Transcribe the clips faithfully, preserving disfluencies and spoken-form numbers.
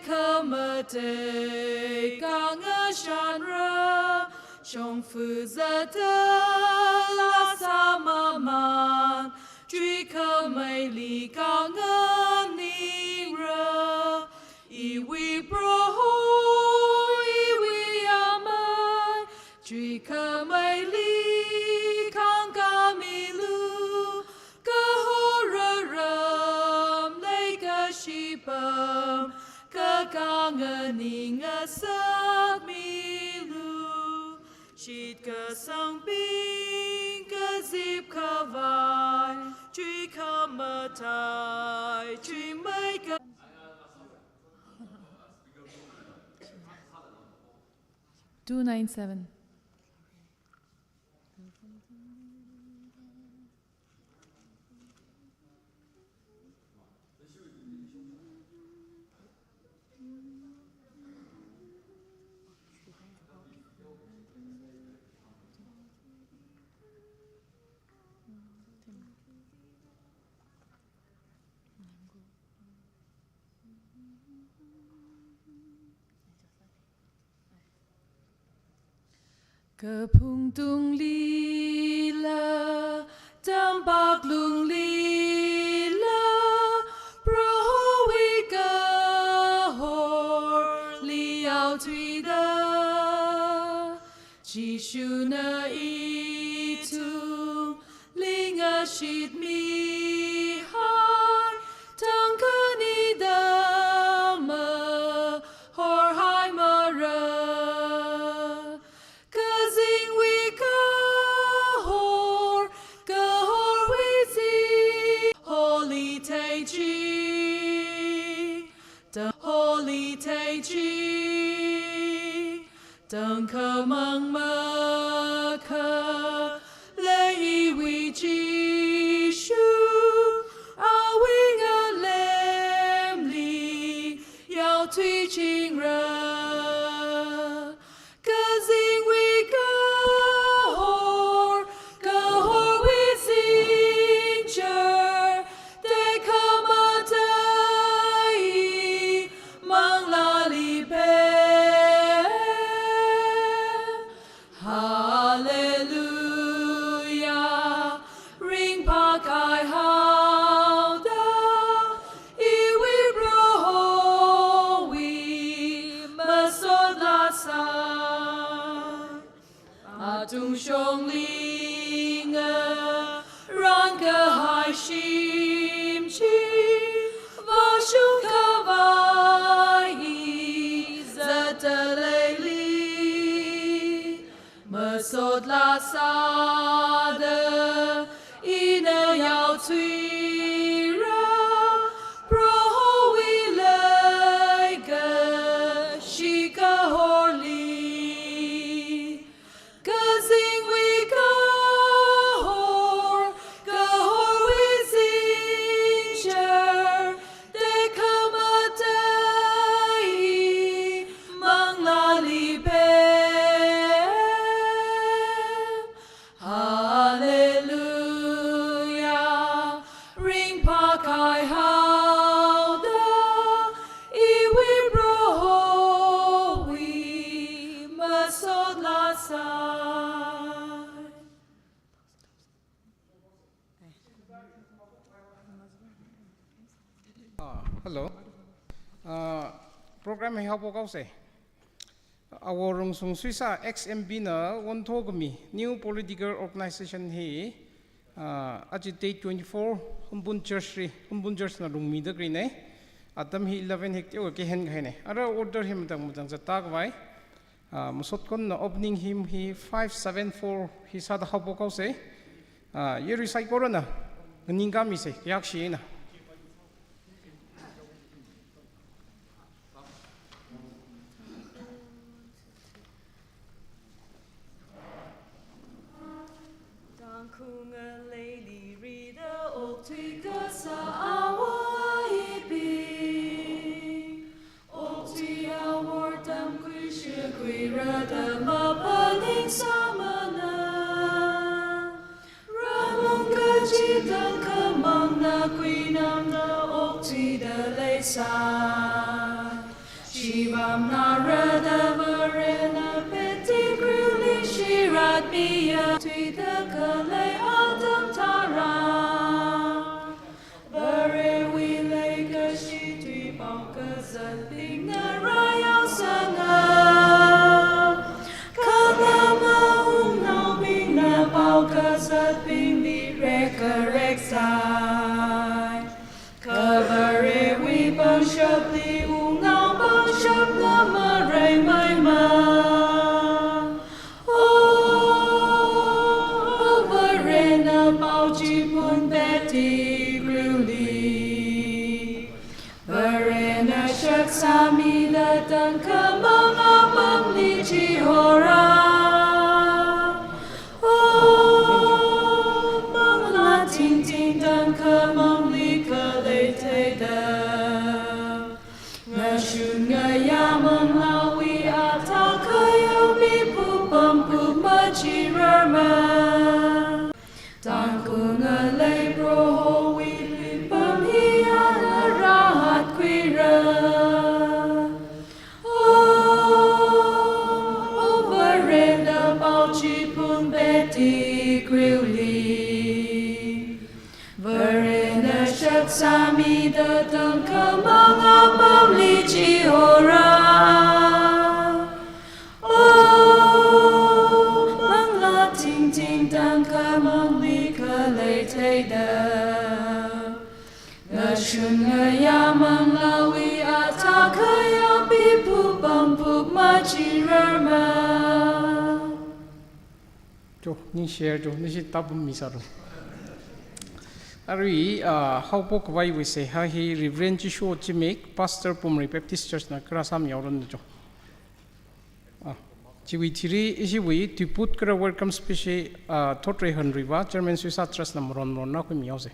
Khamatei khangashanra, shongfa zatdala sāmamān, Tui khameili khanganingra. Iwui Proho, iwui Amei, Tui khameili khangkhamilu, kahor aram leikashi pam, kakhanganing ngasakmilu. Shitkasangbing kazip khavai, Tui khamatai, Tui mei ka- Two nine seven. Kaphungtungli la, tampaklungli la, Prohowui kahorli yaothuida, Jishuna ithum lingashitmihai, tangkhani dama horhaimara. Kazingwui kahor, kahorwui zing, holi theichi, ta holi theichi, tangkhamang makhalei iwui Jishu, awui ngalemli yaothuichingra. Kazingwui kahor, kahorwui zingchar, tekhamatei manglāli pem. Hallelujah, ringphākahai haoda, iwui Prohowui masot lāsai. Atungshongli ngarānkahai shim chi, vāshung khavai hi zatdaleili, masot lāsāda ina yaothuira, Prohowui leikashi kahorli. Kazingwui kahor, kahorwui zingchar, tekhamatei manglāli pem. Hallelujah, ringphākahai haoda, iwui Prohowui masot lāsai. Ah, hello. Ah, program hi haophok haosei. Awor Rungsung Suisa ex M P na onthokhami new political organization hi, ah, aja date twenty-four Humbun Church li, Humbun Church na lungmida khaleinei. Atam hi eleven hek teokha kehen kahainei. Ara order hi matang matang zatta khavai. Ah, masot konna opening hymn hi five seven four hi sāda haophok haosei. Ah, yarui saikorana nganingkhamisei, kayākshi eina. Tangkhul ngaleili rida okthui kasā awui bing, okthui awor tamkhui shakhuira da maphaning sāmana. Ramung kaji tangkhamangna khuinamda okthuida leisai. Ivam narada Varena Pettigrew li shirat miya tuida khalei atam tharan, Varewui leikashi tuipao kazatbingna rāyaosanga. Kha mawungnaobingna pao kazatbingli rekharek sai. Kha Varewui pangshapli wungnao pangshapna mareimeima. O, O Varena pao chiphun Pettigrew li, Varena shaksamida tangkhamang apamli chihora. O, manglā tingting tangkhamangli khalei theida, ngashun ngayā manglāwui athā khayao miphu pampuk machirarma. Tangkhul ngalei Prohowui lipam hi ana rāhatkhuira. O, O Varena pao chiphun Pettigrew li, Varena shaksamida tangkhamang apamli chihora. O, manglā tingting tangkhamangli khalei theida, ngashun ngayā manglāwui athā khayao miphu pampuk machirarma. Jo, ningshiya jo, ningshi tapam misālu. Arui, ah, haophokkhavaiwui seihā hi Reverend Chisho Zimik, Pastor Pumrei Baptist Church na kharā sāmihaoranu jo. Ah, chiwui thili ishiwui tuiput kharā welcome speech hi, ah, Thotrei Henry va, Chairman Suisa Trust na maron maronna khuimihaosa.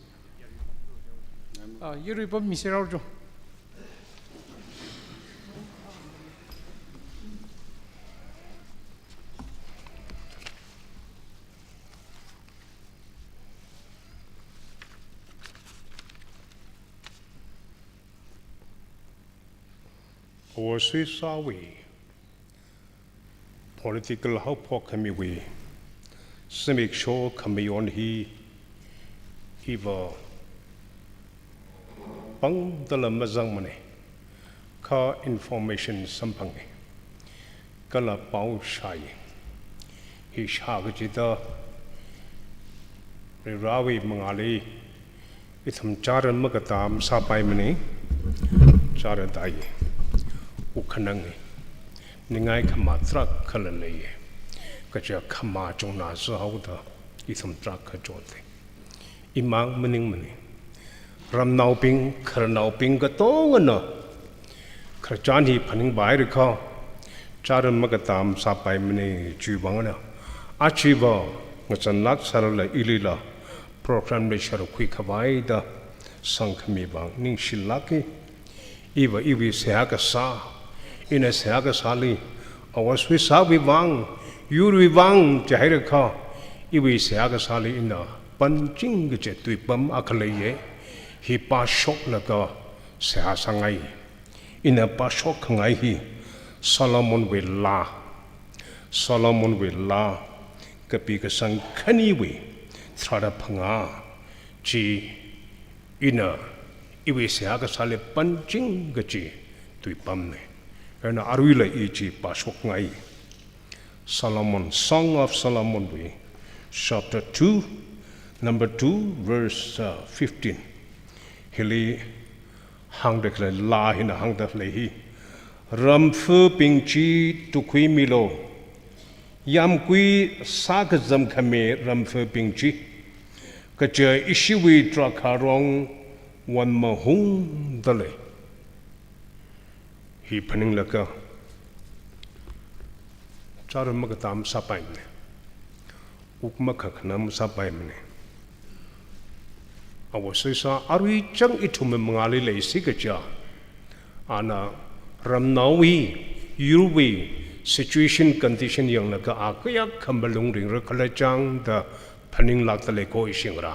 Ah, yurui pammiserhaowa jo. Awo Suisawui political haophokkhamiwui zimiksho khamayon hi, hiva pangdala mazangmana, kha information samphangi, kala pao shāi. Hi shā kachida Varivarāwui mangāli ithum chāran makatam sāpaimana, chāran tai, wukhanangi, ningai khamā tarākhala leiya, kaja khamā chungna sāhaoda ithum tarākha chonte. Imang maningmana. Ramnaobing, khararnaobing katongana khararchan hi phaningpaira kha, chāran makatam sāpaimana chiwui vangna. Achiva ngazanlāk sālala ilila program li shārukhui khavaida sangkhami vang ningshilāka. Iva iwui seihā kasā, ina seihā kasāli, Awo Suisawui vang, yurwui vang jihaira kha, iwui seihā kasāli ina panching kaji tuipam akha leiya, hi pāshoklaga seihā sāngai. Ina pāshok khangai hi Solomonwui laa, Solomonwui laa, kapi kasang khaniwui tharāda phangā chi ina iwui seihā kasāli panching kaji tuipamna. Ina aruila i chi pāshokngai. Solomon, Song of Solomon wui, chapter two, number two, verse, uh, fifteen. Hili hāngda khalei laa hina hāngda khalei hi, ramfabing chi tukhuimilu, yāmgui sākazam khami ramfabing chi, kaja ishiwui drakhārong van mahungda lei. Hi phaninglaga, chāran makatam sāpaimana, wuk makhakhana masāpaimana. Awo Suisa arui chang ithumwui mangāli leisi kaja, ana ramnaowui, yurwui situation condition yanglaga a kayākha malung ringra khala chang da phaninglākda lei ko ishi ngarā.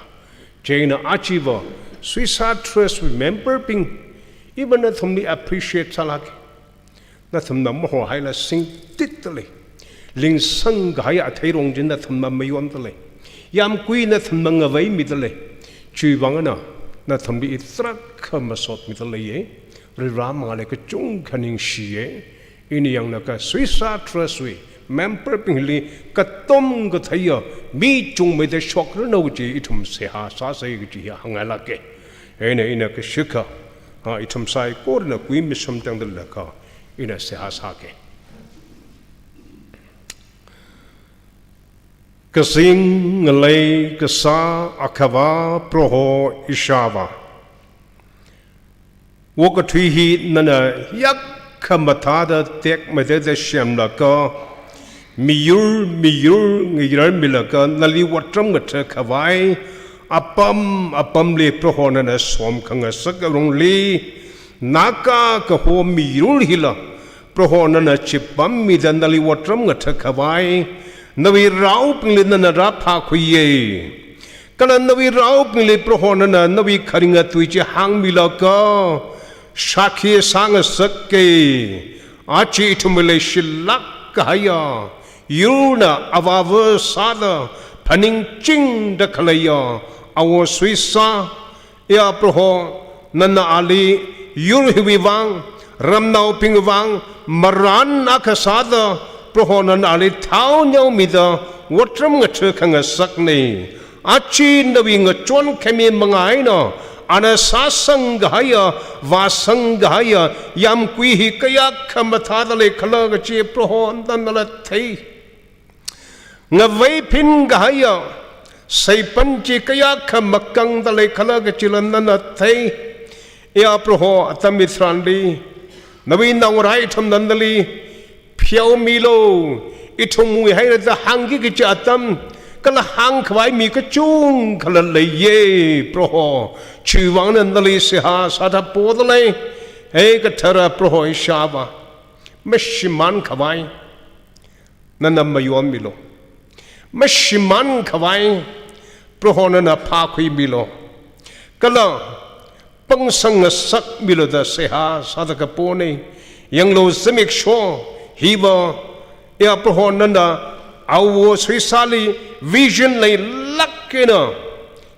Chieina achiva Suisa Trust wui member bing, iva nathumli appreciate sālāka. nathumna mahorhaila singtitdalei. Lingsang kahai atheirong chi nathumna mayondalei. Yamkui nathumna ngaveimidalei. Chiwuivang eina nathumli i tarākha masotmidaleiye. Varivarā mangāli kachungkha ningshiye. Ina yanglaga Suisa Trust wui member bingli katom katheiya mi chungmeida shokranu kaji ithum seihā sāsei kaji hi hāngngailāke. Eina ina kashikha, a, ithum saikorana kui masham tangda leilakha, ina seihā sāke. Kazing ngalei kasā Akhava Proho Ishāvā, okathui hi nana yakkha mathāda tekmateida semlaga, miyur miyur ngayarmilaga nali otram ngatha khavai apam apamli Proho nana somkhangasak arongli, Naga kaho miyur hila Proho nana chipammida nali otram ngatha khavai, nawui raobingli nana rāphākhuiye. Kala nawui raobingli Proho nana nawui kharinga tui chi hāngmilaga, shākhi sāngasake. Aja ithumwui leishilāk kahaiya yurna avāva sāda phaningchingda khaleiya awo Suisa, ya Proho, nana ali yur hiwui vang, ramnaobingwui vang, marān akha sāda Proho nana ali thao neomida otram ngatha khangasakne. Aja nawui ngachon khami manga eina, ana sāsang kahaiya, vāsang kahaiya yamkui hi kayākha mathāda leikhala kaji Proho nanala thei. Ngaveiphin kahaiya seipan chi kayākha makangda leikhala kajila nana thei. Ya Proho, atam hitharanli nawui naongarā ithumna nali pheomilu, ithum muihaira da hāngki kaji atam, kala hāngkhavai mi kachungkhala leiye Proho. Chiwuivang eina nali seihā sāda podalei. He kathara Proho Ishāvā, mashimān khavai nana mayonmilu. Mashimān khavai Proho nana phākhuimilu. Kala pangsangngasakmilu da seihā sāda kapone. Yanglu zimiksho hiva, ya Proho nana awo Suisali vision leilāk eina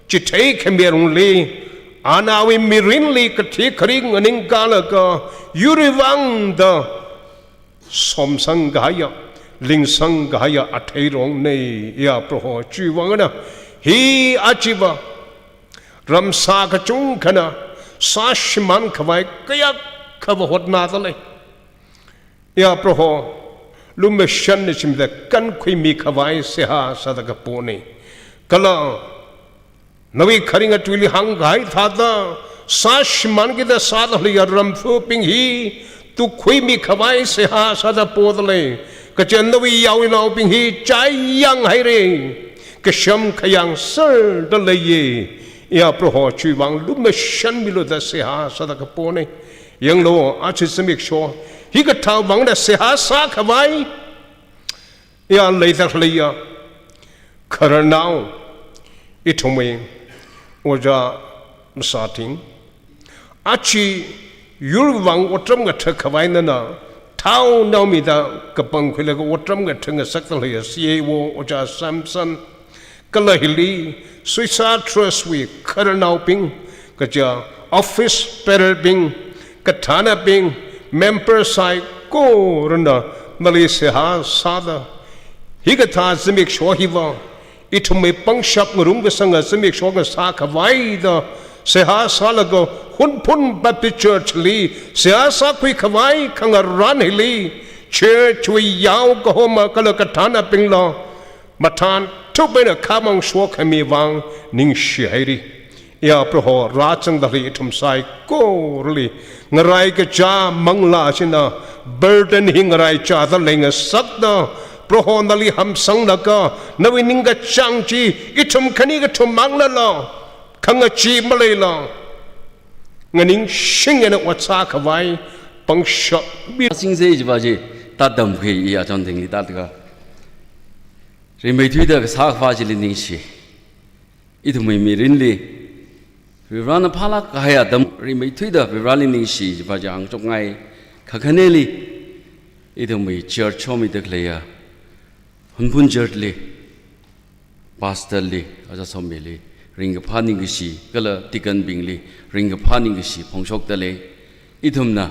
chitheikhami arongli, anawui mirinli kathi kharing nganingkalaga yurwui vang da somsang kahaiya, lingsang kahaiya atheirongna, ya Proho. Chiwuivang eina hi achiva ramsā kachungkhana sāshimān khavai kayākhava hotnadalei. Ya Proho, lumashanna shimda kankhuimi khavai seihā sāda kapone. Kala nawui kharinga tuili hāngkahai thāda sāshimānkida sāda leiya ramfubing hi tukhuimi khavai seihā sāda podalei. Kaja nawui yaonaobing hi chai yanghaire, kasham khayang serda leiye. Ya Proho, chiwuivang lumashanmilu da seihā sāda kapone. Yanglu, aja zimiksho hikathā vangna seihā sākhavai ya leida leiya khararnao, ithumwui ojā masābing, aja yurwui vang otram ngatha khavai nana thao neomida kapangkhuilaga otram ngatha ngasakda leiya C E O ojā Samson, kala hili Suisa Trust wui khararnaobing, kaja office bearer bing, kathānabing, member saikorana nali seihā sāda, hikathā zimiksho hiva ithumwui pangshap ngarumkasanga zimiksho kasā khavai da seihā sālaga Hunphun Baptist Church li seihā sākhui khavai khangarān hili church wui yao kahoma kala kathānabingla mathānthup eina khamang shokhami vang ningshihaire. Ya Proho, rāzangda lei ithum saikorali ngarai kachā manglā china burden hi ngarai chāda leingasakta, Proho nali hamsanglaga nawui ningkachāng chi ithum khani kathum manglāla, khangachee maleila, nganingshing eina ot sākhavai pangshap mi. Singse jiva chi, tātamkhui iya chon thingli tātaka. Rimeithuida kasā khavā chili ningshi. Ithumwui mirinli Varivarana phālāk kahai atam rimeithuida Varivarali ningshi jiva chi hāngchokngai. Kakhaneli, Ithumwui church shomida khaleiya Hunphun church li, pastor li, Aja Somili ringkaphā ningkashi, kala deacon bingli ringkaphā ningkashi phongshokda lei. Ithumna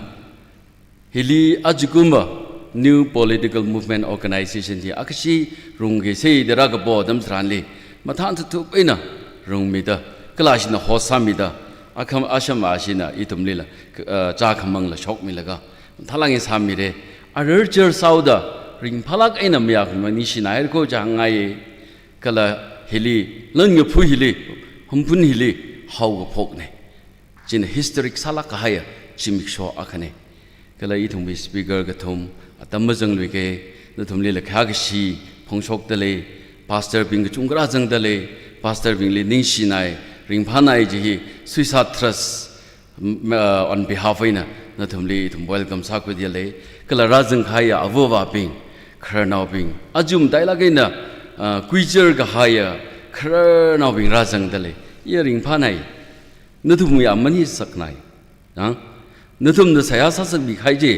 hili ajakumva new political movement organization hi akhashi rungkasei da rākapo atam tharanli, mathān thuthup eina rungmida, kala ashina host sāmida, akham asham ashina ithumlila, eh, chākhamangla shokmilaga, mathālāk eina sāmira. Arar church sāhaoda ringphālāk eina mayākhamang ningshina haira ko jangaiya. Kala hili, Lanngaphun hili, Hunphun hili haokaphokna. China historic sālāk kahaiya zimiksho akhana. Kala ithumwui speaker kathum atam mazangluika, nathumlila khayākashi phongshokda lei, pastor bing kachungkha rāzangda lei, pastor bingli ningshinai, ringphānai kaji hi Suisa Trust, m-, uh, on behalf eina nathumli ithum welcome sākhuida lei. Kala rāzang kahaiya ava avābing, khararnaobing, aja matailāk eina, uh, kuichar kahaiya khararnaobing rāzangda lei. Iya ringphānai. Nathumwui aman hi saknai. Ang, nathumna seihā sāsakmi kahai chi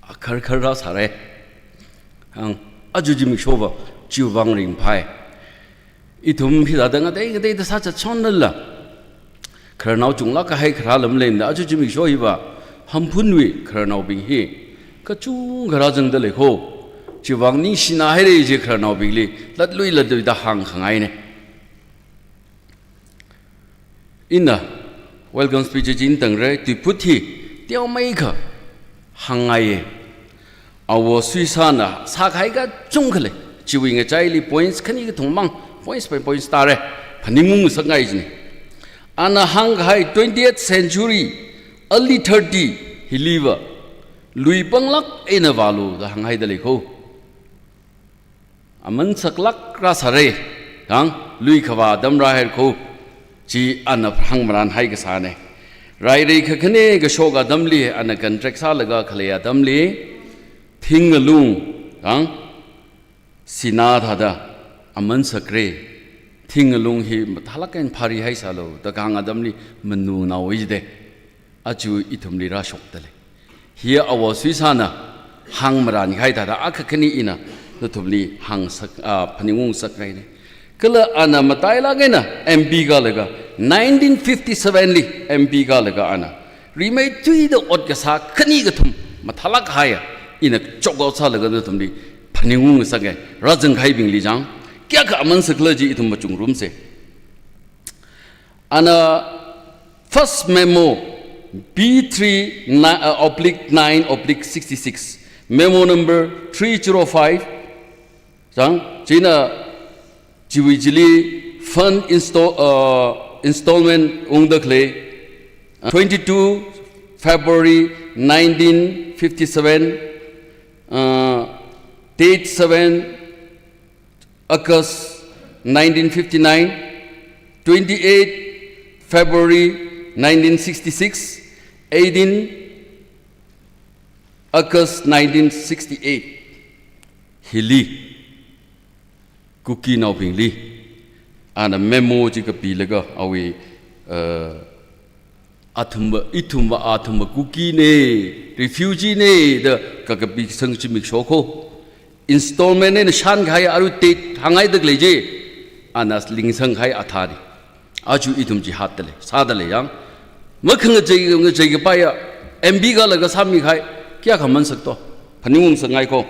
akharkhar rāsāra. Ang, aja zimikshova chiwui vang ringphāi. Ithum hithāda ngatei ngateida sāzatshonlala, khararnao chunglāk kahai kharā lam leina, aja zimiksho hiva Hunphunwui khararnaobing hi kachungkha rāzangda lei ko. Chiwui vang ningshina haira kaji khararnaobingli latlui latluida hāngkhangaina. Ina welcome speech chi ina tangra, tuiput hi teomeikha hāngngaiya. Ava Suisana sākahai kachungkha lei. Chiwui ngachaili points khani kathum mang, points by points tāra, phaningung ngasakngai kajina. Ana hāngkahai twentieth century, early thirty hiliva lui panglāk eina vālu da hānghaida lei ko. Aman saklāk rāsāra, kang, lui khavā atam rāhaira ko, chi ana hāngmaranhai kasāna. Rairei kakhane kashok atamli, ana contract sālaga khalei atamli, thingngalung, kang, sinā thāda aman sakra, thingngalung hi mathālāk eina phārihaisālu da kahāng atamli manunao ida. Aja ithumli rāshokda lei. Hi Ava Suisana hāngmaran kahai thāda akha khani ina nathumli hāngsak, ah, phaningung ngasakngaina. Kala ana matailāk eina M P kālaga, nineteen fifty-seven li M P kālaga ana rimeithuida ot kasā khani kathum mathālāk kahaiya ina chok out sālaga nathumli phaningung ngasakngai. Rāzang kahaibingli jang, kayākha aman sakhala chi ithum machungrumsa. Ana first memo, B three ni-, uh, oblique nine oblique sixty-six, memo number three zero five, jang, china chiwui chili fund insta-, uh, installment ungda khalei, uh, twenty-two February nineteen fifty-seven, uh, date seven August nineteen fifty-nine, twenty-eight February nineteen sixty-six, eighteen August nineteen sixty-eight. Hili, Kukinaobingli ana memo chi kapilaga awui, uh, athumva, ithumva, athumva Kukina, refugee na da kakapisang zimiksho ko. Installment eina shānkahai arui date hānghaida khalei chi, ana lingsang kahai athāna. Aja ithum chi hātda lei, sāda lei yang. Makhangachei, ngachei kapaiya, M P kālaga sāmikahai, kayākha aman sakto, phaningung ngasakngai ko.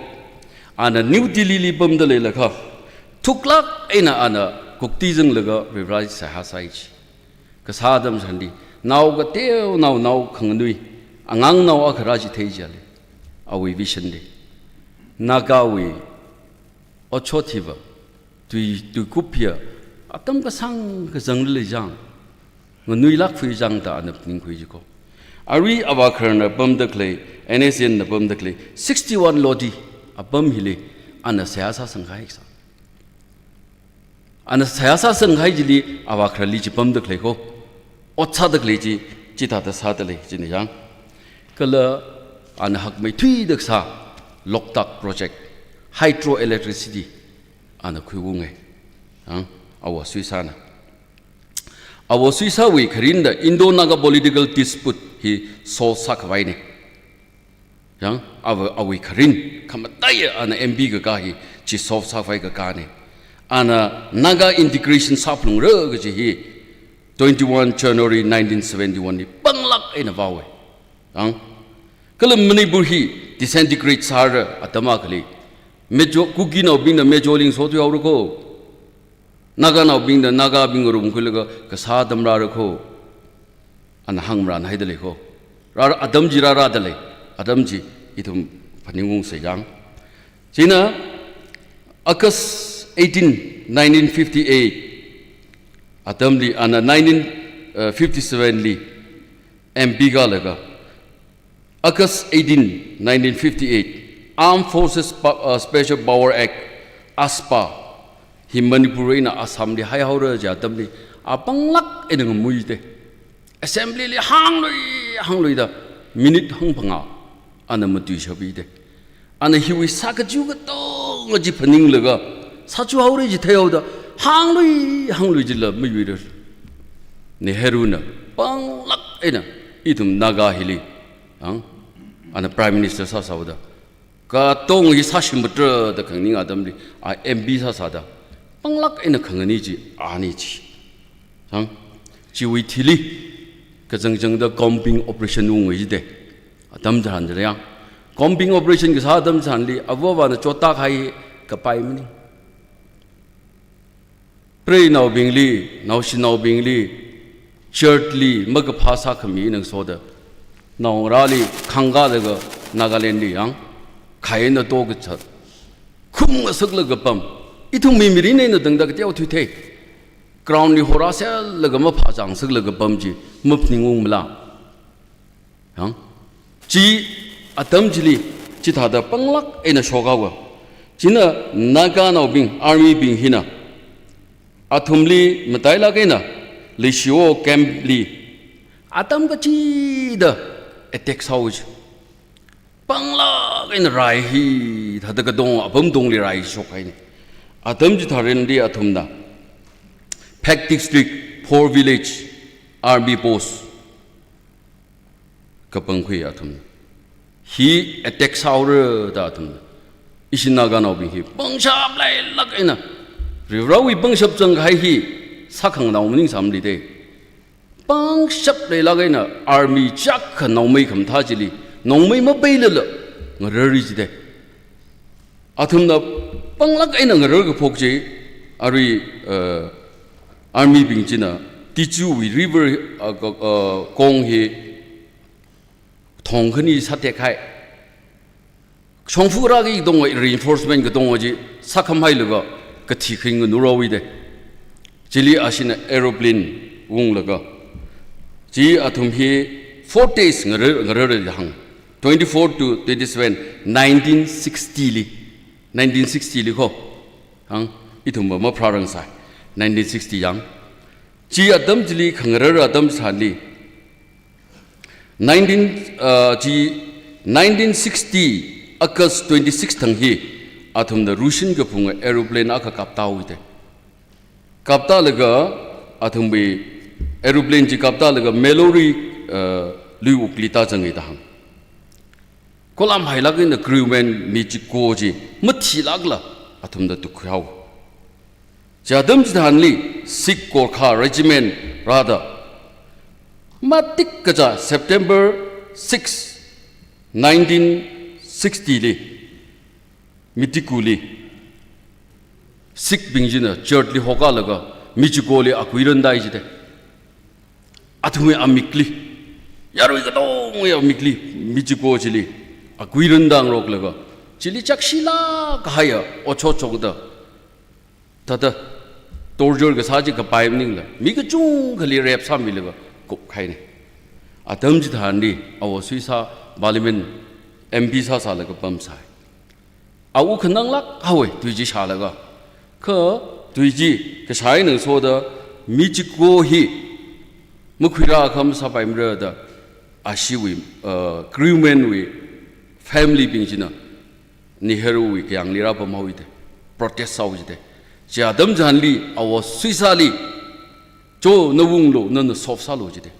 Ana New Delhi li pamda leilakha, thuklāk eina ana kukti zanglaga Varivara seihā sāi chi. Kasā atam tharanli, nao kateonao, nao khanganui, angangnao akha rāchithei jilei, awui vision li. Nagawui otshot hiva, tui, tuikup hiya, atam kasāngkha zanglei jang, nganuilākkhui jang da ana phaningkhui jiko. Arui avākhararna pamda khalei, N S N na pamda khalei, sixty-one Lodi apam hili, ana seihā sāsang kahai kasā. Ana seihā sāsang kahai chili avākhararli chi pamda khalei ko, ot sāda khalei chi, chithāda sāda lei china yang. Kala ana hakmeithuida kasā Loktak project, hydroelectricity, ana khuiunga. Yang, Ava Suisana. Ava Suisawui kharinda Indo-Naga political dispute hi solve sākhavaina. Yang, ava, awui kharing, khamataiya ana M P kakā hi, chi solve sākhavai kakāna. Ana Naga integration sāphalungra kaji hi, twenty-one January nineteen seventy-one li panglāk eina vāhaowa. Yang, kala Manipur hi disintegrate sāra atam akhali, Mejo, Kukinaobingna Mejo Lingso thuihaora kho. Naganaobingna Nagabing ngarumkhuilaga kasā atam rāra kho. Ana hāngmaran haida lei kho. Rāra atam chi rārada lei. Atam chi ithum phaningungsa yang. China August eighteen, nineteen fifty-eight atamli, ana nineteen fifty-seven li M P kālaga, August eighteen, nineteen fifty-eight, Armed Forces Pa-, uh, Special Power Act, ASPA, hi Manipur eina Assam li haihaora kaji atamli, a panglāk eina ngamui jite. Assembly li hānglui, hāngluida, minute hangphangā, ana matuishappai jite. Ana hiwui sākachiu katonga chi phaninglaga, sāchiu haora chi theihaoda, hānglui, hānglui jila mayuira. Nehruna, panglāk eina, ithum Naga hili, ang, ana Prime Minister sāsāhaoda, katonga hi sāshimatra da khangning atamli, a M P sāsāda, panglāk eina khangani chi, ani chi. Ang, chiwui thili, kachangchangda combing operation unghaida. Atam chitharan chila, combing operation kasā atam chitharanli, avāvana chotak hai kapai maning. Preinaobingli, naoshinaobingli, church li, makaphā sākhami ngasoda, naongarāli, khangkālaga, Nagaland li yang, khaina to kachat. Khumngasaklaga pam, ithum mi mirin eina tangda kateothui thei. Ground li horāsellaga maphāchangsaklaga pam chi, maphaningungmala. Yang, chi atam chili, chithāda panglāk eina shokhaowa. China Naganaobing, army bing hina, athumli matailāk eina, Lashio camp li, atam kachida attack sāhaowa chi. Panglāk eina rai hithāda katong, apam katongli rai shokhaina. Atam chitharanli athumna, Phek District, Phor Village, army post, kapangkhui athumna. Hi attack sāhaora da athumna. Ishi Naganaobing hi pangshap leilāk eina, Varivarawui pangshap zangkahai hi sākhanganao maningsāmali te. Pangshap leilāk eina army chakha nongmei khamathā chili, nongmei mapeilala, ngararra jite. Athumna panglāk eina ngarar kaphok chi, arui, uh, army bing china, Tijuwui river, uh, ko-, uh, kong hi, thong khani sātekhai. Shongfa rāki katongwui reinforcement katongwui chi sākhamhailaga kathi kharing nganura haowa te. Chili ashina aeroplane unglaga. Chi athum hi four days ngarar, ngarar da hāng. Twenty-four to twenty-seven, nineteen sixty li. Nineteen sixty li kho. Hāng, ithumva mapharārangsai. Nineteen sixty yang. Chi atam chili khangarar atam chitharanli. Nineteen, uh, chi nineteen sixty August twenty-six thang hi, athumna Russian kaphunga aeroplane akha kaptāhaowa te. Kaptālaga, athumwui aeroplane chi kaptālaga Mallory, uh, luiwukli tāzanga da hāng. Kolam hailāk eina crewman mi chiko chi mathilākla athumna tukkhuihao. Chi atam chitharanli Sikh Gorkha Regiment rāda, matik kaja September six, nineteen sixty li, Mitiguli, Sikh bing china church li hokālaga, mi chikoli akui randai jite. Athumwui amikli, yarui katongwui amikli, mi chiko chili akui randangroklaga, chili chakshilāk kahaiya otshot chotda, thāda torture kasā chi kapai maningla, mi kachungkhali rape sāmilaga kupkhaina. Atam chitharanli, Awo Suisa Parliament M P sāsālaga pamsai. A wuk khananglāk haowa, tui chi shālaga. Kha tui chi kashai ngasoda mi chiko hi makhuirākha masāpaimara da ashiwui, uh, crewman wui family bing china Nehru wui kayāngli rāpamhaowa te, protest sāhaowa jite. Chi atam chitharanli Awo Suisali, cho nawunglu, nana solve sālu jite.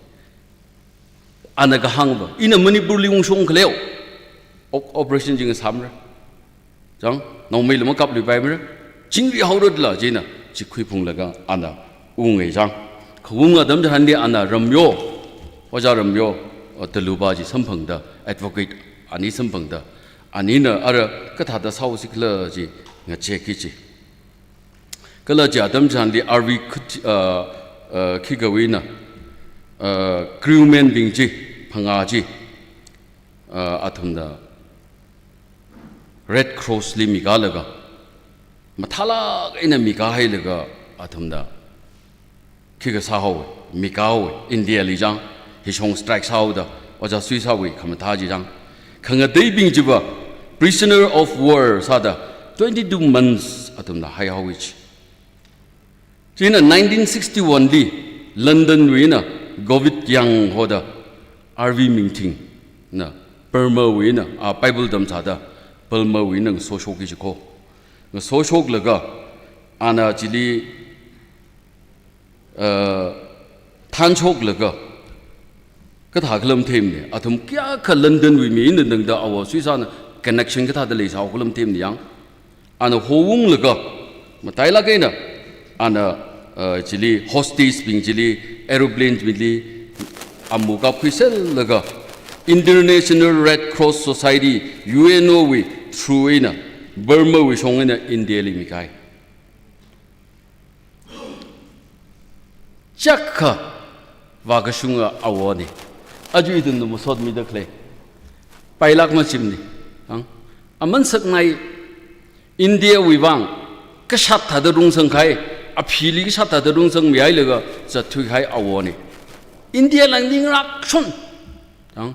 Ana kahāngva, ina Manipurli ungshong khaleo. Op-, operation chi ngasāmara. Chang, naomeila makapluipaimara. Chingri haoratla china, chi khuiphunglaga ana ungai chang. Khaung atam chitharanli ana Ramyo, Ojā Ramyo, uh, Talupa chi samphangda, advocate ani samphangda, anina ara kathāda sāhaosi khala chi ngacheki chi. Kala chi atam chitharanli R V Kut-, uh, uh, khikawuina, uh, crewman bing chi, phangā chi, uh, athumna Red Cross li mikalaga, mathālāk eina mikahailaga athumna khikha sāhaowa, mikahaowa, India li chang, hishong strike sāhaoda, ojā suisāwui khamathā chi chang. Khangateibing chiva prisoner of war sāda twenty-two months athumna haihaowa chi. China nineteen sixty-one li London wuina Govit Yang hoda R V Minting na Burma wuina, a, Bible tamsāda Burma wuina ngasoshoki chi kho. Ngasoshoklaga ana chili, uh, thanshoklaga kathā khala matheimana. Athum kayākha London wui mina tangda ava suisāna connection kathāda leisāhao khala matheimana yang. Ana hounglaga, matailāk eina, ana, uh, chili hostage bing chili, aeroplane bingli, amu kapkhuiserlaga, International Red Cross Society, U N O wui through eina, Burma wui shong eina India li mikahai. Chakha vākashunga avāna. Aja ithumna masotmida khalei. Pailāk machimana. Ang, aman sakngai India wui vang kashat thāda rungsangkahai, aphili kashat thāda rungsangmihailaga zatthuikahai avāna. India lang ning rakshon. Ang,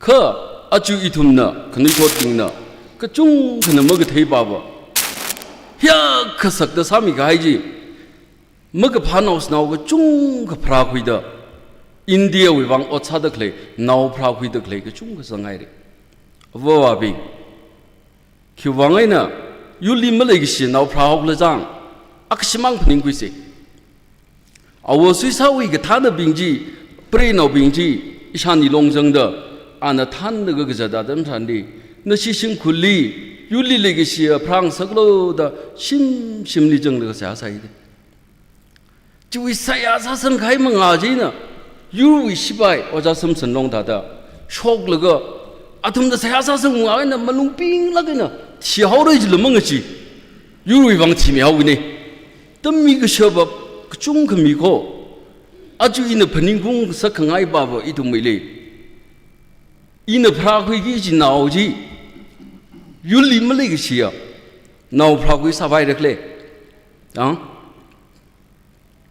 kha aja ithumna, khanuithotbingna, kachungkhana makathei papa. Hiyākha sakta sāmikahai chi, makaphā naoshinao kachungkha pharākhuida, India wui vang ot sāda khalei, nao pharākhuida khalei kachungkha sāngaira. Avāvabing, khiwui vang eina yurli maleikashi nao pharāhaokhala chang, akhashimang phaningkhuisa. Ava suisāwui kathānabing chi, preinaobing chi, ishāni longzangda, ana thanlaga kazat atam tharanli, nashi shimkhurli, yurli leikashi pharāngasaklu da, shim shimli zanglaga seihā sāhaida. Chiwui seihā sāsangkahai mangā china, yurwui shipai, Ojā Samson Long thāda, shoklaga, athumna seihā sāsang mangā eina malung pinglāk eina, thihaora jila mangachi, yurwui vang thimihaowuina. Tam mi kashapa kachungkha mi kho, aja ina phaningungsak khangai papa ithumwuili. Ina pharākhuiki kaji nao chi, yurli maleikashiya nao pharākhui sāpaira khala. Ang?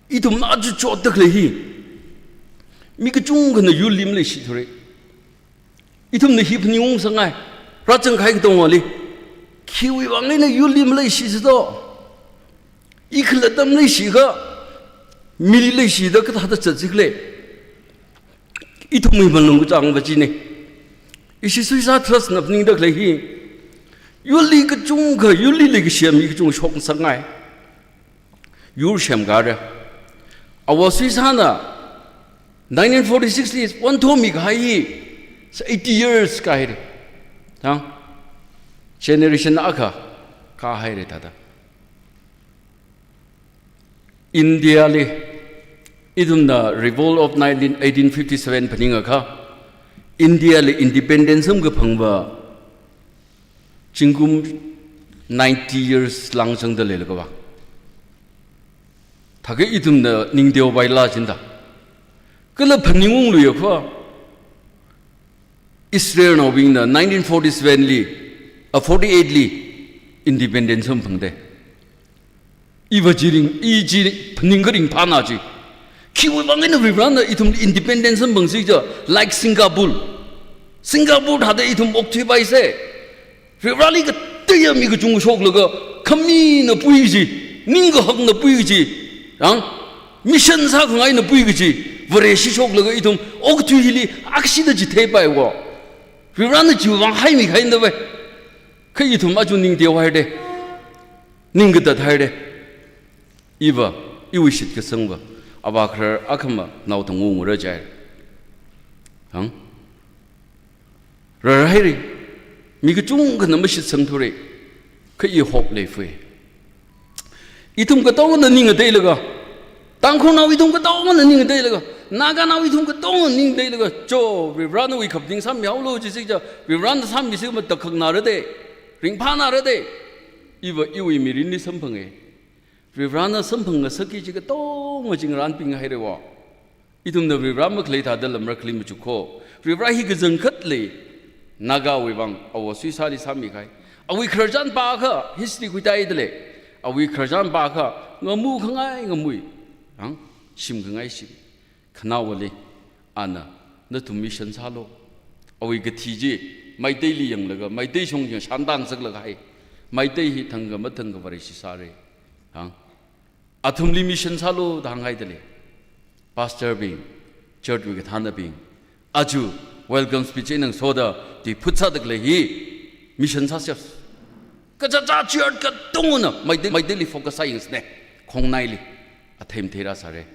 Ithum aja chotda khalei hi, mi kachungkhana yurli maleishithura. Ithumna hi phaningungsangngai, rāzangkahai katongawuili. Khiwui vang eina yurli maleishisi to? I khalatta maleishikha, mili leishida kathāda zatsi khala. Ithumwui malung kachāngva china. Ishi Suisā Trustna phaningda khalei hi, yurli kachungkha, yurli leikashiya mi kachungkha shokngasakngai. Yur semkara. Ava Suisāna nineteen forty-six li wanthomikahai hi, eighty years kāhaira. Thang? Generation akha kāhaira thāda. India li, ithumna Revolt of nineteen, eighteen fifty-seven phaningakha, India li independence samkaphangva zingkum ninety years lāngzangda leilakha va. Thākha ithumna ningteopaila jida. Kala phaningungluiakha, Israelnaobingna nineteen forty-seven li, a, forty-eight li independence samphangda. Iva chi ring, i chi phaningkha ringphāna chi. Khiwui vang eina Varivarana ithumli independence samphangsi ja, like Singapore. Singapore thāda ithum okthuipaisa. Varivarali kateiyami kachungkha shoklaga, khamina pui kaji, ningkahakna pui kaji, ang, mission sākhangaina pui kaji, Vareshi shoklaga ithum okathui hili akshida chitheipai wo. Varivarana chiwui vang haimikhaina vai. Kha ithum aja ningteohaira. Ningkatathaira. Iva, iwui shitkasangva, avā kharar akhama naotang ungra jai. Ang? Rarhaira. Mi kachungkhana mashitsangthura. Kha i hope leifui. Ithum katongana ning ngateilaga, Tangkhulnao ithum katongana ning ngateilaga, Naganao ithum katongana ning ngateilaga, cho, Varivarāna kaphaning sāmihaolu chi sija, Varivarāna sāmisi matakhak ngarade, ringphā ngarade. Iva iwui mirinli samphanga. Varivarāna samphang ngasakki chi katonga chi ngarānping haira wo. Ithumna Varivarā makhalei thāda lamra khali machuk kho. Varivarā hi kazang khat lei. Nagawui vang awo suisāli sāmikahai. Awui khararchan pākha history khuitāidalei. Awui khararchan pākha ngamu khangai ngamui. Hang? Shim khangai shim. Khanaowali, ana, nathum mission sālu. Awui kathi chi, Meiteili yanglaga, Meitei shong yang shantan saklaga hai. Meitei hi thangkha mathangkha Vareshi sāra. Hang? Athumli mission sālu da hānghaidalei. Pastor bing, church wui kathānabing. Aja, welcome speech eina ngasoda, ti phutsāda khalei hi, mission sāsai. Kachichā church katongana, Meitei, Meiteili focus sāyangsa ne. Khongnaili, athei matheira sāra.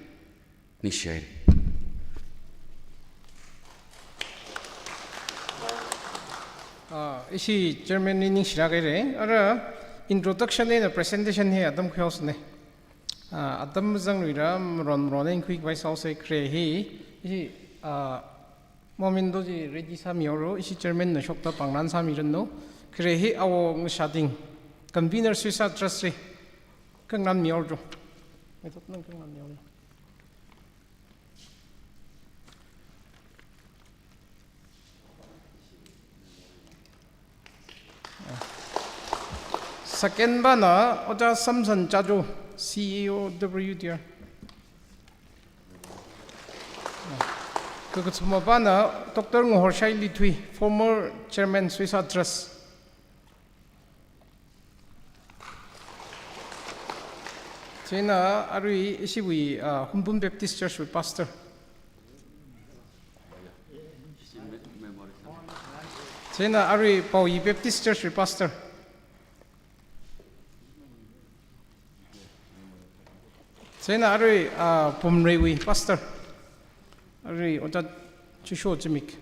Ningshihaira. Ah, ishi chairman li ningshira kahaira. Ara introduction eina presentation hi atam khuihaosana. Ah, atam zangluira maron maron eina khuikhavai sāhaosa khare hi. Ishi, ah, Momin do chi ready sāmihaolu, ishi chairman na shokta pangran sāmiranu. Khare hi awo Ngashading, convener Suisa Trust li. Khangarān mihaolu. Method nang khangarān mihaolu. Second pana, Ojā Samson Chajo, C E O W D R. Kakathuma pana, Doctor Ngohorshai Lithui, former chairman Suisa Trust. Chieina arui ishiwui, ah, Hunphun Baptist Church wui pastor. Chieina arui Paoyi Baptist Church wui pastor. Chieina arui, ah, Pumreiwui pastor. Arui Ojā Chisho Zimik.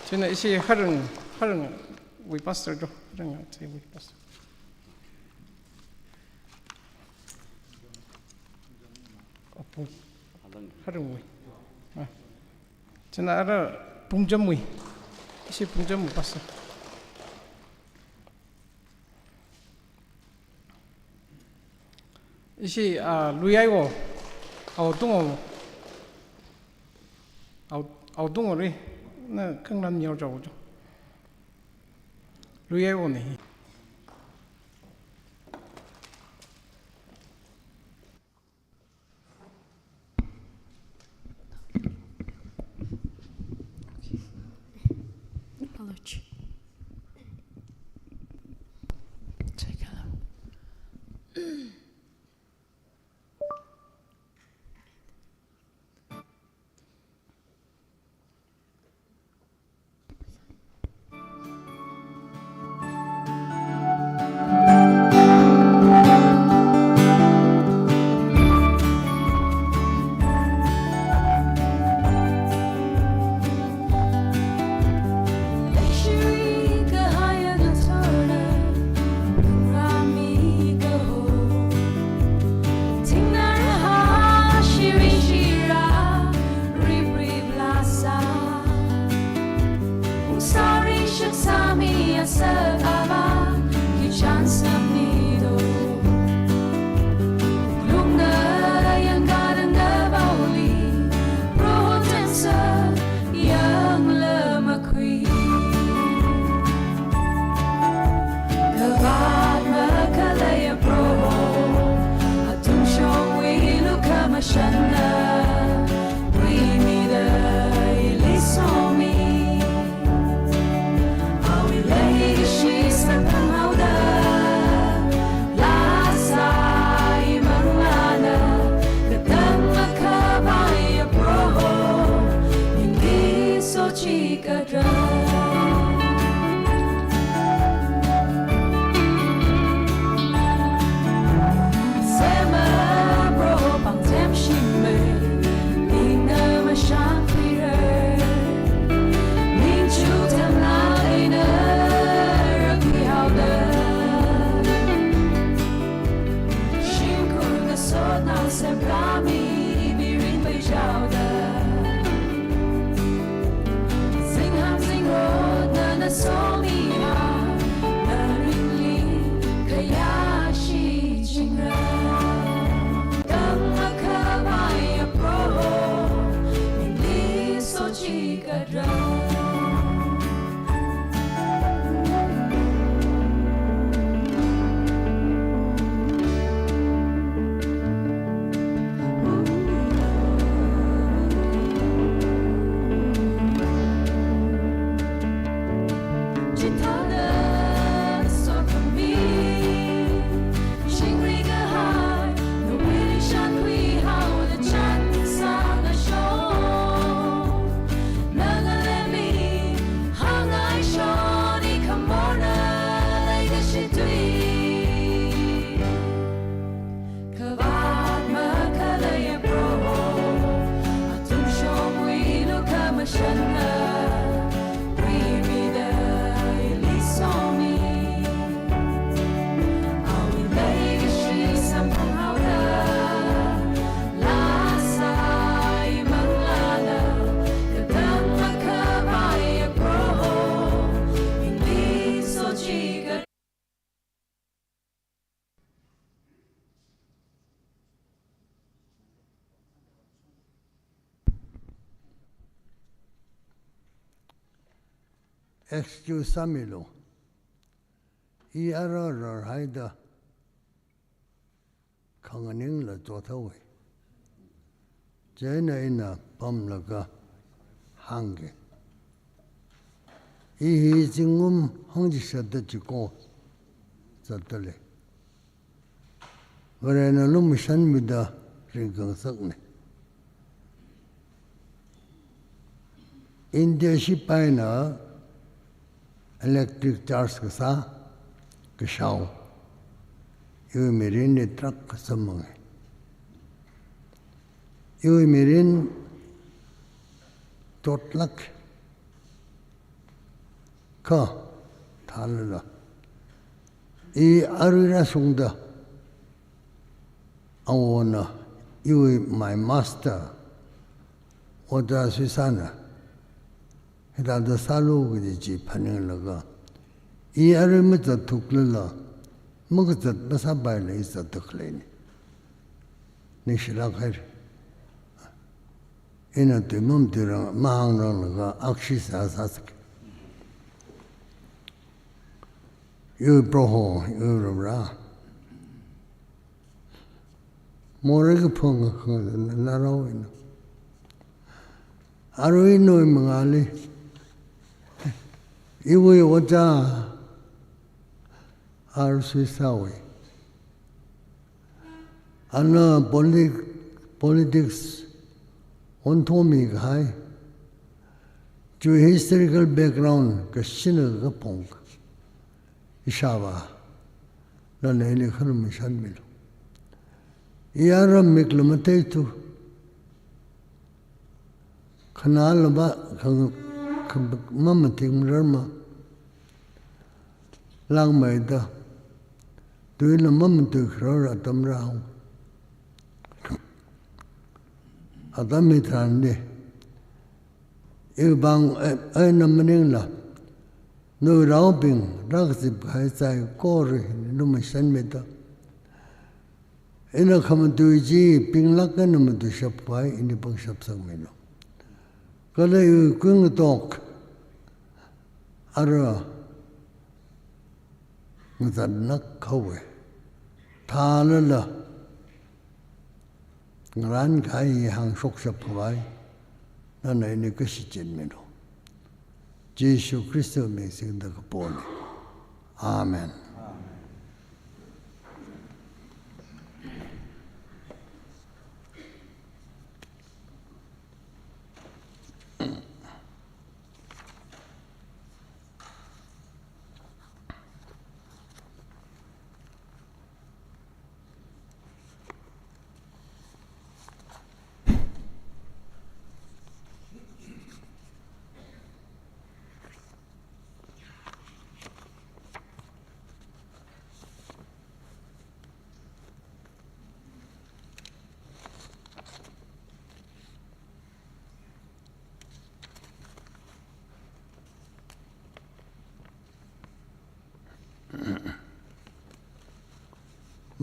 Chieina ishi Harang, Harangwui pastor do, Harang chiwui pastor. Apung, Harangwui. Ah. Chieina ara Pungjamwui. Ishi Pungjamwui pastor. Ishi, ah, Luyaiwo, Awo Tungo, Awo, Awo Tungoli, na khangarān mihaochaocho. Luyaiwona hi. Hello. Take hello. Sorry, shak sami asak ava, ki chance na mi do. Lungna yang gadang na bauli, Proho tensa yang lama kui. Kabat makalaya Proho, atung shong wilu kamashana, wi mida ili somi. Chao da. Zingham zingrot nana somiya, naringli khayashi chingra. Tangma khavai aproho, ningli sochikatra. Kavāt makhalei aproho, athum shongwui lukhamashanna, wui mida ili somi. Awui leikashi samphang haoda, laa sāi manglāla, katang makhavai aproho, ningli sochikatra. Excuse sāmilu. I ara rarhaida khanganingla chothaowe. Chieina ina pamlaga hāngge. I hi zingkum hangchishatda chiko zatdalei. Varena lumashanmida ringkangsakne. India shipaina electric charge kasā, kashao. Iwui mirinli truck kasamange. Iwui mirin totlak. Kha, thālala. I arui rāshungda, awona, iwui my master, Ojā Suisāna, hithāda sālu kaji chi phaninglaga, i arui mazatthuklala, makazat masāpaila i zatda khaleine. Ningshilāk haira. Ina tui mamatuirang, mahāngranglaga akshi sāsāsek. Iwui Proho, iwui Varivara. Morei kaphung ngarāwuina. Arui nawui mangāli, iwui Ojā R. Suisāwui ana politi-, politics onthomi kahai, chiwui historical background kashina kaphung, ishāvā, nana ili khalumashanmilu. I ara mikla matheithu, khanāla ba, kha, kha, mamathing rarma, langmeida, tuila mamatui kharar atam rāhao. Atam hitharanli, iwui vang, eh, eina maningla, nawui raobing rākazip kahai saikora lumashanmida, ina khamatui chi pinglāk eina matuishap khavai ini pangshap sangmilu. Kala iwui kuingatok ara ngazatnāk haowe. Thālala ngarān kahai hāngshokshap khavai nana ini kashichinmilu. Jishu Khristawui ming singda kapona. Amen.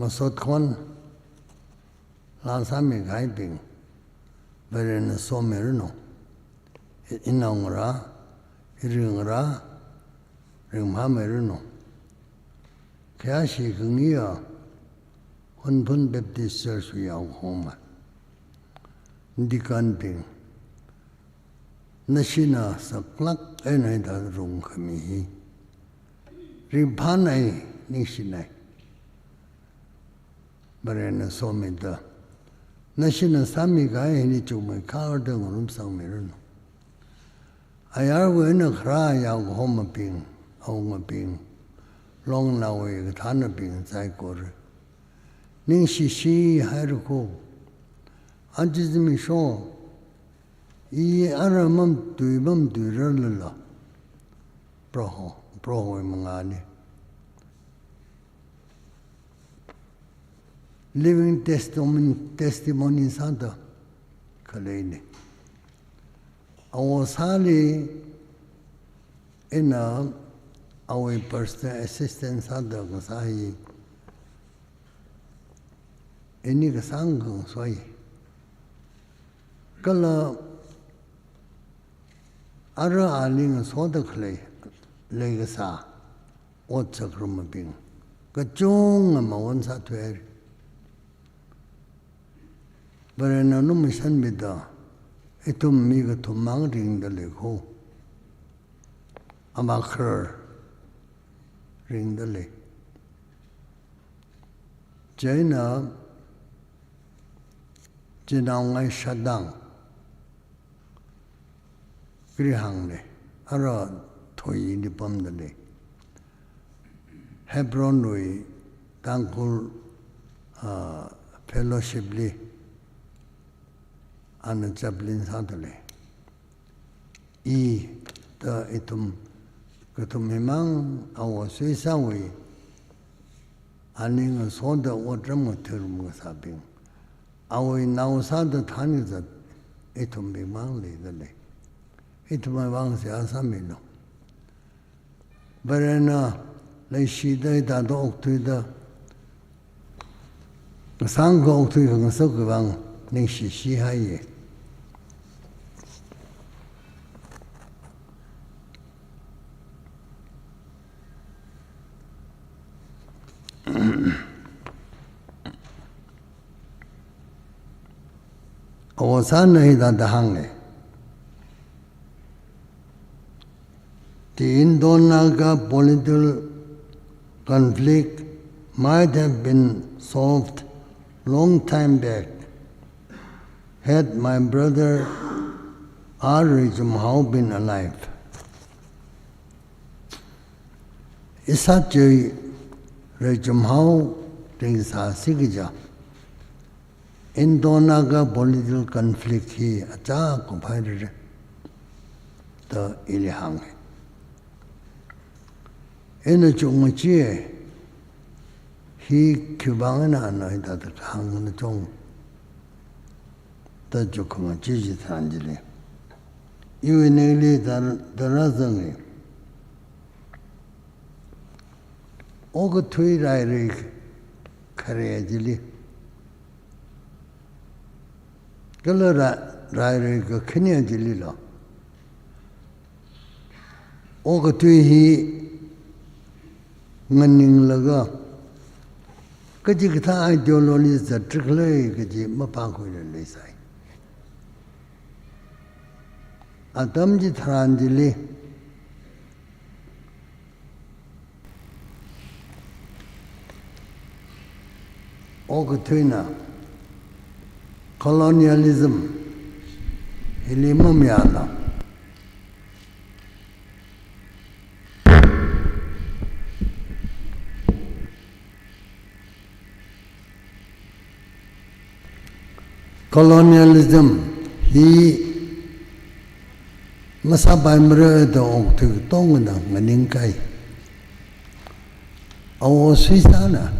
Masot khon, laa sāmikahaibing, Varena somiranu. I-, inaongarā, iringarā, ringphāmiranu. Khayāshi khangayi Hunphun Baptist Church wui yaokahoma, deacon bing, nashina saklāk eina hithāda rungkhami hi ringphānai, ningshinai. Varena somida, nashina sāmikahai hili chukmeikharda ngarumsangmiranu. Ayarwui eina kharā yaokahomabing, awungabing, longnaowui kathānabing saikora, ningshishi haira kho. Aja zimiksho, i ara mamatui, mamatuirarlala, Proho, Prohowui mangāli living testimony, testimony sāda khaleina. Awo sāli ina awui personal assistant sāda kasā hi ini kasāngkha ngasoi. Kala ara ali ngasoda khalei, leikasā, ot sākharumabing kachunga mawon sāthuihaira. Varena lumashanmida, ithum mi kathummang ringda lei kho. Ama kharar ringda lei. Chieina, chinaongai shadang, Krihāngli, ara thoili pamda lei. Hebronwui Tangkhul, ah, fellowship li ana chaplain sāda lei. I, ta ithum, kathum himang Awo Suisāwui, ali ngasoda otram ngatheirum kasābing, awui nao sāda thānkazat ithumbingmang leida lei. Ithumwui vang seihā sāmilu. Varena leishida hithāda okthuida, kasāngkha okthui khangasakki vang ningshishi haiya. Awo sāna hithāda hānga. The Indo-Naga political conflict might have been solved long time back had my brother R. Reichumhao been alive. Ishāchui Reichumhao ringsāsi kaja, Indo-Naga political conflict hi achā kuphairara, da ili hānga. Ina chukmaja, hi khiwui vang eina ana hithāda hāngna chong, da chukkhamaja chitharan chili, iwui ningli da, da rāzanga. Okathui rairei khare chili, kala ra-, rairei kakhane chilila, okathui hi nganinglaga, kachikathā ideology zatrikhala kaji mapākhuila leisai. Atam chitharan chili, okathuina colonialism hili mamayāla, colonialism hi masāpaimara da okathui katongana nganingkahai. Awo Suisāna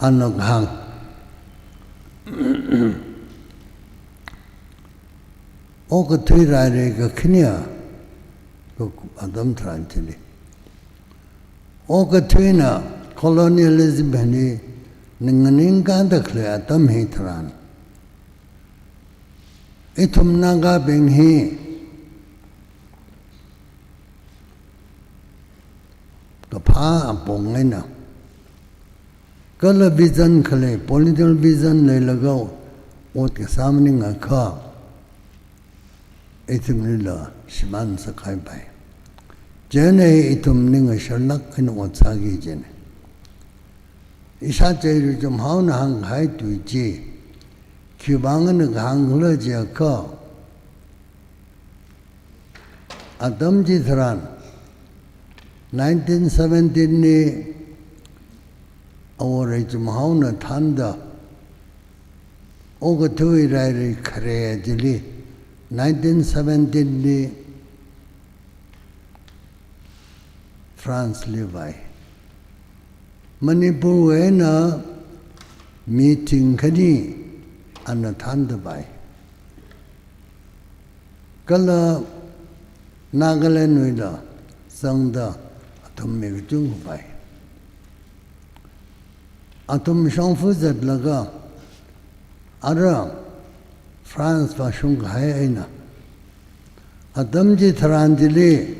ana kahāng, okathui rairei kakhane, ka atam tharan chili, Okathuina colonialism hili ning nganingkāda khalei atam hitharan, ithum Nagabing hi kaphā apong eina, kala vision khalei, political vision leilaga ot kasā maningakha, ithumlila shimān sākahai pai. Chieina ithum ning ngasharlāk eina ot sāki kajina. Ishāchei Reichumhaona hāngkahai tui chi, khiwuivang eina kahāng khala jiakha, atam chitharan, nineteen seventeen li Āwo Reichumhaona thānda, okathui rairi khare chili, nineteen seventeen li France li vai. Manipurwui eina mi thingkhani ana thānda vai. Kala Nagalandwuila zangda athum mi kachungkha vai. Athum shongfa zatlaga, ara France vāshungkahai eina, atam chitharan chili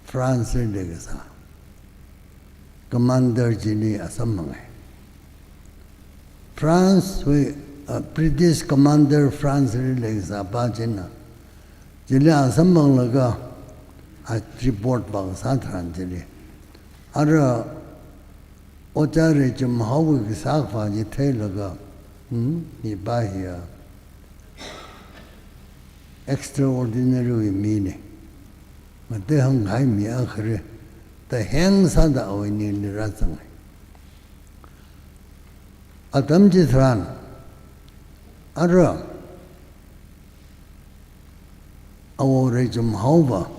France li leikasā commander chili asamphanga. France wui, uh, British commander France li leikasā pā china, chili asamphanglaga, a report vākasā tharan chili, ara Ojā Reichumhaowui kasā kaphā chi theilaga, hmm, mipā hiya extraordinary wui mina, ngatei hāngkahai mi akhare, da heng sāda awui ningli rāzanga. Atam chitharan, ara Āwo Reichumhaowa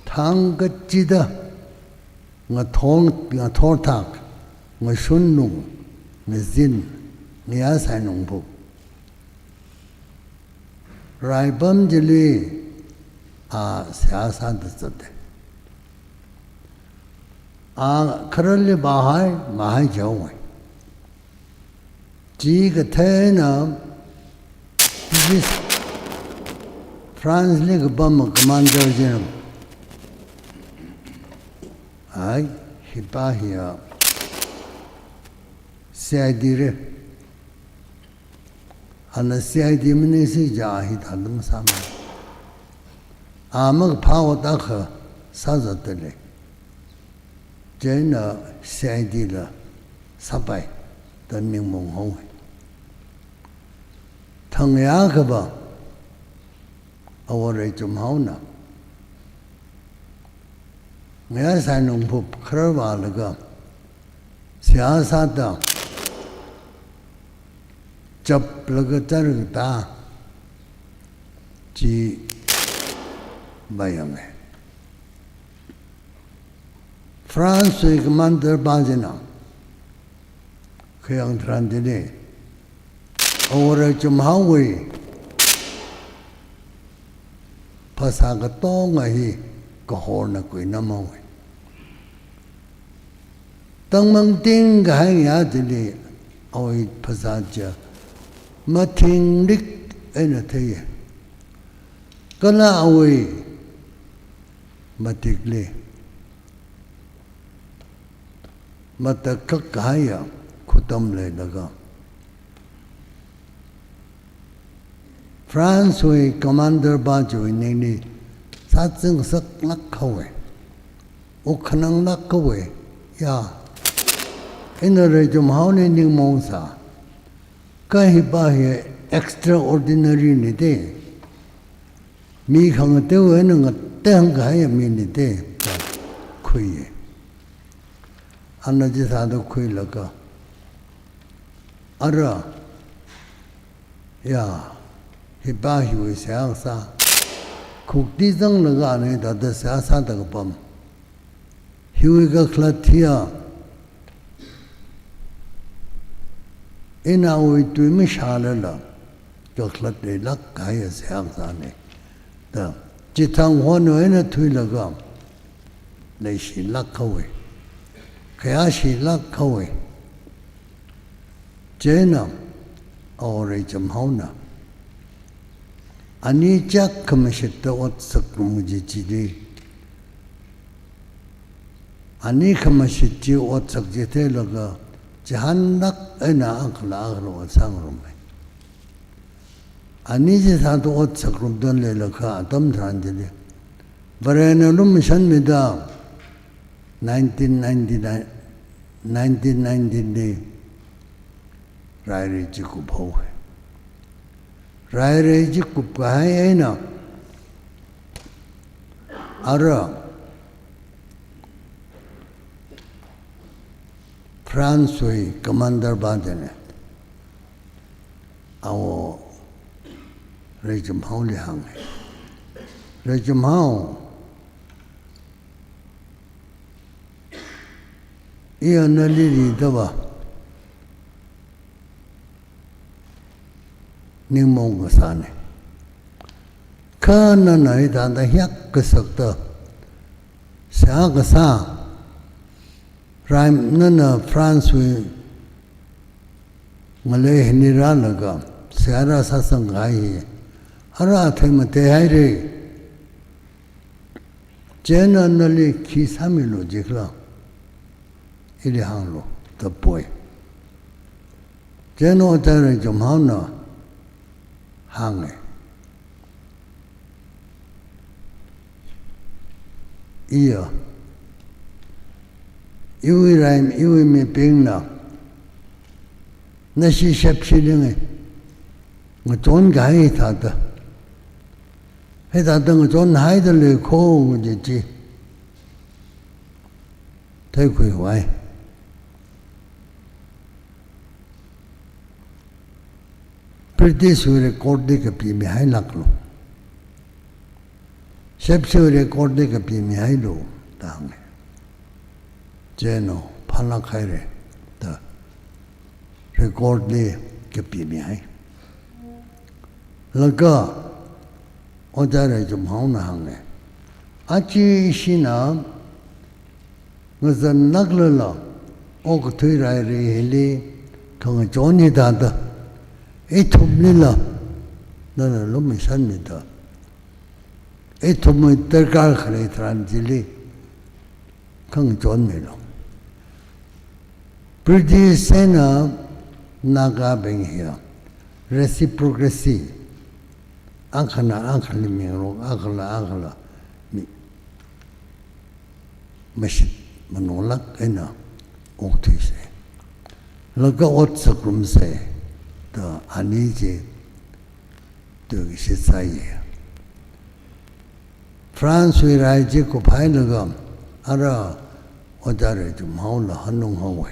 thang kachida ngathor, ngathorthak, ngashunlung, ngazin, ngayā sainungphup, raipam chili a seihā sāda zata. A khararli vāhai, vāhai jihaowa. Chi kathei eina British France li kapam commander china, ai, hipā hiya C I D ra. Ana C I D maningsi kaja hithāda masāmana. A makaphā ot akha sāzatda lei. Chieina C I D la sāpai da ningmaong haowa. Thangya kaba Āwo Reichumhaona ngayā sainungphup kharar vālaga, seihā sāda chaplaga char katā chi vāyanga. France wui commander pā china khayang tharan chili, Āwo Reichumhaowui phasā katonga hi kahorna kuinam haowa. Tangmang tingkahai ngayā chili awui phasā chiya mathingrik eina theiya. Kala awui matikli matakhak kahaiya khutam leilaga, France wui commander pā chiwui ningli sāzingsaklāk haowa, wukkhananglāk haowa. Ya, ina Reichumhaoli ningmaong sā, kha hipā hi extraordinary na da, mi khangateiwui eina ngatei hāngkahaiya mina da, da khuiya. Ana chithāda khuilaga, ara, ya, hipā hiwui seihā sā, khukti zanglaga ana hithāda seihā sāda kapam. Hiwui kakhalat hiya, inawui tui mashālala kakhalat leilāk kahaiya seihā sāna da, chithang honwui eina thuilaga, leishilāk haowa. Khayāshilāk haowa. Chieina, Awo Reichamhaona ani chak khamashitta ot sāngarum kaji chili, ani khamashit chi ot sāki kaji theilaga, chihānlāk eina akhala akhala ot sāngaruma. Ani chithāda ot sāngarumda leilakha atam tharan chili, Varena lumashanmida nineteen ninety-nine, nineteen ninety-nine li Rairei chi kuphaowa. Rairei chi kupkahai eina, ara Francewui commander pa china Awo Reichamhaoli hānga. Reichamhao, iya nali ridava ningmaong kasāna. Kha nana hithāda hiyak kasakta seihā kasā, rai nana Francewui ngalei hili rālaga seihā rāsāsangkahai hi ara athei matheihaira. Chieina nali khi sāmilu jikhala, ili hānglu, da poi. Chieina Ojā Reichamhaona hānga, iya, iwui rai, iwui mibingna nashi shepshi linga, ngachonkahai thāda, hithāda ngachonhaida lei kho kaji chi theikhuihaowa. Britishwui record li kapimihailāklu, shepshiwui record li kapimihailu, da hānga. Chieina phālāk haira da record li kapimihai. Laga Ojā Reichamhaona hānga, aja ishina ngazanlāklala okathui Rairei hili khangachon hithāda ithumlila nana lumashanmida, ithumwui darkar khalei tharan chili khangachonmilu. British eina Nagabing hiya reciprocity, akhana akhali mingarok, akhala akhala mi mashit manolāk eina okthuisa. Laga ot sāngarumsa da ani chi tuikashit sāya. Francewui rai chi kuphailaga ara Ojā Reichamhaola hanunghaowa.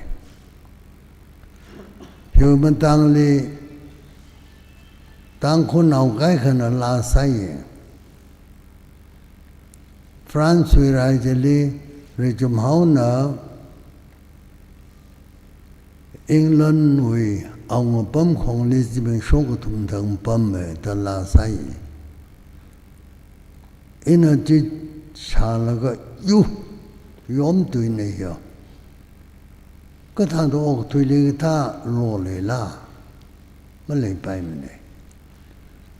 Hiwui matangli Tangkhulnao kaikhana laa sāya. Francewui rai chili Reichamhaona Englandwui awunga pamkhongli zimik shokkathum thang pamma da laa sāya. Ina chi shālaga, yu, yomtuina hiya, kathāda okathuili kathā lo leila, maleipaimana.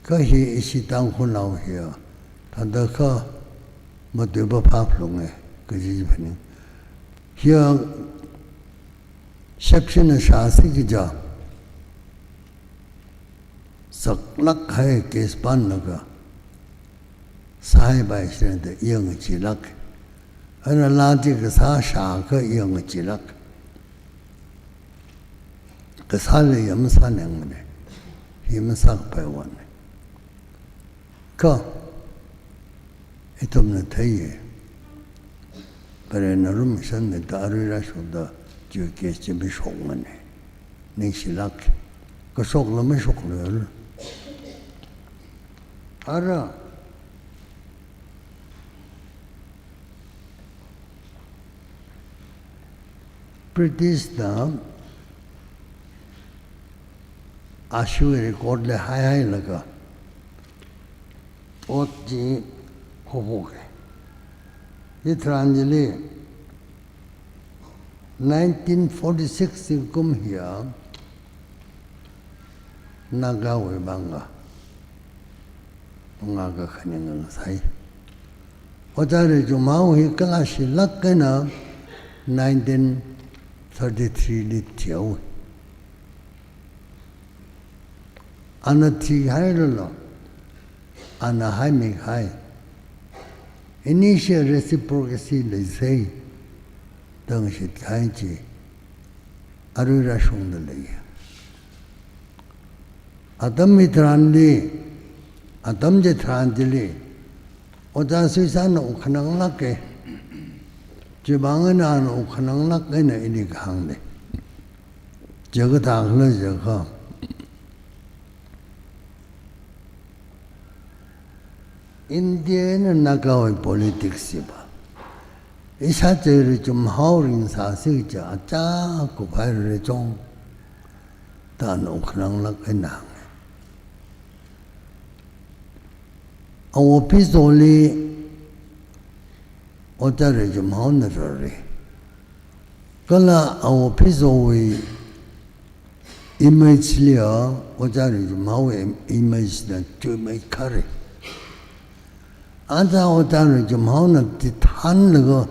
Kha hi ishi Tangkhulnao hiya thāda kha matuipa phāphalunga kaji phaning. Hiya shepshina shāsi kaja saklāk kahai case pānlaga sāhaipaishina da iya ngacheelāk. Ana laa chi kasā shākha iya ngacheelāk. Kasāli ya masānangmana. Hi masākapai vāna. Kha ithumna theiya, Varena lumashanmida arui rāshokda chiwui case chi mashokmana. Ningshilāk. Kashokla mashoklu. Ara Britishna ashiwui record li haihailaga ot chi khophokha. Hi tharan chili nineteen forty-six zingkum hiya Nagawui vanga mangā kakhaning ngasai. Ojā Rijumhao hi kalāshilāk eina nineteen thirty-three li thihaowa. Ana thihairalo, ana haimihai. Initial reciprocity leisai, da ngashitkahai chi arui rāshungda lei. Atam hitharanli, atam chitharan chili, Ojā Soisāna wukhananglāka. Chivang eina ana wukhananglāk eina ili kahāngna. Chi kathākhala jiakha, India eina Nagawui politics hiva, ishāchei Rijumhao ringsāsi kaja achā kuphaira chong, da ana wukhananglāk eina hānga. Awo Phizo li Ojā Rijumhaona rāra. Kala Awo Phizowui image liya Ojā Rijumhaowui im-, image na chuimei khare. Aja Ojā Rijumhaona tithanlaga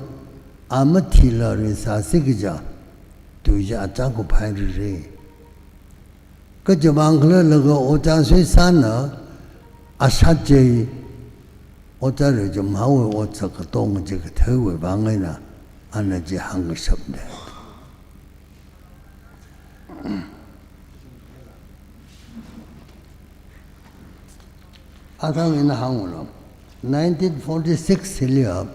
a mathila ringsāsi kaja tui chi achā kuphaira. Kha chivang khalalaga Ojā Soisāna ashāchei Ojā Rijumhaowui otsak katonga chi katheiwui vang eina ana chi hāngkashapna. Athang ina hānglu. Nineteen forty-six hiliya,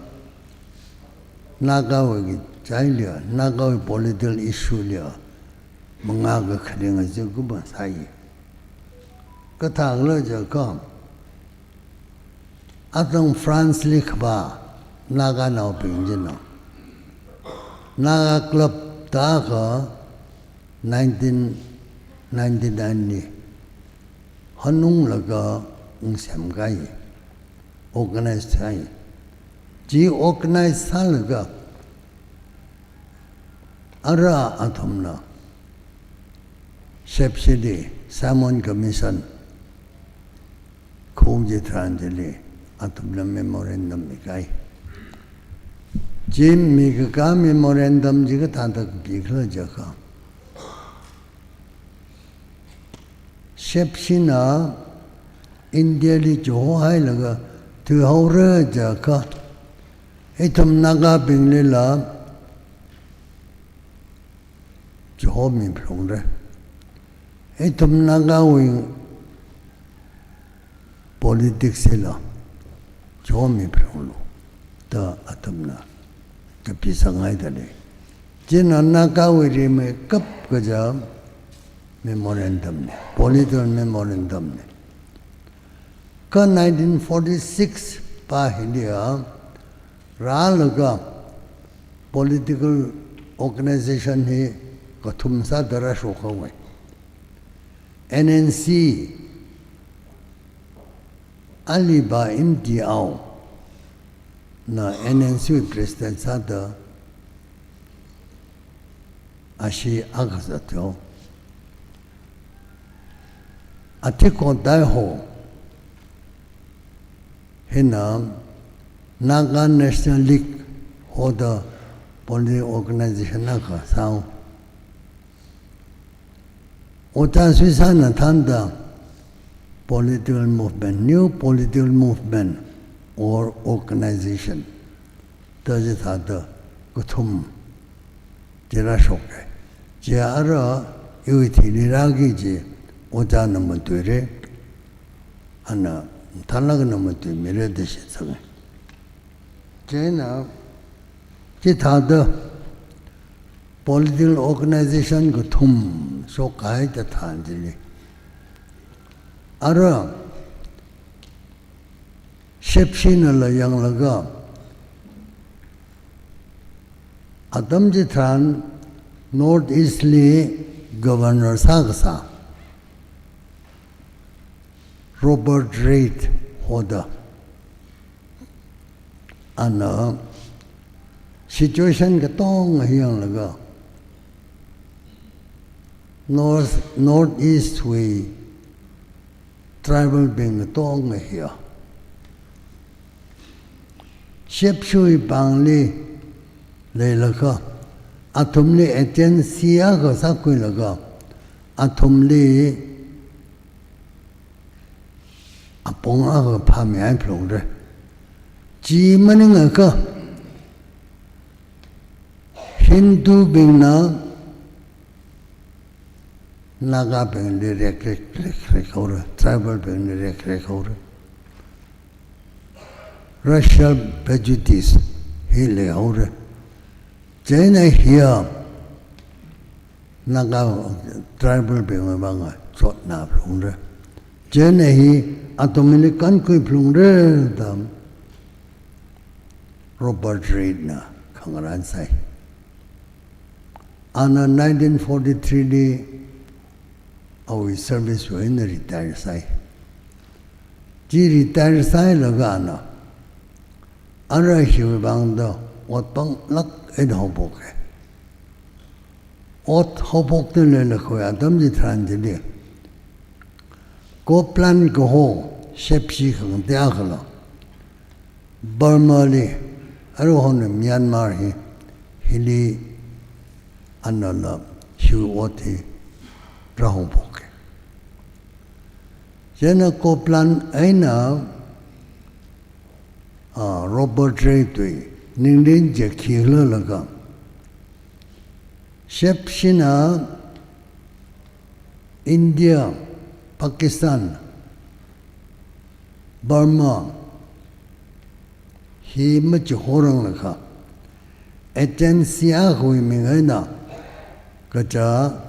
Nagawui kachailiya, Nagawui political issue liya, mangā kakhaning zingkum sāi. Kathākhala jiakha, athang France li kavā Naganaobing china Naga Club da akha nineteen ninety-nine li hanunglaga ungsemkahai, organize sāi. Chi organize sālaga ara athumna Shepshanli Simon Commission khuong chitharan chili athumna memorandum mikahai. Chi mikakā memorandum chi kathāda kapikhala jiakha, Shepshanna India li chihohailaga thuihaora jiakha, ithum Nagabinglila chihomi phalungra. Ithum Nagawui politics hila chihomi phalunglu, da athumna kapisanghaida lei. China Nagawui rimeikap kaja memorandum na, political memorandum na. Kha nineteen forty-six pa hiliya rālaga political organization hi kathum sāda rāshokhaowa. N N C, Aliba Imtiaona N N C president sāda ashi akha zathaowa. Athikho Taiho hina Naga National League hoda political organization akha sāhaowa. Ojā Soisāna thānda political movement, new political movement or organization da chithāda kathum chi rāshoka. Chi ara iwui thili rāki kaji Ojāna matuira, ana thānlākna matuimira da shitsanga. Chieina chithāda political organization kathum shokkahai chitharan chili, ara Shepshannala yanglaga, atam chitharan North East li governor sākasā Robert Reid hoda ana Situation katonga hi yanglaga, North, North East wui tribal bing katonga hiya Shepshu pāngli leilaga, athumli agency akha sākhuilaga, athumli apong akha phāmihai phalungra. Chi maningakha, Hindu bingna Naga bingli rek rek rek rek haora, tribal bingli rek rek haora. Racial prejudice hi leihaora. Chieina hiya Naga tribal bingwui vang chotna phalungra. Chieina hi athumli kankhui phalungra da Robert Reid na khangarān sai. Ana nineteen forty-three li awui service wui eina retire sai. Chi retire sailaga ana, ara hiwui vangda ot panglāk eina haophoka. Ot haophokda leilakha atam chitharan chili, Copeland kaho Shepshi khangatei akhala Burma li, aruihon Myanmar hi, hili anala hiwui ot hi rāhaophoka. Chieina Copeland eina, ah, Robert Reid wui ningrin chi khikhala laga, Shepshina India, Pakistan, Burma hi machihorang laga, agency akhawui ming eina kaja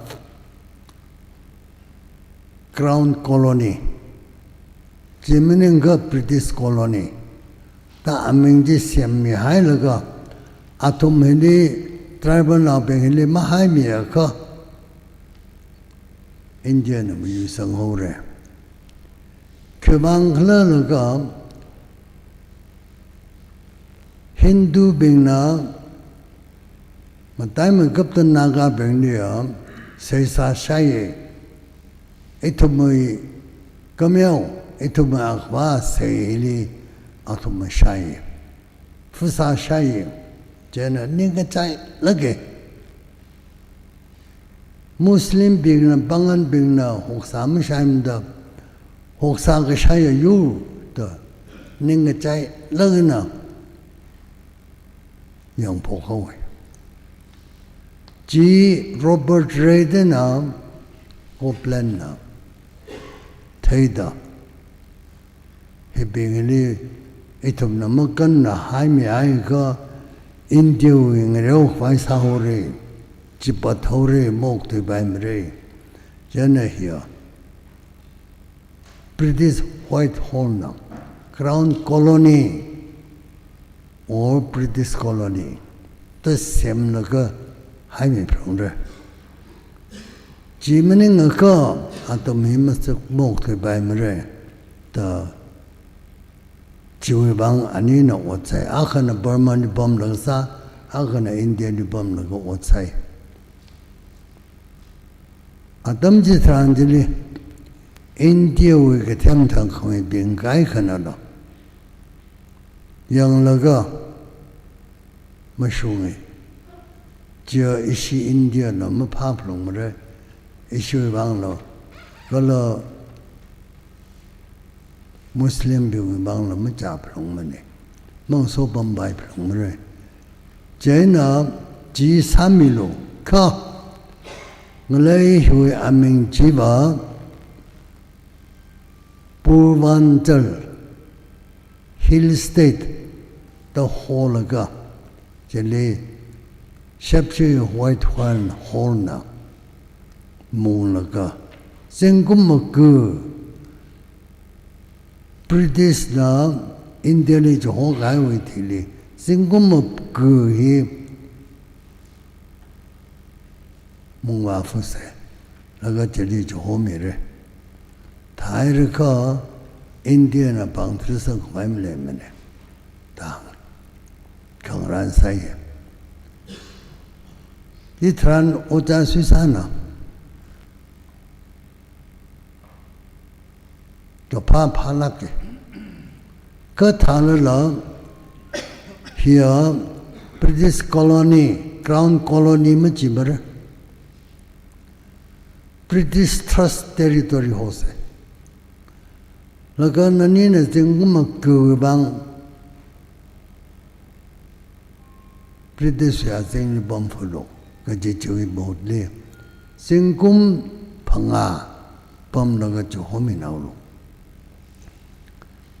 Crown Colony, chi maningakha British Colony da aming chi semmihailaga, athum hili, tribal naobing hili mahaimiakha, India na mayuisang haora. Khiwuivang khala laga, Hindu bingna mataimeikapta Naga bingli a seisā shāya, ithumwui kameo, ithumwui akhava sei hili athumna shāya, phasā shāya, chieina ningkachailāka. Muslim bingna, pāngān bingna hoksā mashāmada, hoksā kashāya yur da ningkachailāk eina yangphok haowa. Chi Robert Reid na Copeland na theida, hibingli ithumna makanna haimiakha India wui ngareo khavai sāhaora, chipat haora, maokthuipaimara. Chieina hiya British Whitehall na Crown Colony or British Colony da semlaga haimi phalungra. Chi maningakha athum hi masā maokthuipaimara da chiwui vang anina ot sai. Akhana Burma li pamlaga sā, akhana India li pamlaga ot sai. Atam chitharan chili India wui kathemthang khamibing kaikhanala yanglaga mashunga. Chiya ishi India la maphā phalungmara, ishiwui vangla, kala Muslim bingwui vangla machā phalungmana, mangaso pampai phalungmara. Chieina chi sāmilu kha, ngalei hiwui aming chiva Purvanchal Hill State da holaga, chili Shepshi Whitehall na munglaga, zingkum maga British na India li chihokahaiwui thili, zingkum maga hi mungvā phusai, laga chili chihomira. Thāhaira kha India na pāng tharsang khavai maleimana da khangarān sāya. Hithāran Ojā Suisāna kaphā phālāka. Kathālala hiya British colony, Crown Colony machimara. British Trust Territory hose. Laga nanina zingkum akha vang British wui azingli pamfulu, kaji chiwui mahutli zingkum phangā pamlaga chihominaolu.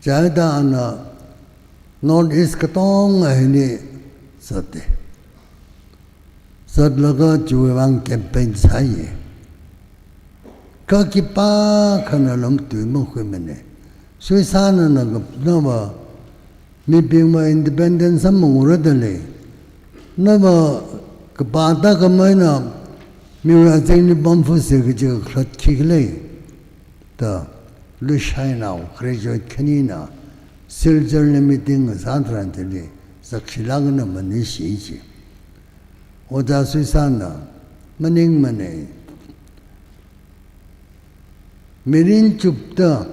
Chithāda ana North East katonga hili zatta. Zatlaga chiwui vang campaign sāya. Kha khipākhana lam tui makhuimana. Suisāna na kap-, nava mibingva independence samphangura da lei. Nava kapā tākhameina miwui azingli pamfusa kaji kakhalat khikhala da Lushai nao graduate khanina Silchar li meeting sā tharan chili zakshilāk eina maningshi chi. Ojā Suisāna maningmana. Mirin chupta,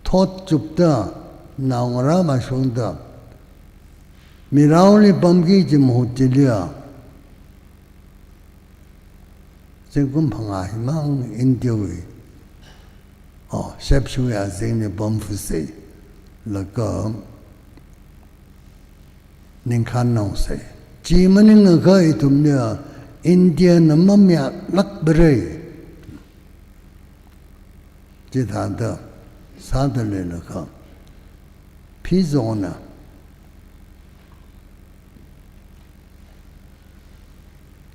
thot chupta, naongarā mashungda, miraoli pamki kaji mahut chiliya zingkum phangā himang India wui, oh, Shepshe wui azingli pamfusa, laga ningkhān naosa. Chi maningakha ithumliya India na mamayālākpara. Chithāda sāda leilakha, Phizo na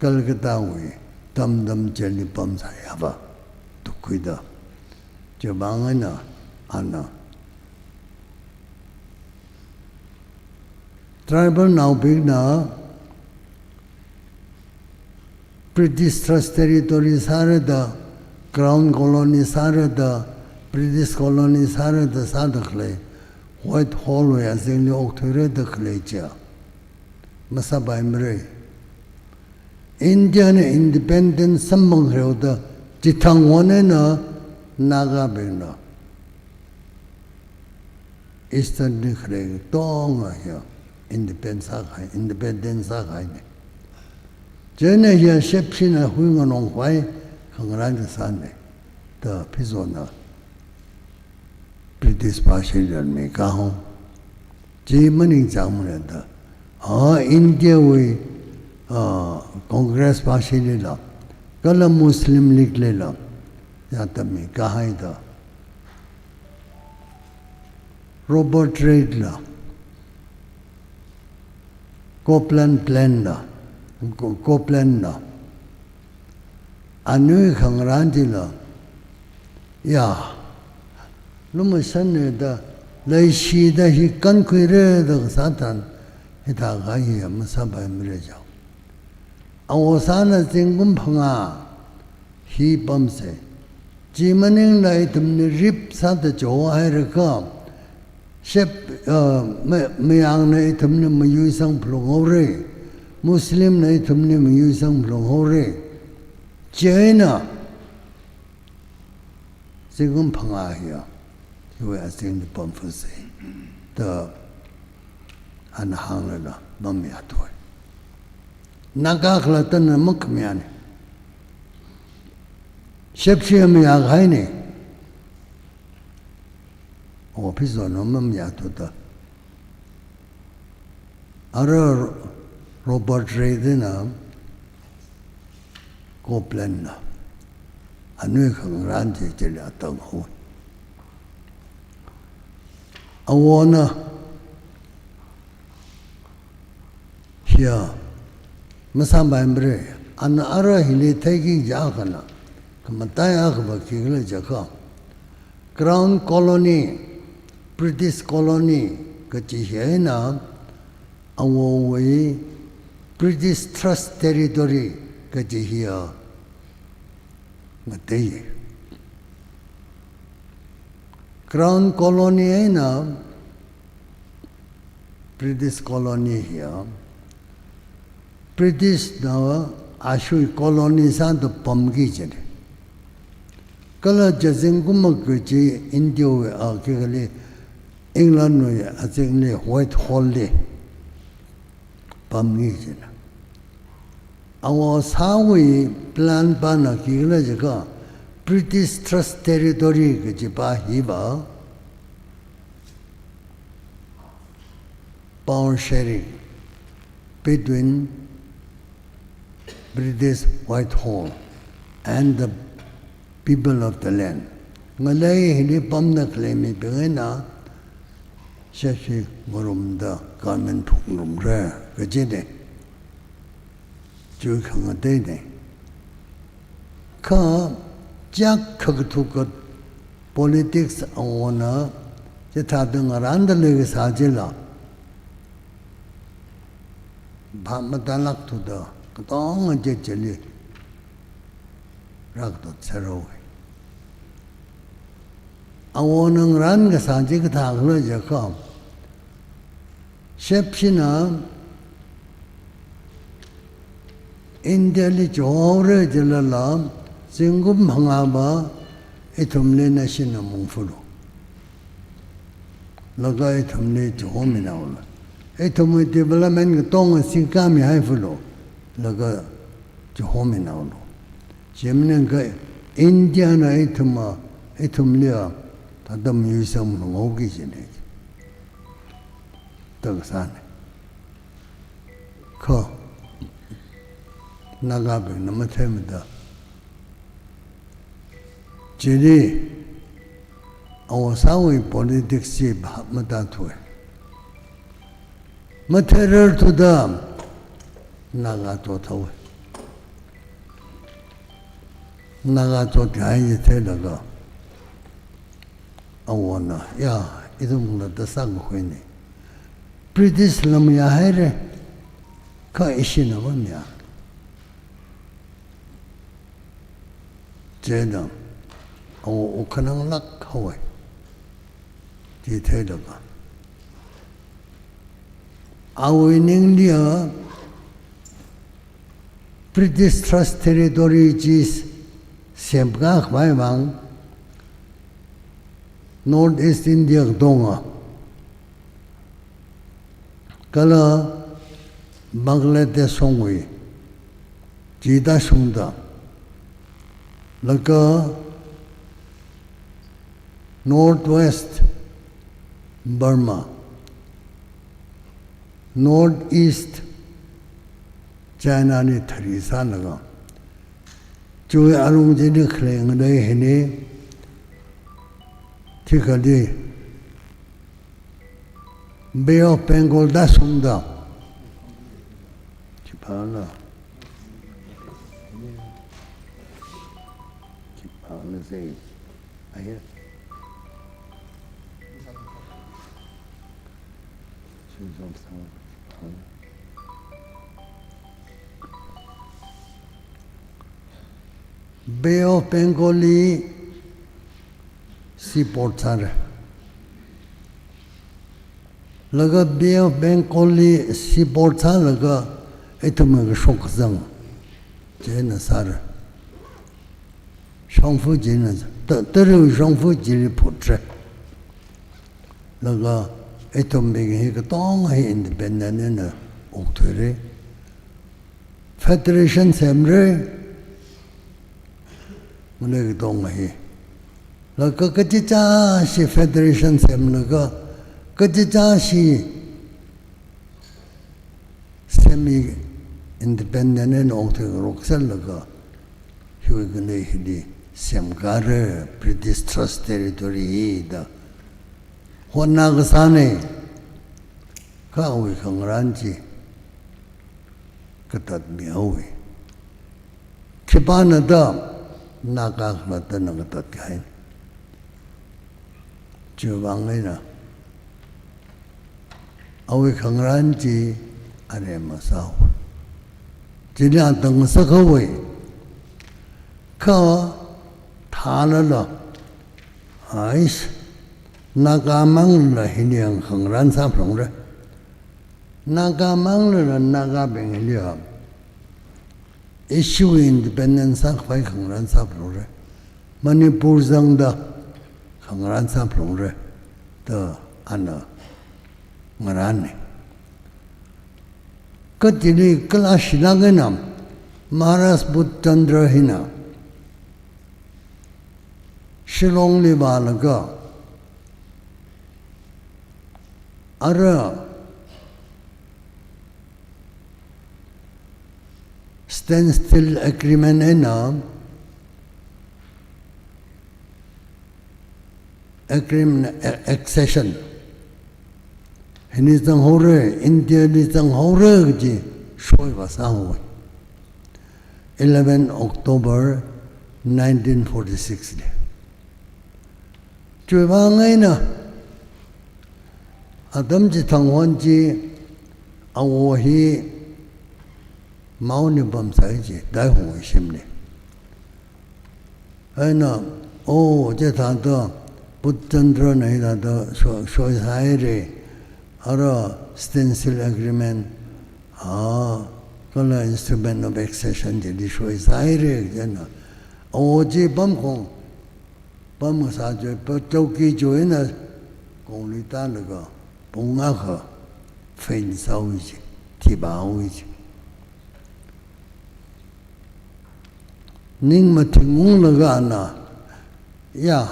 Calcutta wui Dum Dum jail li pamsāya va, tukkhuida. Chiwui vang eina ana tribal naobingna British Trust Territory sāra da, Crown Colony sāra da, British Colony sāra da sāda khalei, Whitehall wui azingli okthuira da khalei chiya masāpaimara. India na independence samphang khareo da chithang wonena Nagabingna Eastern li khalei katonga hiya independence sākahai, independence sākahaina. Chieina hiya Shepshe na hui nganong khavai khangarān kasāna da Phizo na British pāshili mikahao. Chi maningchāngmana da, ah, India wui, ah, Congress pāshilila, kala Muslim League lila, ya tammi kahai da. Robert Reid la, Copeland Plan la, Co-, Copeland la, anui khangarān chila, ya, lumashanna da, leishida hi kankhuira da kasā tharan, hithākha hi masāpaimara chao. Awo sāna zingkum phangā hi pamsa. Chi maningla ithumna rape sāda chihairakha, Shep-, uh, ma-, Mayangna ithumli mayuisang phalung haora, Muslimna ithumli mayuisang phalung haora. Chieina zingkum phangā hiya hiwui azingli pamfusa da ana hānglala mamayāthuwa. Naga khalattana makhamayāna. Shepshe mayākahaina. O Phizo na mamayāthuda, ara Robert Reid na Copeland na anui khangarān chi chili atang haowa. Awona hiya masāpaimara, ana ara hili theiki kaji akhana, khamataiya akhava khikhala jiakha, Crown Colony, British Colony kaji hi eina, awowui British Trust Territory kaji hiya ngateiya. Crown Colony eina British Colony hiya British na ashui colony sāda pamki jina. Kala chi zingkum akha chi India wui, a, khikha li England wui azingli Whitehall li pamki jina. Awo sāwui plan pana khikhala jiakha British Trust Territory kajipa hiva power sharing between British Whitehall and the people of the land. Ngalei hili pamda khalei mibing eina shepshi ngarumda government phungrumra kajina. Chi khangateina. Kha chiyākha kathuka politics awona chithāda ngarānda leikasā chila, phap matālākthuda katonga chi chili rākatotserhaowa. Awona ngarānkasā chi kathākhala jiakha, shepshina India li chihaora jilala, zingkum phangāva ithumli nashina mungfulu, laga ithumli chihominaolu. Ithumwui development katonga singkami haifalu, laga chihominaolu. Chi maningakha India na ithum a, ithumli a, thāda mayuisang malunghaoki jina. Thāda kasāna. Kha Nagabingna matheimada, chili awo sāwui politics chi phap matāthuwa. Matheirarthuda Naga chothaowa. Naga chotkahai chi theilaga awona, ya, ithum khalatta sākakhuina. British la mayāhaira, kha ishina mamayā. Chieina awo wuk khananglāk haowa. Chi theilaga awui ningli a British Trust Territory chi semkakhavai vang North East India katonga kala Bangladesh shongwui chi tāshungda, laga North West Burma, North East China li thari sālaga, chiwui alung chili khalei ngalei hili, thikhali Bay of Bengal tāshungda, chiphala, chiphala sei, ahi. Bay of Bengal li seaport sāra. Laga Bay of Bengal li seaport sālaga ithumwui kashok kazang china sāra. Shongfa china, ta-, tariwui shongfa chili phutra. Laga ithumbing hi katonga hi independent eina okthuira. Federation semra. Ngalei katonga hi. Laga kachichāshi federation semlaga, kachichāshi semi-independent eina okthui ngarok sālaga, hiwui ngalei hili semkara, British Trust Territory hi da hotnā kasāna, kha awui khangarān chi katatmihaowa. Khipāna da, Naga khalattana katatkahai. Chiwui vang eina awui khangarān chi aremma sāhaowa. Chili atang sākhavai. Kha thālala, ais, Naga manglala hili ang khangarān sāphalungra. Naga manglala Nagabing hili a Issue independence sākhavai khangarān sāphalungra. Manipur zangda khangarān sāphalungra da ana ngarānna. Kachili kala shilāk eina Maharaj Bodhchandra hina Shillongli vālaga ara standstill agreement eina agreement, a-, accession hili zanghaora, Indiali zanghaora kaji shoivā sāhaowa. Eleven October nineteen forty-six li. Chiwui vang eina atam chithang hon chi awo hi Maoli pamsai chi Daihungwui shimli. Eina, oh, chithāda Bodhchandrana hithāda sho-, shoisāhaira, ara standstill agreement, ah, kala instrument of accession chili shoisāhaira, chieina awo chi pamkhong, pamkasā chiwui pa chowki chiwui eina kongli tālaga pung akha faint sāhaowa chi, thipāhaowa chi. Ning mathingunglaga ana, ya,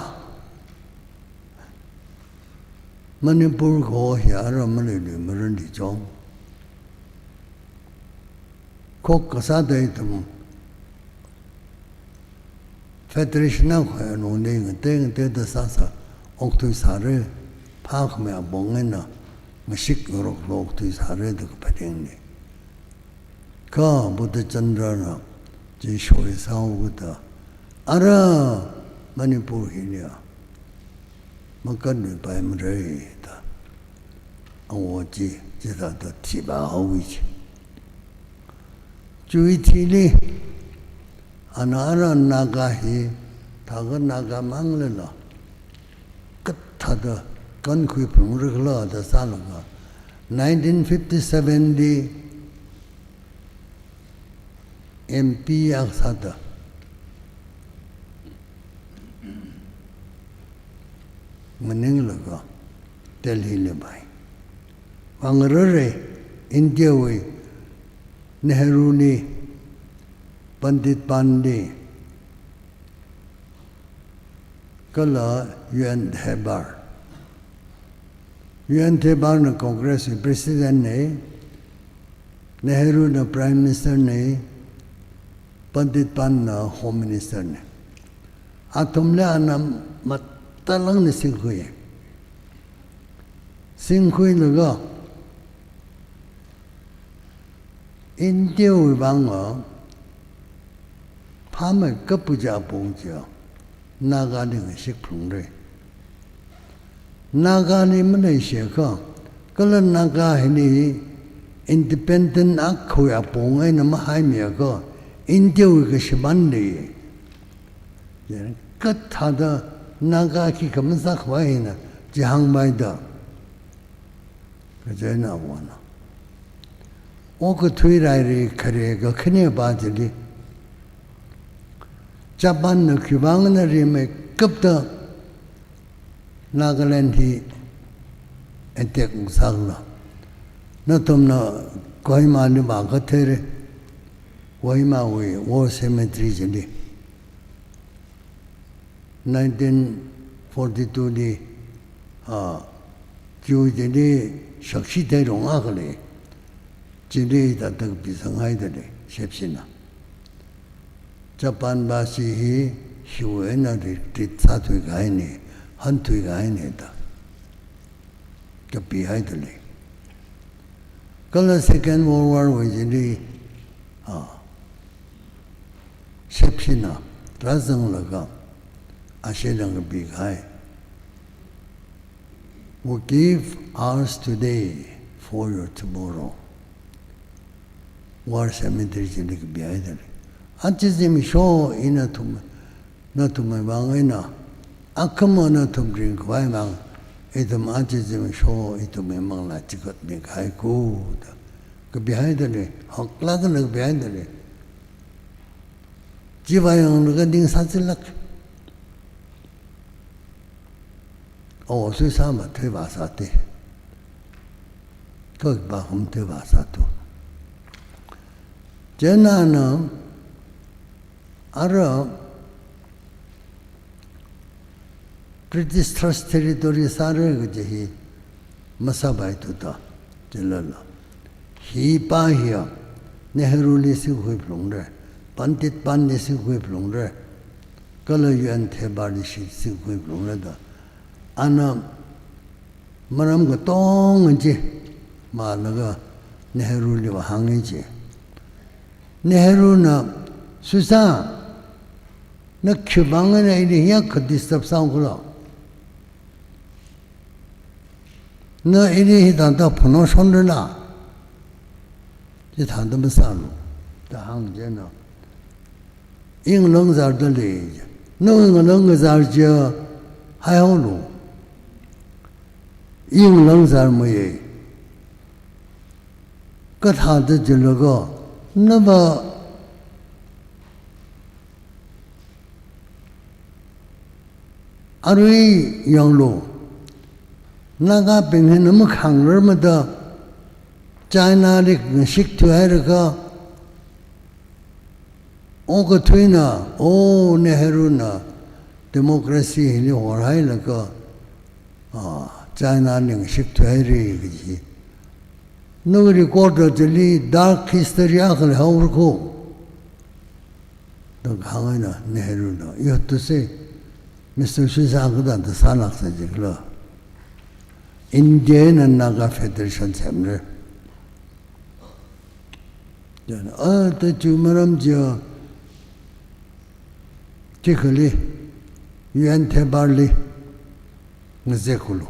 Manipur kaho hi ara maleilui marān di chong. Khokkha sāda ithum federation akhawui alungli ngatei ngateida sāsā okthuisāra, phākhamei apong eina ngashik ngarokla okthuisāra da kaphaningna. Kha Bodhchandrana chi shoisāhaoda ara Manipur hiliya makanluipaimara da awo chi chithāda thipāhaowa chi. Chiwui thili ana ara Naga hi thākha Naga manglala kathāda kankhui phalungra khala da sālaga nineteen fifty-seven li M P akha sāda maninglaga Delhili vāi. Vāngarāra, Indiawui Nehruli, Pandit Panli, kala U N Thebar. U N Thebarna Congress wui President na, Nehruna Prime Minister na, Pandit Panna Home Minister na. Athumli ana matalangna singkhui. Singkhuilaga Indiawui vang a phāmeikap kaji apong chiya Nagali ngashik phalungra. Nagali maleishiakha, kala Naga hili independent akhawui apong eina mahaimiakha, Indiawui kashimānli kathāda Naga khikha masākhavai hina chihāngpaida. Kaje na wana. Okathui rairi khare kakhanepā chili Japanna khiwui vang eina rimeikapta Nagaland hi attack sākhala. Nathumna Kohimali vākatheira. Kohimawui War Cemetery chili. Nineteen forty-two li, ah, Jew chili shakshi theirong akha lei. Chili tātā kapisanghaida lei, shepshina. Japan vāshi hi hiwui eina retreat sāthuikahaina, hanthuikahaina da kapihaida lei. Kala Second World War wui chili, ah, shepshina rāzanglaga ashee eina kapikahai. We give ours today for your tomorrow. War Cemetery chili kapihaida lei. Aja zimiksho ina nathum, nathumwui vang eina, akhama nathum ringkhavai vang, ithum aja zimiksho ithumwui manglā chikatmikahai ko da kapihaida lei, haklāk eina kapihaida lei. Chiwui vang yanglaga ning sāzillāk. O, Suisa mathuivāsāte. Kha khipākha mathuivāsāthu. Chieina ana ara British Trust Territory sāra kaji hi masāpaithuda, chilala. Hi pā hiya Nehruli singkhui phalungra, Pandit Panli singkhui phalungra, kala U N Thebarli shi singkhui phalungra da. Ana maram katonga chi mālaga Nehruliva hānga ji. Nehruna, Suisa, na khiwui vang eina ili hiyākha disturb sāhaokhala? Na ili hithāda phunao shonrala? Chithāda masālu da hāng chieina, i ngalāngzārdalei. Na ngalāngzār chiakha haihaolu. I ngalāngzār meiya. Kathāda jilaga, nava arui yanglu. Nagabing hina makhangrarmada Chinali ngashik thuihairaga, okathuina, o, Nehruna democracy hili horhailaga, ah, Chinali ngashik thuihaira kaji. Nawui record chili dark history akha leihaora kho. Da kahāng eina Nehruna, you have to say, Mister Suisa, kathāda sālāksa jikhala? India na Naga Federation semra. Chieina, a, ta chi maram chiya, chikhali, U N Thebarli ngazekhaolu.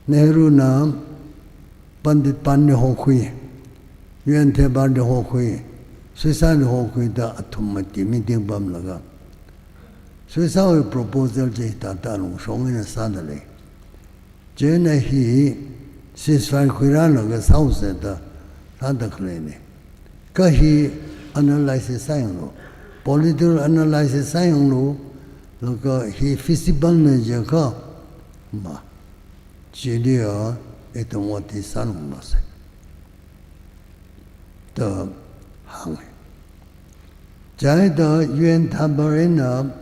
Nehruna Pandit Panli hokhui, U N Thebarli hokhui, Suisali hokhuida athum mati meeting pamlaga, Suisawui proposal chi hithāda lungshong eina sādalei. Chieina hi ceasefire khuirālaga sāhaosa da sāda khaleina. Kha hi analysis sāyanglu, political analysis sāyanglu, laga hi feasible na jiakha, ma, chiliya ithum ot hi sālunglu se da hānga. Chieina U N Thebar eina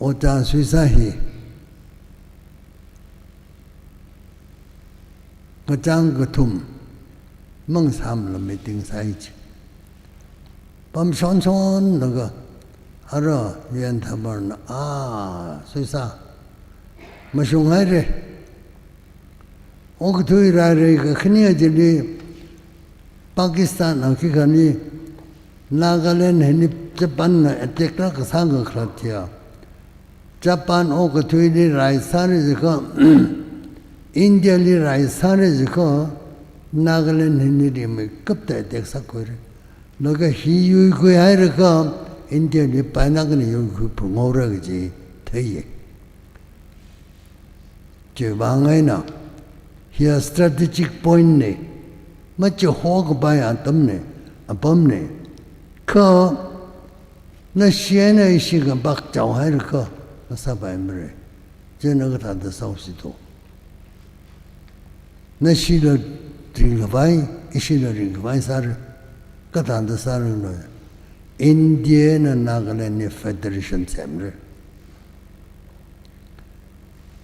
ojā Suisa hi kachāng kathum mang samla meeting sāi ji. Pamshonshonlaga, ara U N Thebarna, a, Suisa, mashunghaira. Okathui rairai kakhane chili Pakistan a khikha ni Nagaland hili Japanna attack rākasā kakhalat hiya, Japan okathuili rai sāra jiakha, Indiali rai sāra jiakha, Nagaland hili rimeikapta attack sākhuira. Laga hi yuikhuihairaga, Indiali paina khani yuikhui phungaora kaji theiya. Chiwui vang eina, hiya strategic point na, machihokapai atamna, apamna. Kha nashi eina ishi kapakchao hairaga, masāpaimara. Chieina kathāda sāhaosithu? Nashila ringkapai, ishila ringkapai sāra, kathāda sāra no? India na Nagaland li federation semra.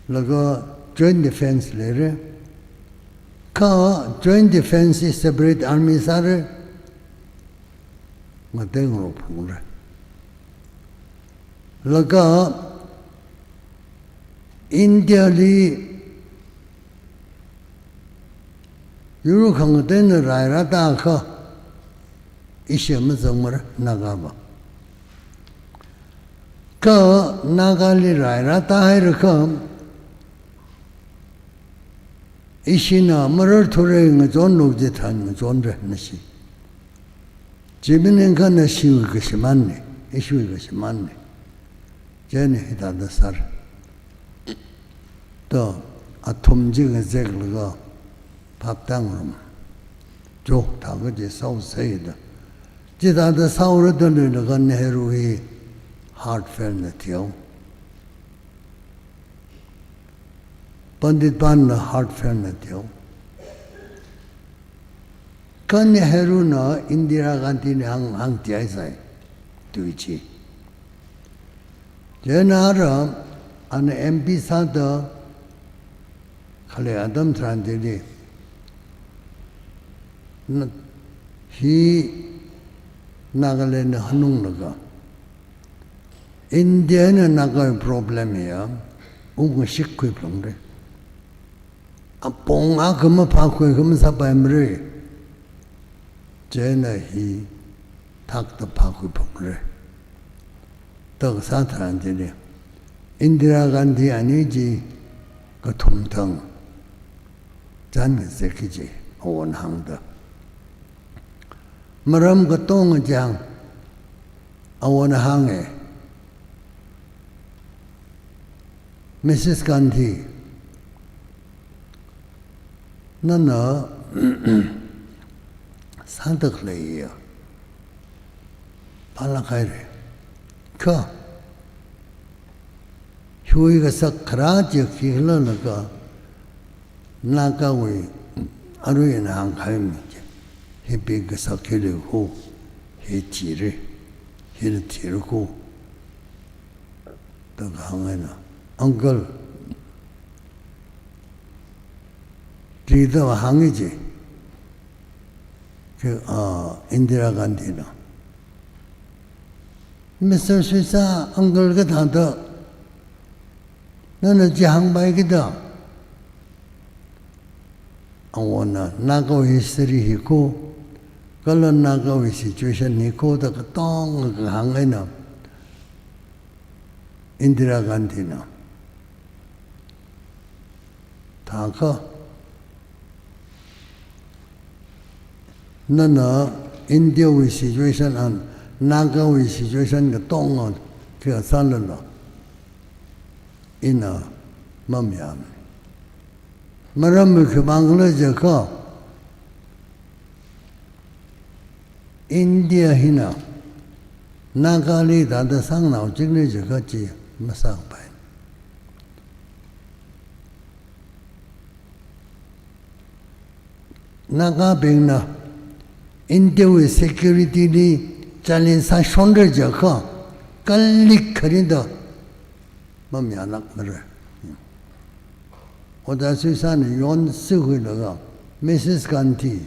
Laga joint defense leira. Kha joint defense hi separate army sāra, ngatei ngarok phungra. Laga Indiali yur khangateina rai rātākha, ishi mazangmara Nagava. Kha Nagali rai rātāhairakha, ishina mararthura ngachonlu kaji tharan ngachonra nashi. Chi maningakha nashiwui kashimānna, ishiwui kashimānna. Chieina hithāda sāra. To, athum chi ngazeklaga phaptāngarum. Cho, thākha chi sāhaosa da. Chithāda sāhaora da leilaga Nehru hi heart fail na thihaowa. Pandit Pant na heart fail na thihaowa. Kha Nehru na Indira Gandhi li hāng, hāngtihaisai. Tui chi. Chieina ara, ana M P sāda khalei atam tharan chili, na, hi Nagaland na hanunglaga, India na Naga problem hiya, ungkashik khuiphalungra. Apong akha maphākhui kha masāpaimara. Chieina hi thakta phākhuiphalungra. Thak sā tharan chili, Indira Gandhi ani chi kathum thang chān kazek kaji awona hāngda. Maram katonga chang awona hānga. Missus Gandhi, nana sāda khaleiya phālāk haira. Kha hiwui kasak kharā chi khikhala laga, Nagawui, arui ina hāngkahai mi chi, hiwui kasak hili hu, hi thira, hili thira hu, da kahāng eina, uncle, rida hānga ji, ke, ah, Indira Gandhi na. Mister Suisa, uncle kathāda, nana chi hāngpai kida. Awona Naga history hi kho, kala Naga situation hi kho da katonga kahāng eina Indira Gandhi na, thākha, nana India wui situation and Naga wui situation katonga khi sālala, ina mamayāmana. Maram hi khivang khala jiakha, India hina Naga li thāda sāngnao chingri jiakha chi masāpai. Nagabingna India wui security li challenge sāshonra jiakha, kalik kharida mamayālākmara. Ojā Suisa na yonsui huilaga, Missus Gandhi,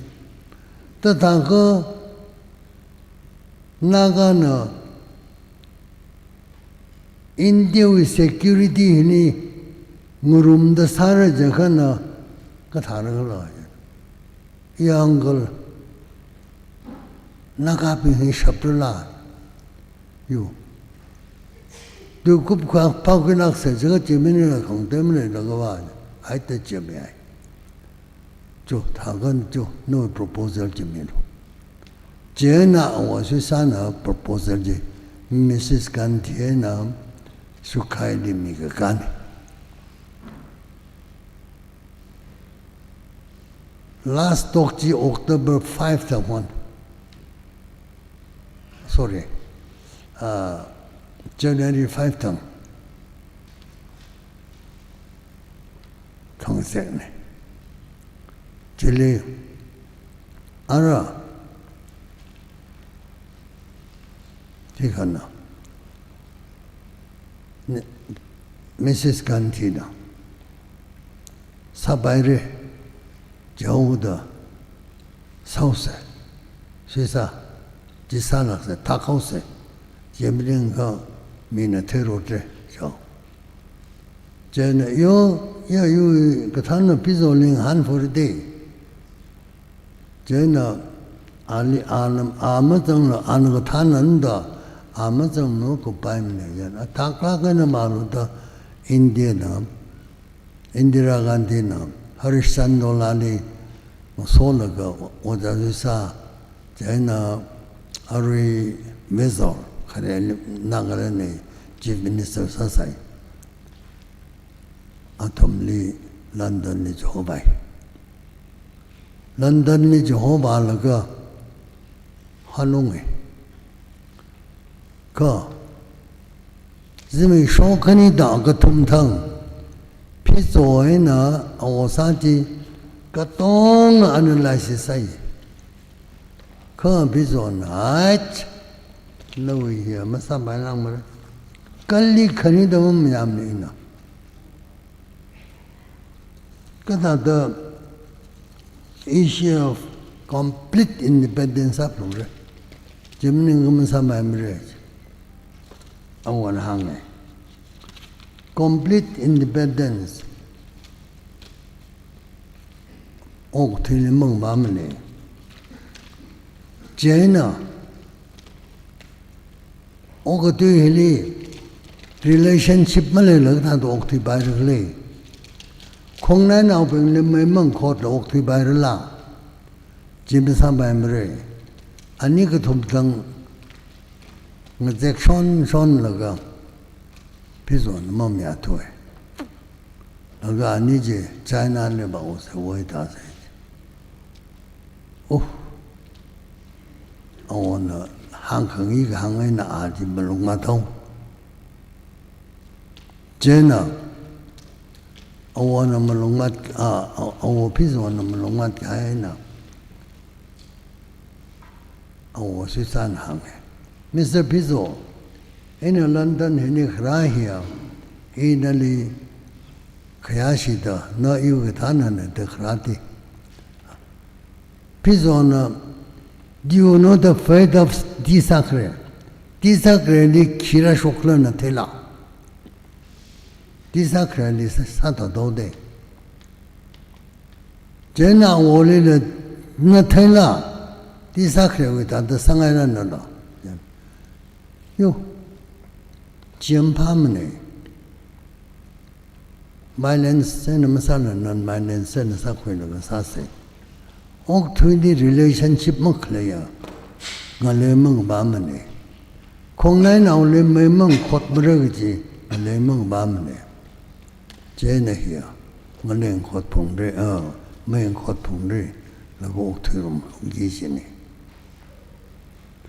thāthākha Naga na India wui security hili ngarumda sāra jiakha na kathāra khala. Ya uncle, Nagabing hi shapra la. Yo. Tuikup kha phākhui nāk sā jiakha chi maningla khangatei maleila kava, ai ta chi mayai. Cho, thākha cho, nawui proposal chi milu. Chieina Ojā Suisa na proposal chi Missus Gandhi na Sukhai li mikakāna. Last talk chi October five thang hon. Sorry. Ah, January five thang. Thang sekne. Chili, ara, chi khana, ne, Missus Gandhi na, sāpaira, jihaoda, sāhaosa, Suisa, chi sālāksa, thākhaosa, chi maningakha mina theirot re, jihaowa. Chieina yo, ya yo, kathāna pizoling han for the day. Chieina ali, ana, a mazangla, ana kathāna da, a mazangla kupaimana yan. A thāklāk eina maluda India na, Indira Gandhi na, Harish Chandra Lal li, masolaga, Ojā Suisa, chieina arui Mizo, khare Nagaland li Chief Minister sāsai. Athumli London li chihovai. London li chihovalaga hanunga. Kha, zimiksho khani da kathum thang, Phizo eina awo sā chi katonga analysis sāi. Kha Phizona, ach, nawui hi masāpailāngmara. Kali khani da mamayāmana ina. Kathāda issue of complete independence aplu re. Chi maningakha masāpaimara. Awona hānga. Complete independence okathuili mangapamana. Chieina okathui hili relationship maleilakha thāda okthuipaira khala. Khongnainaobingli mei mangkhotla okthuipairala. Chi masāpaimara. Ani kathum thang ngazek shon shonlaga Phizona mamayāthuwa. Laga ani chi Chinali vāosei, oi tāsei. Oh. Awona hāngkhangai kahāng eina a chi malung ngathaowa. Chieina awona malung ngat, a, a, awo Phizona malung ngatkahaina. Awo Susanna hānga. Mister Phizo, ina London hili kharā hiya, i nali khayāshida, na iwui kathānana da kharāti. Phizona, do you know the fate of Tisakre? Tisakre li khi rāshokhala na theila? Tisakre li sā, sāthathaoda. Chieina awolila na theila, Tisakrewui thāda sāngaira nala. Yo, chi yāmphāmana. Violence eina masāla non-violence eina sākhuilaga sāsei. Okathuili relationship makhaleiya ngalei mangapamana. Khongnainaoli mei mangkhotmara kaji ngalei mangapamana. Chieina hiya ngalei khotphungra, a, mei khotphungra, laga okthuirum ki jina.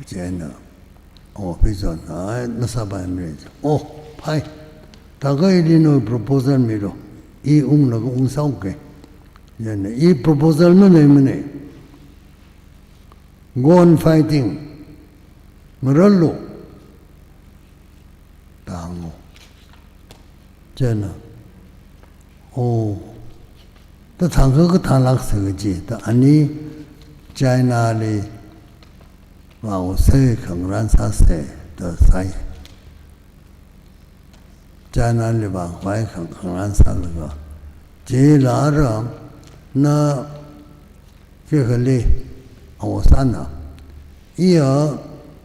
Chieina, oh, Phizona, ai, masāpaimara. Oh, phai. Thākha ili nawui proposal milo. I unglaga ungsāuka. Chieina, i proposal maleimana. Go on fighting. Ngarālu. Da hāngo. Chieina, oh, da thākha kathālāksei kaji, da ani Chinali vāosei, khangarān sāsei, da sāi. Chinali vākhavai khang-, khangarān sālaga. Chila ara na khikhala, awo sāna. Iya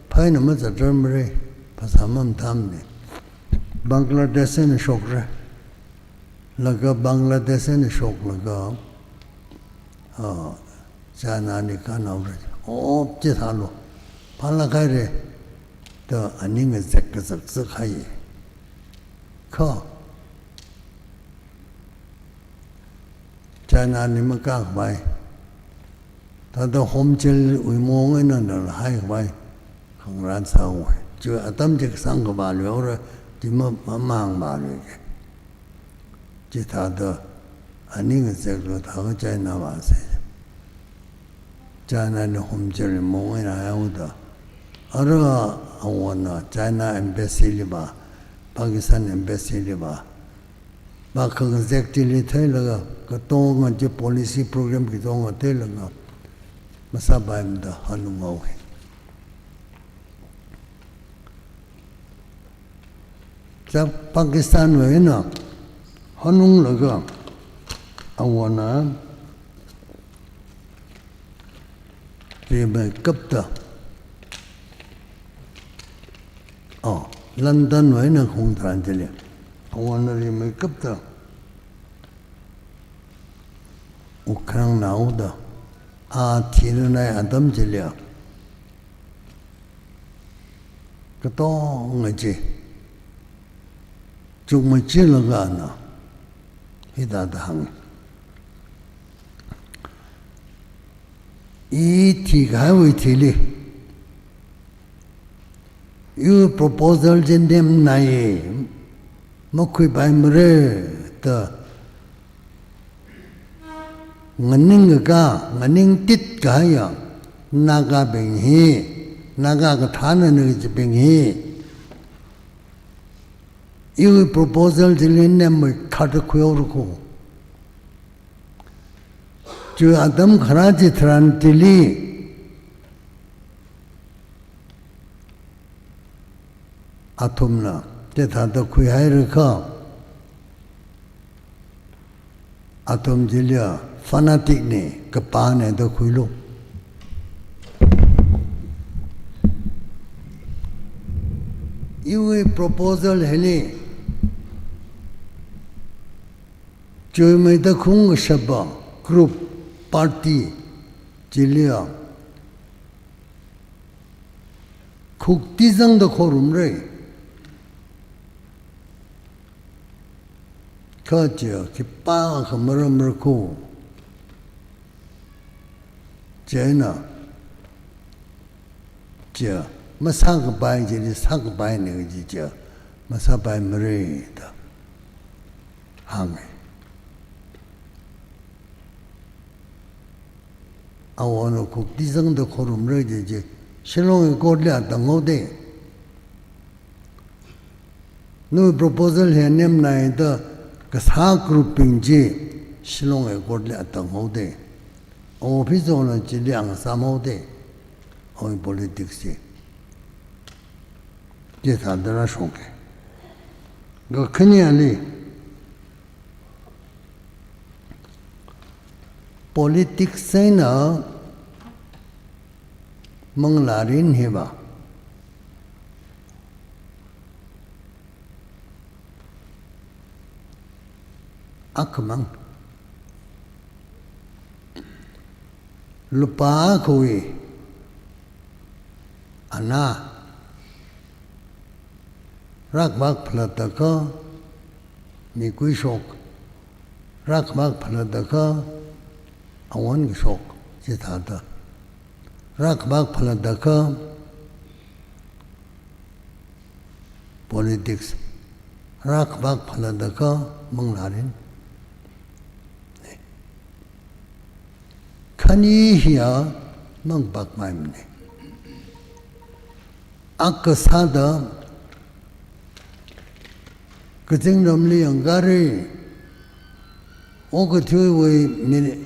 phaina mazatrarmara, phasā mamathāmana. Bangladesh eina shokra. Laga Bangladesh eina shoklaga, a, Chinali kānhaora. Op chithālu. Phālāk haira. Da ani ngazek kazakzak hai. Kha Chinali makākhavai, thāda home jail wui maong eina nala haikhavai khangarān sāhaowa. Chi atam chi kasāng kavāluihaora, chi ma, ma, mahāngvāluike. Chithāda ani ngazekla thākha China vāsei. Chinali home jail wui maong eina haihaoda. Ara awona China embassy li vā, Pakistan embassy li vā, vākhangazek chili theilaga, katonga chi policy program katonga theilaga, masāpaimada hanunghaowa. Chā Pakistanwui eina hanunglaga, awona rimeikapta, oh, Londonwui eina khaung tharan chili, awona rimeikapta, wukkhanangnaoda, a thirānai atam chili, katonga chi chukmachilaga ana hithāda hānga. I thikahaiwui thili, iwui proposal chi nemnai, makhuipaimara da nganingkakā, nganingtit kahaiya Nagabing hi, Naga kathānana kajibing hi, iwui proposal chili nemmei khatak khuihaora ko. Chiwui atam kharā chitharan chili athumna chithāda khuihairakha, athum chiliya fanatic na, kapāna da khuilu. Iwui proposal hili chuimeida khungkashapa group, party chiliya khukti zangda khorumra. Kha chiya khipākha maramra ko. Chieina, chiya masākapai chili sākapaina kaji chiya masāpaimara da hānga. Awona khukti zangda khorumra kaji chi Shillong Accord li atang haoda. Nawui proposal hi nemnai da kasā group bing chi Shillong Accord li atang haoda. Office zona chili ang sāmhaoda. Awui politics chi chithāda rāshoka. Kakhaneli, politics eina manglārin hiva akhamang. Lupā akhawui anā rākhavak phalatakha mikuishok, rākhavak phalatakha awon kashok, chithāda. Rākhavak phalatakha politics, rākhavak phalatakha manglārin. Khani hiya mangpakmaimana. Akha sāda kazingramli yangkāra, okathuiwui mini-,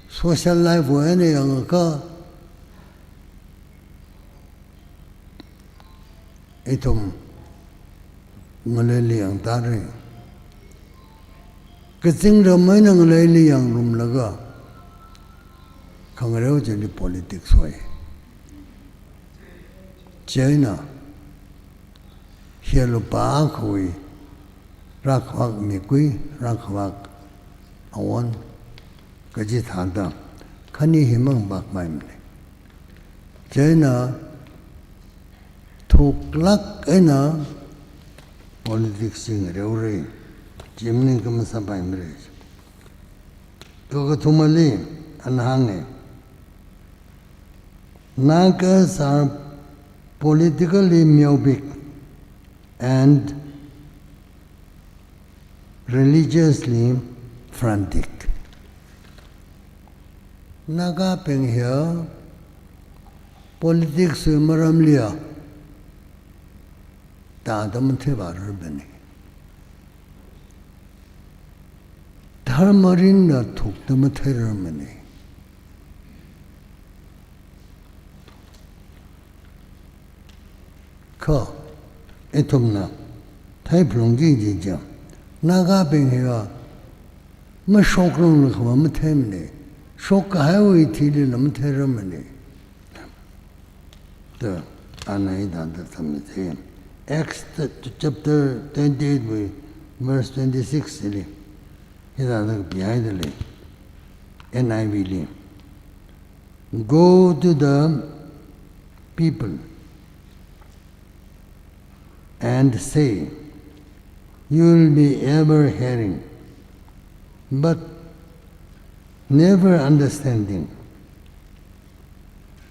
social life wui eina yangakha, ithum ngaleili yangtāra. Kazingram eina ngaleili yangrumlaga khangareo chili politics hoi. Chieina, hiya lupā akhawui rākhavak mikui, rākhavak awon, kaji thāda, khani hi mangpakmaimana. Chieina thuklāk eina politics chi ngareora, chi maningakha masāpaimara. Kakathumali, ana hānga, Nagas are politically myopic and religiously frantic. Nagabing hiya politics wui maramliya tāda matheivārarmana. Dharma rinna thukda matheirarmana. Kha ithumna theiphalungki kaji chiya, Nagabing hiya mashokranglakhava matheimana, shokkahaiwui thilila matheirarmana. Da, ana hithāda sāmithei. Acts chapter twenty-eight wui verse twenty-six li hithāda kapihaida lei, N I V li. Go to the people and say, you will be ever hearing, but never understanding.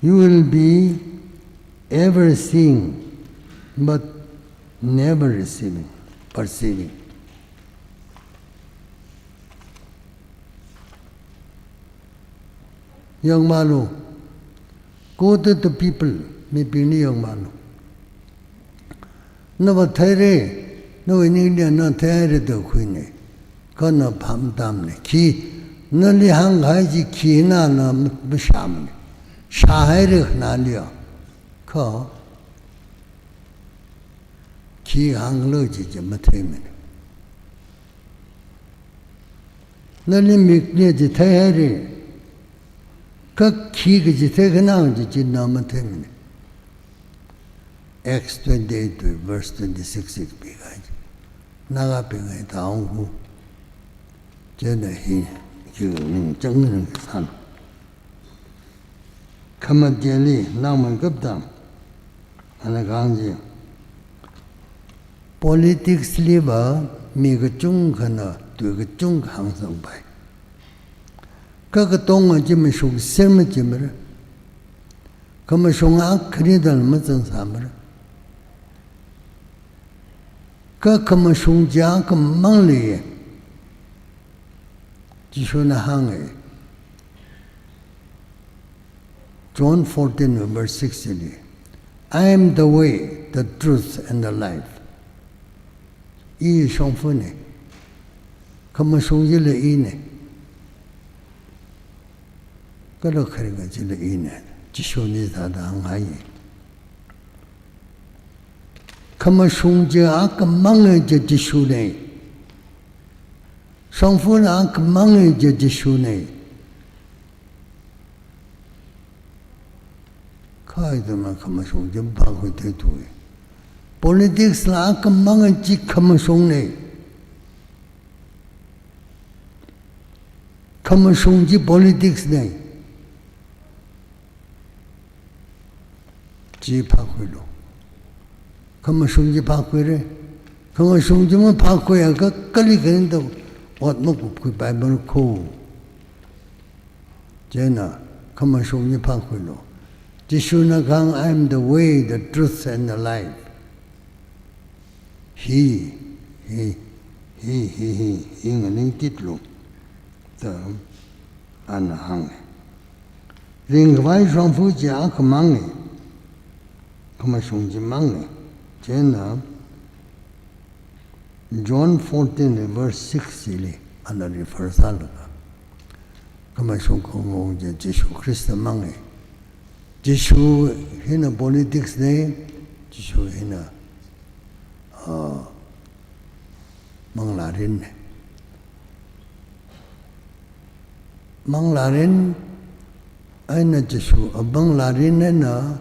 You will be ever seeing, but never receiving, perceiving. Yangmalu, go to the people, mibingli yangmalu. Nava theira, nawui ningli na theira da khuina. Kha na phap matamana. Khi, nali hāngkahai chi khi nana mashāmana. Shāhaira khanali ya. Kha, khi hānglu chi chi matheimana. Nali mikli chi theihaira. Kha khi kaji theikhanang chi chi na matheimana. Acts twenty-eight verse twenty-six six pi kai. Nagabing hi taong hu. Chieina hi, hi ningchāng ningsan. Khamateli nangman kaptam. Ana kahāng chi. Politics liva mi kachungkhana tui kachungkha hāngsangpai. Kha katonga chi mashungser machimara. Khamashung akha khanidala mazangsāmara. Kha khamashung chi akhamangli Jishuna hānga. John fourteen verse six li, "I am the way, the truth, and the life." I shongfana. Khamashung chila ina. Kala kharinga chila ina. Jishuna thāda hānghai. Khamashung chi akhamanga chi Jishuna. Shongfana akhamanga chi Jishuna. Kha ithumna khamashung chi maphākhuithei thuwa. Politics la akhamanga chi khamashungna. Khamashung chi politics na. Chi phākhuilu. Khamashung chi phākhuira. Khamashung chi maphākhuiakha kali kali da ot makupkhuipaimara kho. Chieina khamashung chi phākhuilu. Jishuna kahāng, "I am the way, the truth, and the life." Hi, hi, hi, hi, hi, hi nganingtitlu. Da ana hānga. Ringkhavai shongfa chi akhamanga. Khamashung chi manga. Chieina John fourteen verse six li ana refer sālaga. Khamashung kongong chi Jishu Khrista manga. Jishu hina politics na, Jishu hina, ah, manglārin na. Manglārin eina Jishu, ah, manglārin eina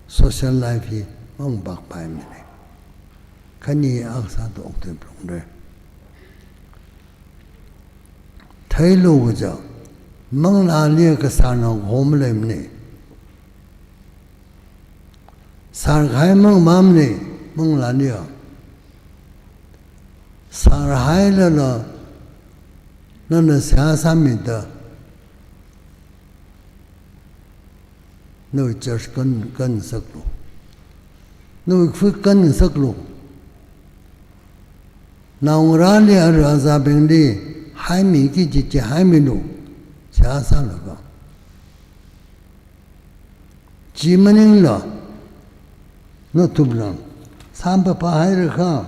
social life hi mangpakpaimana. Khani akha sāda okthuiphalungra. Theilu kaja, manglāli kasārnao hom leimana. Sārkahai mangmamana, manglāli ya. Sārhailala, nana seihā sāmida, nawui church kan, kansaklu. Nawui khui kansaklu. Naongarāli ara azābingli haimi kaji chi haimilu. Seihā sālaga. Chi maningla, nathumna samphanghaira kha.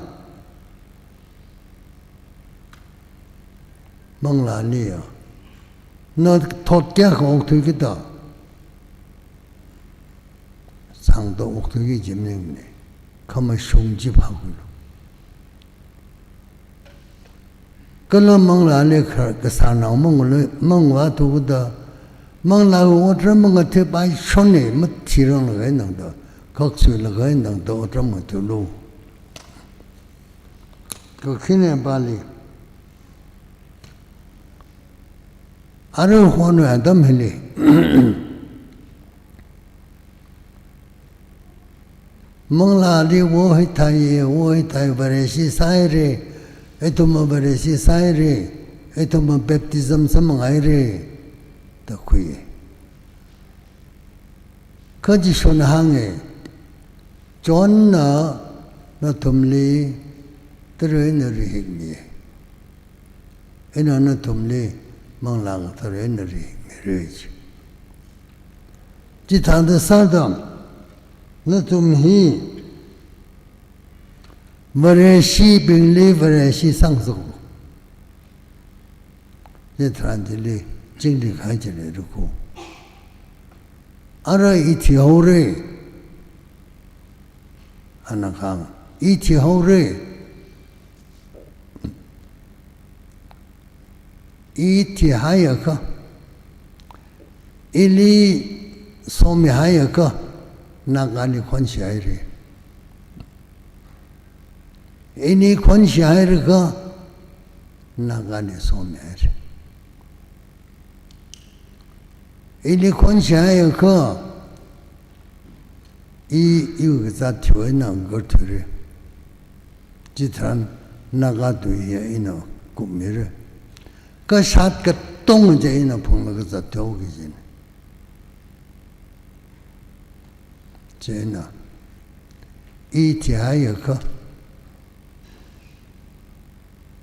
Manglāli ya. Nathot kayākha okthuiki da. Sangda okthuiki kaji maningmana. Khamashung chi phākhuilu. Kala manglāli kha-, kasārnao manglu, mangvāthuda, manglāwui otram mangatheipaishonna, mathiranglaga eina tangda, khaksuilaga eina tangda otram ngatheilu. Kakhane pāli. Arui honwui atam hili. Manglāli wo hithai, wo hithai Vareshi sāhaira, ithumva Vareshi sāhaira, ithumva baptism samphanghaira, da khui. Kha Jishuna hānga, Johnna nathumli tara eina rihikmi. Ina nathumli Manglā Kathara eina rihikmira ji. Chithāda sāda, nathum hi Vareshibingli Vareshi sāngasaklu. Chitharan chili chingri kahai chi leira ko. Ara i thihaora. Ana kahāng, i thihaora. I thihaiakha, ili somihaiakha, Nagali khonshihaira. Ili khonshihaira kha, Nagali somihaira. Ili khonshihaiakha, i, iwui kazāt thiu eina ngakarthuira. Chitharan Naga tui hiya ina kupmira. Kashat katonga chi ina phunglaga zatthuki jina. Chieina, i thihaiakha,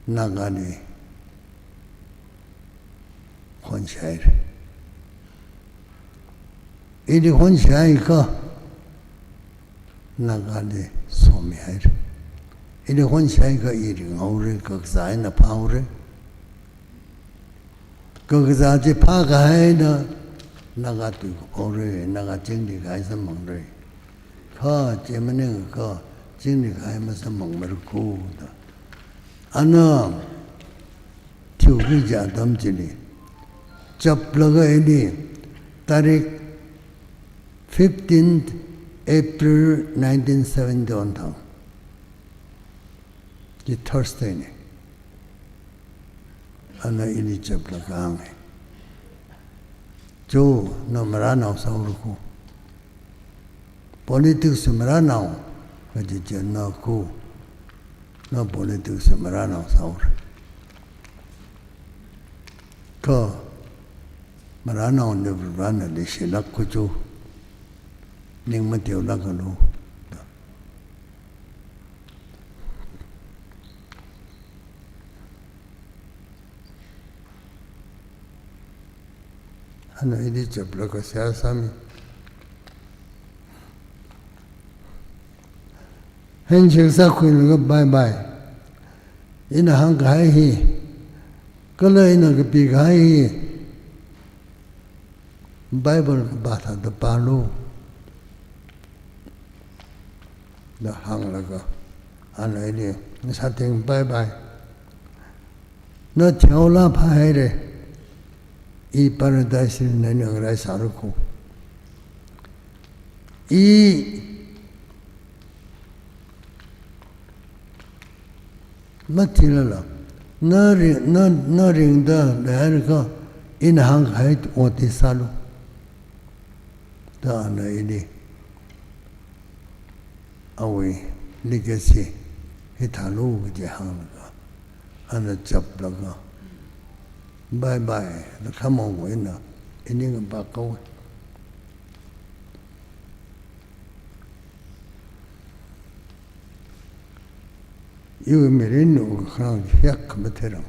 Nagali khonshihaira. Ili khonshihaiakha, Nagali somihaira. Ili khonshihaiakha i ringhaora, kakazā eina phāhaora. Kakazā chi phākahai eina Naga tui kuphaora, Naga chingri kahai samphangra. Kha chi maningakha chingri kahai masamphangra ko da. Ana thiuki kaji atam chili, chaplaga ili, tarik fifteenth April nineteen seventy-one thang, chi Thursday na. Ana ili chaplaga hānga. Cho, na marānao sāhaora ko. Politics marānao kaji china ko. Na politics marānao sāhaora. Kha marānao ni Varena leishilāk ko cho. Ning mateolākalu. Ana ili chaplaga seihā sāmi. Handshake sākhuilaga bye bye. Ina hāngkahai hi, kala ina kapikahai hi, Bible kapā thāda pālu da hānglaga, ana ili, ngasāthing bye bye. Na thihaolā phāhaira. I paradise li nana ngarai sāra ko. I mathilala, na ring, na, na ringda leihaiakha, ina hāngkahai ot hi sālu da ana ili, awui legacy hi thālu kaji hānglaga, ana chaplaga, bye bye da khamong eina ini ngapa kau. Iwui mirin nu kharang hiak kamathei rang.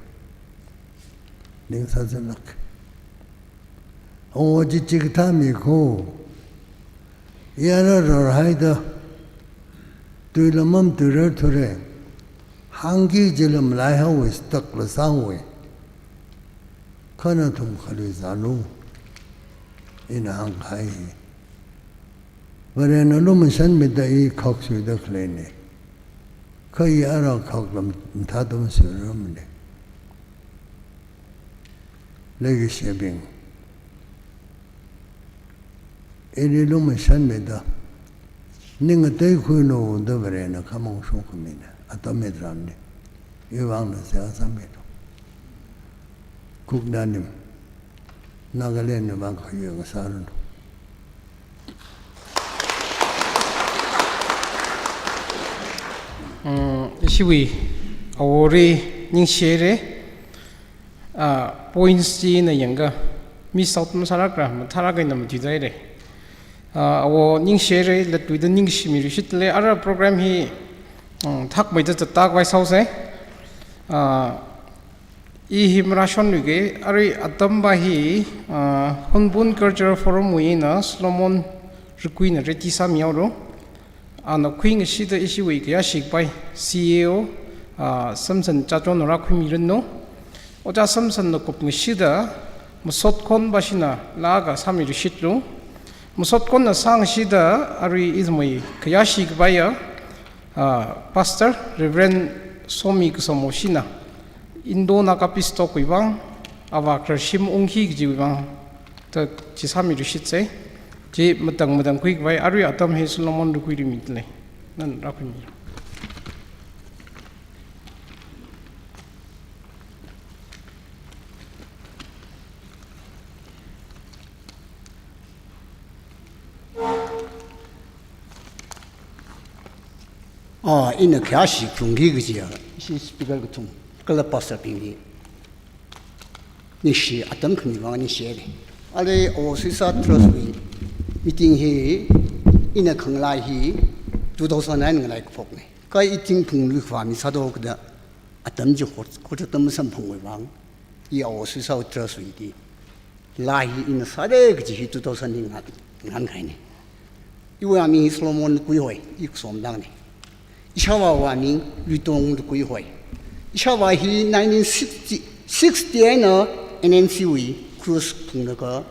Ning sāzanlāk. O, chi chikathā mi ko. Yara rorhaida, tuila mamatuirar thura. Hāngki jila malaihaowa, stuck la sāhaowa. Kha nathum khalui zālu. Ina hāngkahai hi, Varena lumashanmida i khoksuida khaleina. Kha i ara khokla mathāda masuirarmana. Leikashibing, ili lumashanmida, ning ngateikhuilu da Varena khamong shokhamina. Atam hitharanli, iwui vangla seihā sāmilu. Kuknanim, Nagaland wui vang khayu ngasāranu. Mm, ishiwui awori ningshihaira. Ah, points chi ina yangakha, miss out masālākra, mathālāk eina matuihaira. Ah, awo ningshire, latluida ningshimiluishit lei, ara program hi, mm, thakmeida zatda khavai sāhaosa. Ah, I hi marāshonluike, arui atam va hi, ah, Hunpun Cultural Forum wui eina Solomon Rukhuina ready sāmihaolu. Ana khuingashida ishiwui kayāshi kapai C E O, ah, Samson Chachon rākhuimiranu. Ojā Samson na kupngashida masot khon va shina laga sāmiluishitlu. Masot khonna sāngashida arui izmai kayāshi kapaiya, ah, Pastor Reverend Somi Kasomo shina Indo Naga Peace Talk wui vang, avā kharar shim ungki kajiwui vang, ta chi sāmiluishitsa. Chi matang matang khuikhavai, arui atam hi Solomon Rukhuili mida lei. Nana rākhuimilu. Ah, ina kayāshi khaungki kajiya, ishi speaker kathum, kala pastor bingli ningshi, atam khami vang ningshire. Arui Awo Suisa Trust wui meeting hi, ina khangalei hi two thousand nine ngalei kaphokna. Kha I thingphung lui khavā mi sāda kida atam chi khor, khor atam masamphangwui vang, I Awo Suisa Trust wui di laa hi ina sāda kaji hi two thousand nine ngan, ngankahaina. Iwui aming hi Solomon Rukhui hoi, I Kasomdangna. Ishāvāwui aming Luitong Rukhui hoi. Ishāvā hi nineteen sixty, sixty eina N N C wui cruise phunglaga,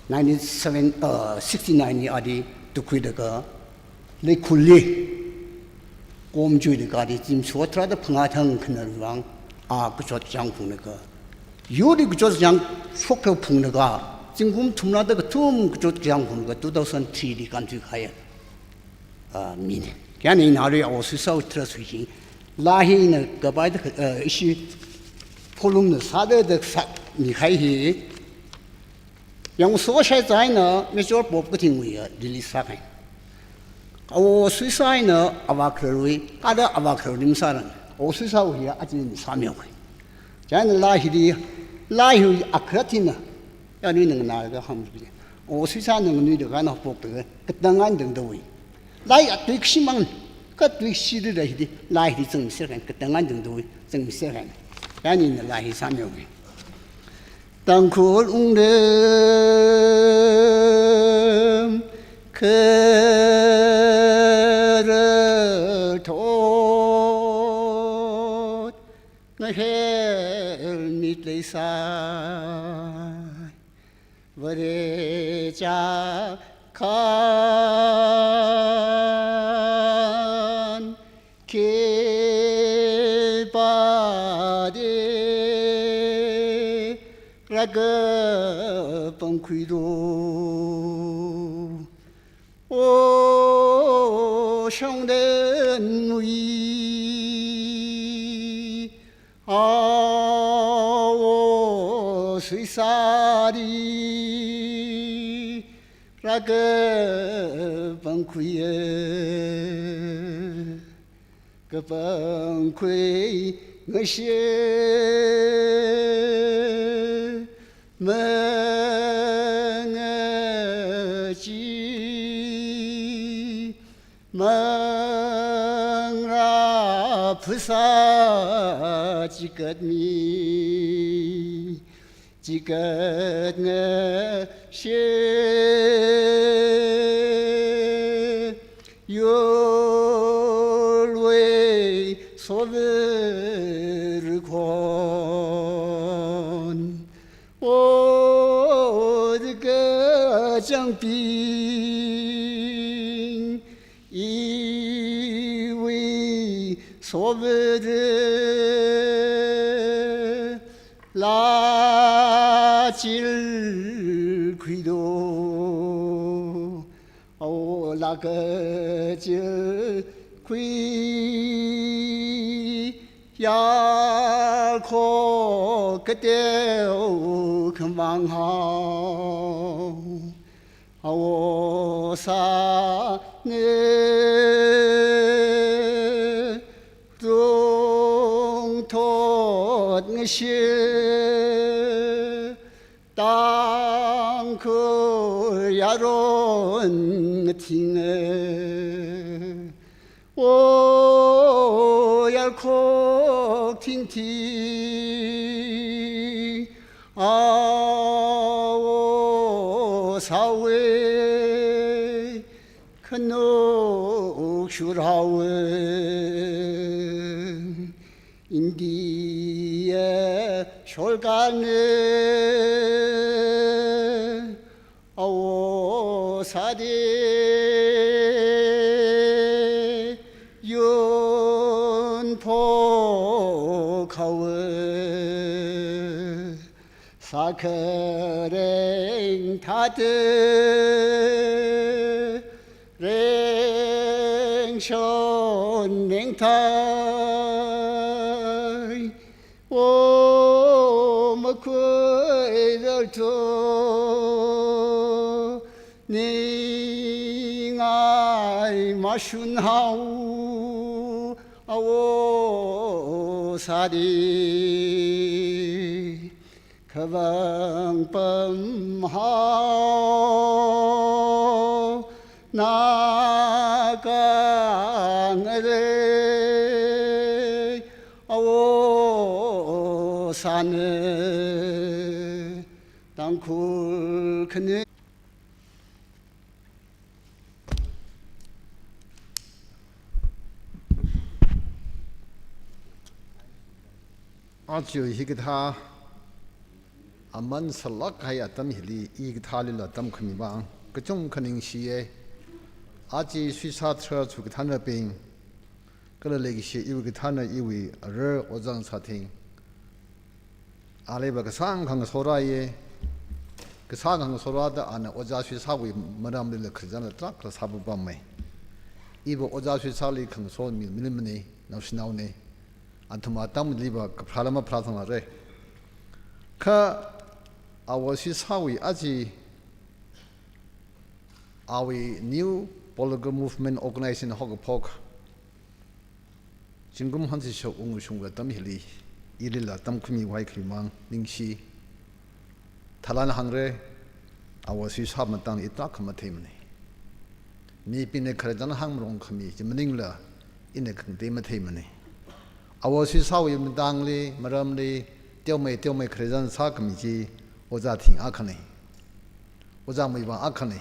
nineteen seven, uh, sixty-nine li ali tukhuilaga, Leikhulli komchuilaga ali zimiksho tharāda phangā thang khanarwui vang, a kachot kachāng phunglaga, yurli kachot kachāng shokta phunglaga, zingkum thumrāda kathum kachot kachāng phunglaga, two thousand three li kānthuikahaiya, ah, mina. Kha ina arui Awo Suisa Trust wui hi, laa hi ina kapai da, eh, ishi pholumna sāda da sāmikahai hi, Yangso Shaizai na Major Bob Kathingwui ya release sākahai. Awo Suisa na avā khararwui, ada avā khararwui masāran. Awo Suisawui ya aja sāmihaokahai. Chieina laa hili, laa hiwui akharat hina, ya nui nganālaga hāngluike. Awo Suisa na nganuida kana phokta, katang eina tangdawui. Laa hi atui kashimang, kha tui kashida hili, laa hili zangmiserkahai, katang eina tangdawui, zangmiserkahai. Ya nina laa hi sāmihaoke. Tangkhul wungram kharar thot, ngahelmit leisai, Vare chakhan khipā de rākapangkhuilu. O shongdenwui Awo Suisa li rākapangkhuiya. Kapangkhui ngashit mangachi, mangrā phasā chikatmi, chikatngashi yolwui sover khon. O kachāngbing, iwui sover laa chilkhuilu. Awo laa kachilkhui yarkho kateo khamang hao. Awo sāna rungthot ngashit Tangkhul ya ron ngathing e, o yarkhok thingthi, awo sāwe, khanuk shurhao e, India sholkane, awo sāde, yun phokhao e, sākhareng thāte, rengshon nengthai, o makhuirar to, ningai mashunhao, awo sāde, khavang pamhao, Naga ngare, awo sāne, Tangkhul khani. Aja hikathā aman sālāk kahai atam hili, hikathālila tamkhami vang kachungkha ningshiye. Aja suisā tharā chikathānabing, kala leikashi iwui kathāna iwui ara Ojā Ngasathing. Aliva kasāngkha ngasorāye. Kasāngkha ngasorāda ana ojā suisāwui maramlila khararchanla tarākha sāpapamei. Iva ojā suisāli khangaso mi, milimane, naoshinaone. Athum atamliva kapharāla mapharāsangla re. Kha awo suisāwui aja awui New Political Movement Organization haokaphok zingkum hanshishok ungshungwui atam hili, ilila tamkhami vang khamang ningshi. Tharan hāngre, awo suisā matangli i tarākha matheimane. Mibingna khararchan hāngmarong khami chi maningla, ina khangatei matheimane. Awo suisāwui matangli, maramli, teomei teomei khararchan sākhami chi, ojāthing akhane. Ojā Muivah akhane.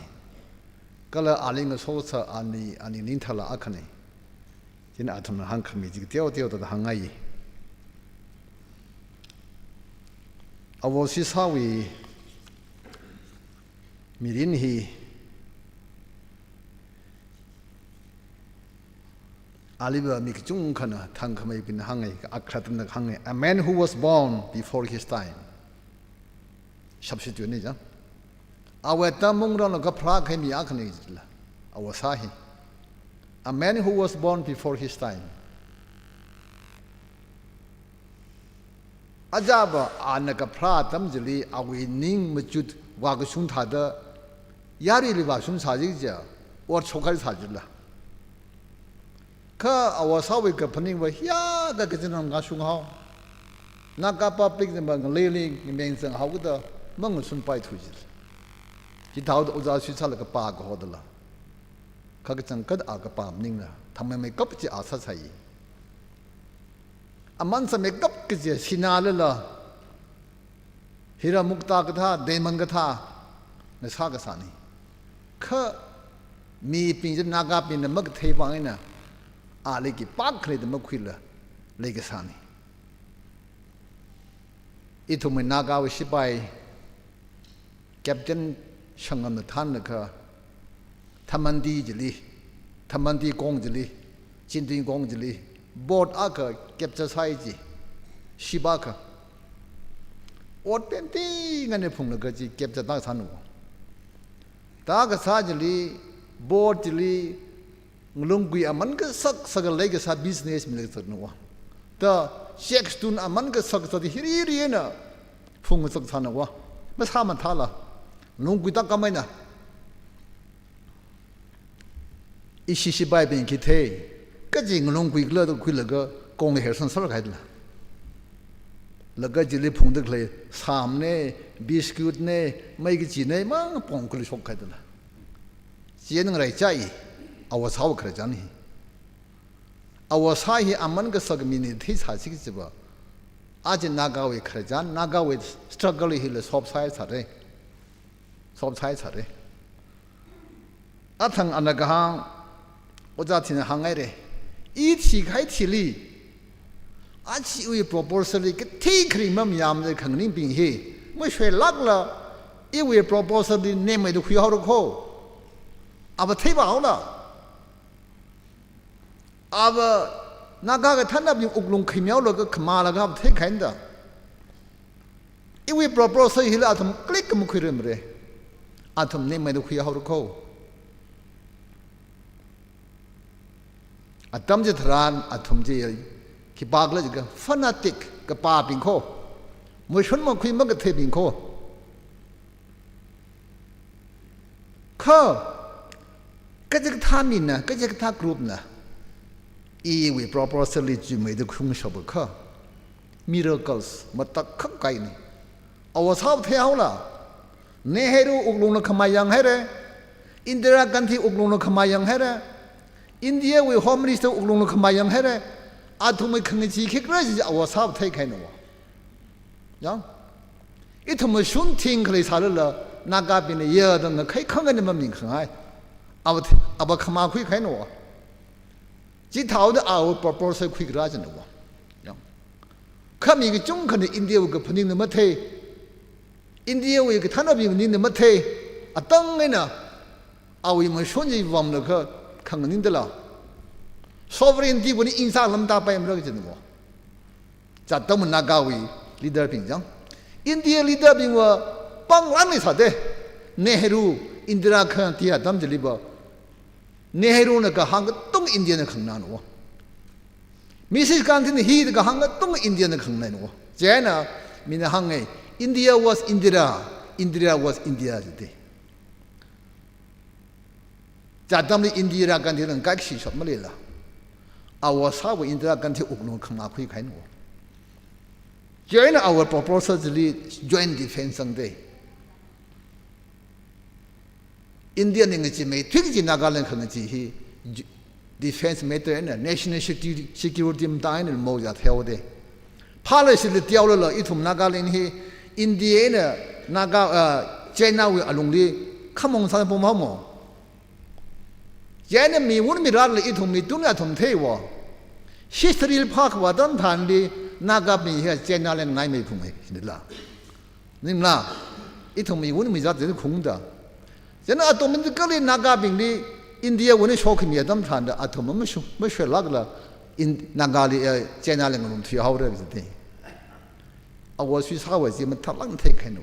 Kala ali ngasosā ani, ani ningthāla akhane. Chieina athumna hāngkhami chi teoteo thāda hāngngai. Awo suisāwui mirin hi aliva mi kachungkhana thangkhameibingna hāngngai, akhalattana hāngngai, "A man who was born before his time." Substitute ni chang. Awui atam mung rānlaga pharākahai mi akhane jila. Awo sā hi. A man who was born before his time. Ajava ana kapharā atam chili awui ning machut vākashung thāda, yaruili vāshungsā jiakha, ot shokkahai sā jila. Kha awo sāwui kaphaningva hiyākha kachinram kashunghao. Naga public na mangalili mengzanghao kachida mangasunpaithu jila. Chithāda ojā suisāla kapā kahodala. Kha kachangkhat a kapā maningla, thangmeimeikap chi a sāsai. Aman sāmeikap kaji sinā lala, Hira Mukta kathā, diamond kathā, ngasā kasāne. Kha mibing chi Nagabingna makathei vang eina, ali khipākha leida makhuila, leikasāne. Ithumwui Nagawui shipai, Captain Shangamna thānlaga, Thamandi chili, Thamandi kong chili, Chindwin kong chili, boat akha capture sāi ji, ship akha. Ot pemting eina phunglaga chi capture tāsāna. Tākasā chili, boat chili, ngalungkui aman kasak saka leikasā business mi leisāna. Ta, checks tun aman kasak saka hiri hiri eina phungsak sāna. Masāmathāla, ngalungkui tākam eina. Ishi shipaibing khi thei, kaji ngalungkui kala da khuilaga kongli herson sālāk haidala. Laga chili phungda khalei, sāmne, biscuitne, mei kachine, mang pong kali shokhaidala. Chieina ngaraichai, awui sāwui khararchan hi. Awui sā hi aman kasak mina theisāsi kajiva. Aja Nagawui khararchan, Nagawui struggle hila shop sāsāra. Shop sāsāra. Athang ana kahāng, ojā thina hānghaira. I thikahai thili, aja iwui proposal li kathei kharing mamayāmana khanganingbing hi, mashoilākla, iwui proposal li nemmeida khuihaora kho. Ava theiva haola. Ava Naga kathānabing wuklung khamihaolaga khamālaga ava theikhaina da. Iwui proposal hila athum klikha makhuirarmara. Athum nemmeida khuihaora kho. Atam chitharan athum chi khipākhala jiakha fanatic kapābing kho. Mashun makhui makatheibing kho. Kha, kachi kathā mina, kachi kathā group na, iwui proposal li chuimeida khuishapa kha, miracles matakhak kahaina. Awui sāva theihaola. Nehru wuklungla khamā yanghaira. Indira Gandhi wuklungla khamā yanghaira. India wui Home Minister wuklungla khamā yanghaira. Athumwui khangachee khikhala chi awui sāva theikahaina. Yang, ithum mashun thing khalei sālala, Nagabingna ya da ngakhai khanganing maning khangai. Ava thi-, ava khamā khuikahaina. Chithāhaoda awui proposal khuikhala jina. Yang, kha mi kachungkhana India wui kaphaningna mathei. India wui kathānabing ningna mathei. Atang eina awui mashun chi vamlaga khanganing dala. Sovereignty wui ni insa lamda paimara jina. Chithāda Nagawui leader bing chang. India leader bingva pānglang ni sāda. Nehru, Indira Gandhi atam chiliva, Nehru na kahāng katonga India na khanganāna. Missus Gandhi na hithāda kahāng katonga India na khanganāna. Chieina mina hānga, India was Indira, Indira was India jida. Chithāda Indira Gandhi na kaikhashap maleila, awui sāva Indira Gandhi wuklung khamā khuikahaina. Chieina awui proposal chili joint defense sangda. India na ngacheemeithui kaji Nagaland khangachee hi j-, defense matter eina national security, security matter eina moja theoda. Phālala shili teolala ithum Nagaland hi India eina Naga, ah, China wui alungli khamong sāpam haomo. China miwun mirarla ithum mi tungli athum theiva. History li phākhavai atam tharanli Nagabing hi China li nganaimeiphalunga, nila. Ningla, ithum miwun mizat jin khungda. China automatically Nagabingli India wui ni shokhami atam tharanda athum mashu-, mashoilākla in-, Nagali, eh, China li ngarumthui haora jida. Awui sui sāva chi mathālāk theikahaina.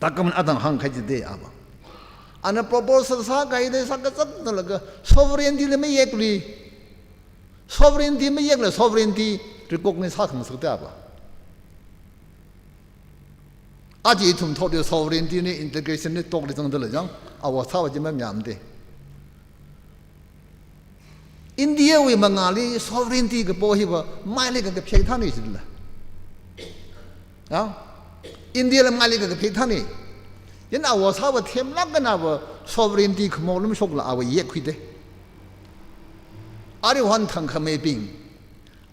Thākhaman athang hāngkahai jida ava. Ana proposal sākahaida sākazatnalaga sovereignty li mayekli. Sovereignty mayekla sovereignty recognize sākhangasakda ava. Aja ithum thotli sovereignty ni integration ni tokli zangdala jang, awui sāva chi mamayāmada. India wui mangāli sovereignty kapo hiva maili kakaphek thāna jila. Ya? India la maili kakaphek thāna. China awui sāva themlāk eina ava sovereignty khamo lumshokla ava yekkhuida. Aruihon thangkhameibing,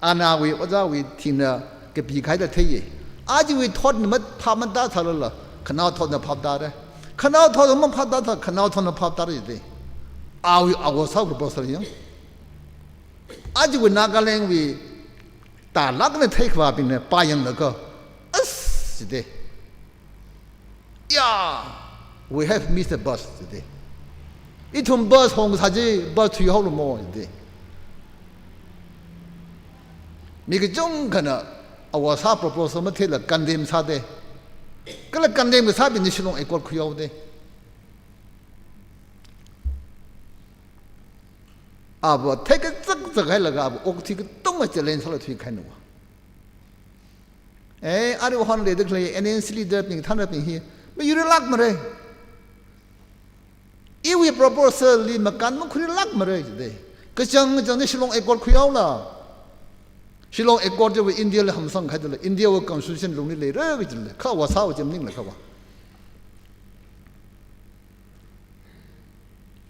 anawui ojāwui thingna kapikahaida theiya. Ajawui thotna maphap matāsālala, khanao thotna phaptāra. Khanao thotna maphaptāsā, khanao thotna phaptāra jida. Awui, awui sā proposal yang. Ajawui Nagaland wui tālāk eina theikhavābingna pāyanglaga, as jida. Yeah, we have missed the bus jida. Ithum bus hong sā chi, bus thuihaolumo jida. Mi kachungkhana awui sā proposal matheila condemn sāda. Kala condemn kasābingli Shillong Accord khuihaoda. Ava theikazak zakhailaga ava okthui katonga challenge sāla thuikahaina. Eh, aruihon leida khalei N N C leader bing, thānabing hi mayurlākmara. Iwui proposal li makan makhuilākmara jida. Kachang kachangda Shillong Accord khuihaola. Shillong Accord chiva India la hamsangkahaidala, India wui constitution lungli leira kajila. Kha awui sāva chi maningla kha va.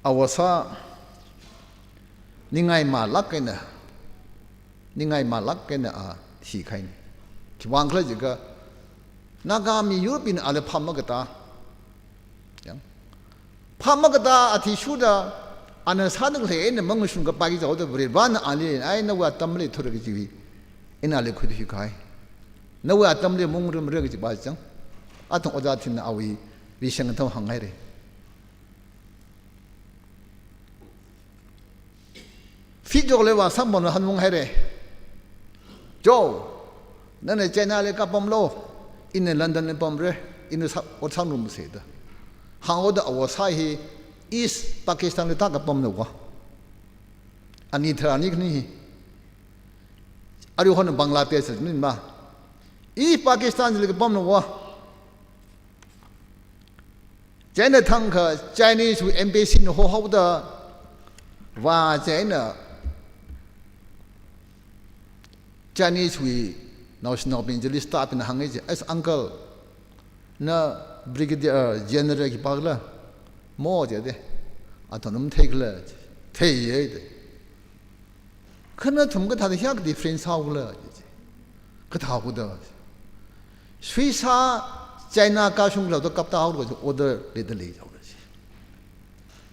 Awasa ningai malāk eina, ningai malāk eina a thikahaina. Khiwuivang khala jiakha, Naga miyurbing ali phap makatā. Yang. Phap makatā athishurda, ana sāda khalei eina mangashung kapai jihaoda Varivarana ali, ai nawui atamli thura kaji, ina ali khuithui kahai. Nawui atamli maungrum re kaji pa chang. Athang ojā thina awui vision kathā hānghaira. Fik Jokleiva samphanglaga hāngunghaira. Jo, nana China li kapamlu, ina London li pamra, ina sā, ot sāngarumsa da. Hānghaoda Awasa hi East Pakistan li tākapamna va. Ani tharā ani khani hi. Aruihon Bangladesh li ma. East Pakistan li kapamna va. China thangkha Chinese wui embassy na hohaoda, va China, Chinese wui naoshinaobing chili staff bingna hānga ji, "As uncle, na Brigadier, uh, General khipākhala?" "Mo," jida. "Athum matheikhala?" "Theiya," da. "Kha nathum kathāda hiyākha difference sāhaokhala?" ji. "Kathākhuida, Suisa China kashung lāda kaptāhaolu," ji, "order leida lei," jihaora ji.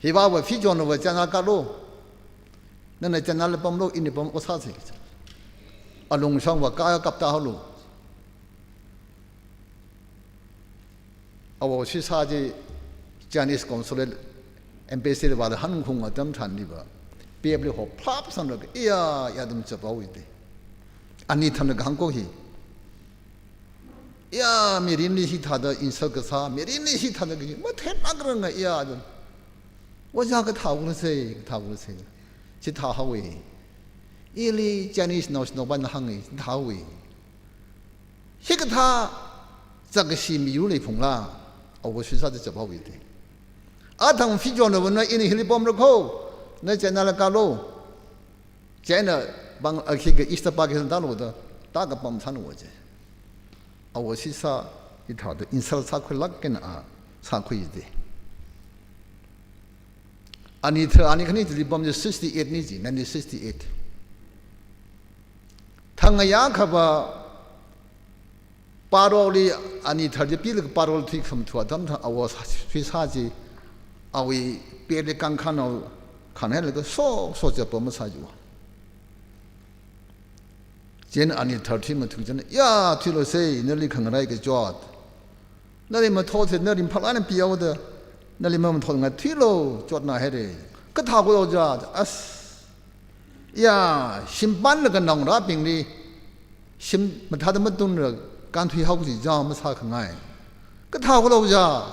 Hiva va Fik Jokleiva China kālu. Nana China li pamlu, ini pam ot sāsa ji. Alungshongva ka kaptāhaolu. Awasa Suisa chi Chinese consulate embassy li vāda hāngkhaung atam tharanli va, pep li hophlap sanglaga, iya, iya atam chaphaowa da. Ani tharāna kahāng ko hi. Iya, mirinli hithāda insult kasā, mirinli hithāda kaji, mathemākranga iya atam. Ojā kathākhuisa, kathākhuisa. Chithāhaowa. Ili Chinese naoshinaobingna hānga, chithāhaowa. Hikathā zakkashi miyur leiphungla, Awasa Suisa da chaphaowa da. Athang Fik Jokleiva na ini hili pamra kho, na China li kālu. China bang akhi ka East Pakistan tālu da, tākapam sāna va ji. Awasa Suisa hithāda insult sākhuilāk eina a sākhuida. Ani tharā ani khani chili pam ji sixty-eight na ji, nineteen sixty-eight. Thang ngayā khava parole li ani tharā chi pilaga parole thuikhamathu atam tharan Awasa Suisa chi awui pep li kangkhanao khanhailaga so, so chapam masā jiwa. China ani tharā thuimathu china, ya, thuilu sei, nali khangarai kachot. Nali mathotse, nali phālāk eina pihaoda, nali mamathotngai thuilu, chotna haira. Kathākhuilu ja, as. Ya, shim panlaga naongarābingli, shim mathāda matunra, kānthuihao kaji ja masākhangai. Kathākhuilu ja,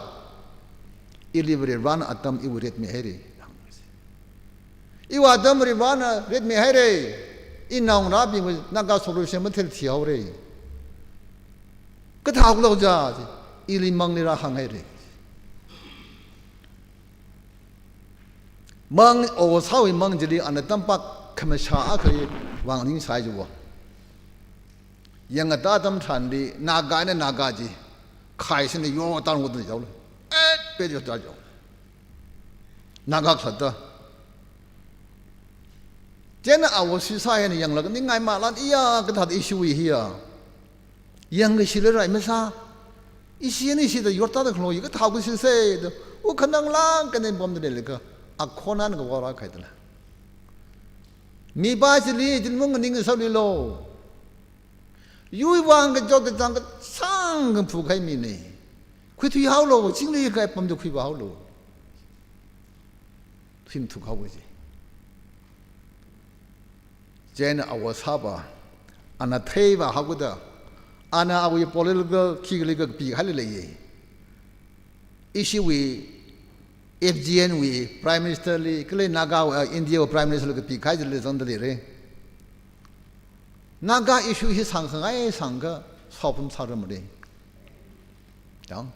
ili Varivarana atam iwui ritmi haira. Iwui atam Varivarana ritmi haira. I naongarābingwui Naga solution mathil thihaora. Kathākhuilu ja, ili mangli rāhānghaira. Mang, Awasawui mang chili ana tampak khamashā akhali vang ningsai jiwa. Yangda atam tharanli Naga eina Naga chi, khai sina yo tan wo tan jaolu. Eh, pe yo tan jaolu. Naga khalatta. China Awasa Suisa hina yanglaga ningai malan iya kathāda issue hiya. Yangkashila rai masā. Ishi ni shida yortada khalo, kathākhuisisa da. U khanang lang kanen bomda leilaga. Akhonana kavā rākahai dala. Mipā chili, chili mung ning sālilo. Yuiwui vang kachot kachāng kasāng kaphukahai mina. Khuithuihaolu, chingri kahai pamda khuivāhaolu. Thuimathukhaowa ji. China Awasava, ana theivāhaoda, ana awui political khikhala kapikahai leiya. Ishiwui F G N wui Prime Minister li, kala Naga, uh, India wui Prime Minister li kapikahai chili zangda leira. Naga issue hi sāngkhangai sāngkha, solve masāra mara. Yang.